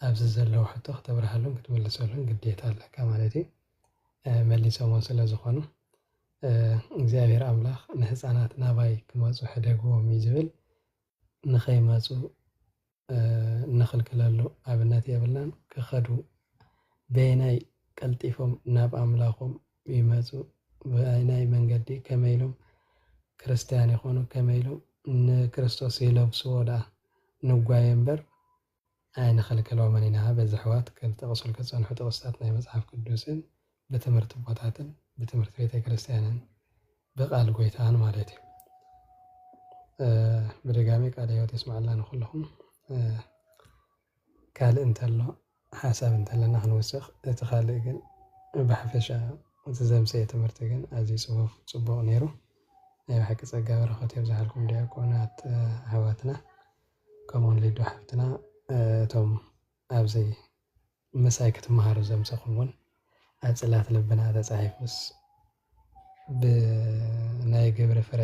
ኣብዚ ዘለዉ ሕቶ ክተብርሃሉን ክትምልሰሉን ግዴታ ኣለካ ማለት እዩ። መሊሶሞ ስለ ዝኾኑ እግዚኣብሔር ኣምላኽ ንህፃናት ናባይ ክመፁ ሕደግዎም እዩ ዝብል። ንኸይመፁ እንኽልክለሉ ኣብነት የብልናን። ክኸዱ በየናይ ቀልጢፎም ናብ ኣምላኾም ይመፁ? በየናይ መንገዲ ከመይ ኢሎም ክርስትያን ይኾኑ? ከመይ ኢሎም ንክርስቶስ ይለብስዎ ደኣ ንጓየ እምበር ኣይንኸልክሎምን ኢና። በዚ ኣሕዋት ክጠቕሱልኪ ዝጸንሑ ጥቕስታት ናይ መጽሓፍ ቅዱስን ብትምህርቲ ኣቦታትን ብትምህርቲ ቤተ ክርስቲያንን ብቃል ጎይታን ማለት እዩ። ብድጋሚ ቃለ ህይወት የስምዓልና ንኹልኹም። ካልእ እንተሎ ሓሳብ እንተለና ክንውስኽ፣ እቲ ካልእ ግን ብሓፈሻ እቲ ዘምሰየ ትምህርቲ ግን ኣዝዩ ጽፉፍ ጽቡቕ ነይሩ። ናይ ብሓቂ ጸጋ በረኸት የብዝሓልኩም ዲያቆናት ኣሕዋትና፣ ከምኡውን ሊዱ ሓፍትና። እቶም ኣብዚ ምሳይ ክትመሃሩ ዘምሰኹም እውን ኣብ ጽላት ልብና ተጻሒፉስ ብናይ ግብሪ ፍረ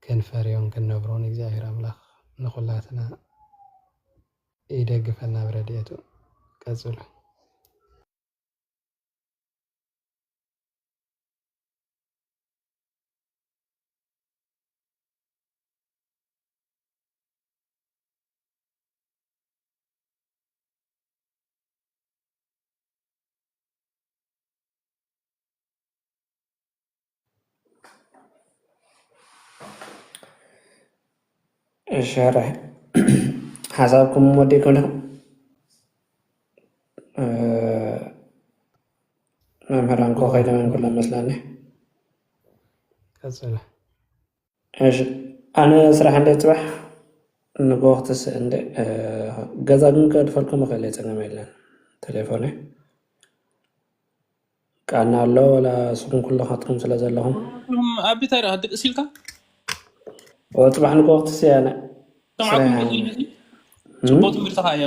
ክንፈርዮን ክንነብሮን እግዚኣብሔር ኣምላኽ ንኹላትና ይደግፈና ብረድኤቱ። ቀጽሉ። እሺ፣ ሕራይ ሓሳብኩም ወዲእኩም ዲኹም? መምህራን እኮ ከይደመን ኩሎም መስላኒ። ቀጽለ። እሺ፣ ኣነ ስራሕ እንደ ጽባሕ ንጎ ክትስእ እንደ ገዛ ግን ከድፈልኩም እኽእል እየ፣ ጸገም የለን። ቴሌፎነ ቃና ኣሎ ወላ ስኹም ኩልኻትኩም ስለ ዘለኹም ኣብ ቤት ኣይረኻ ድቅስ ኢልካ ጽባሕ ንጎ ክትስእ ኣነ ሰምዓኩም ጽቡቅ ትምህርትኻ እያ።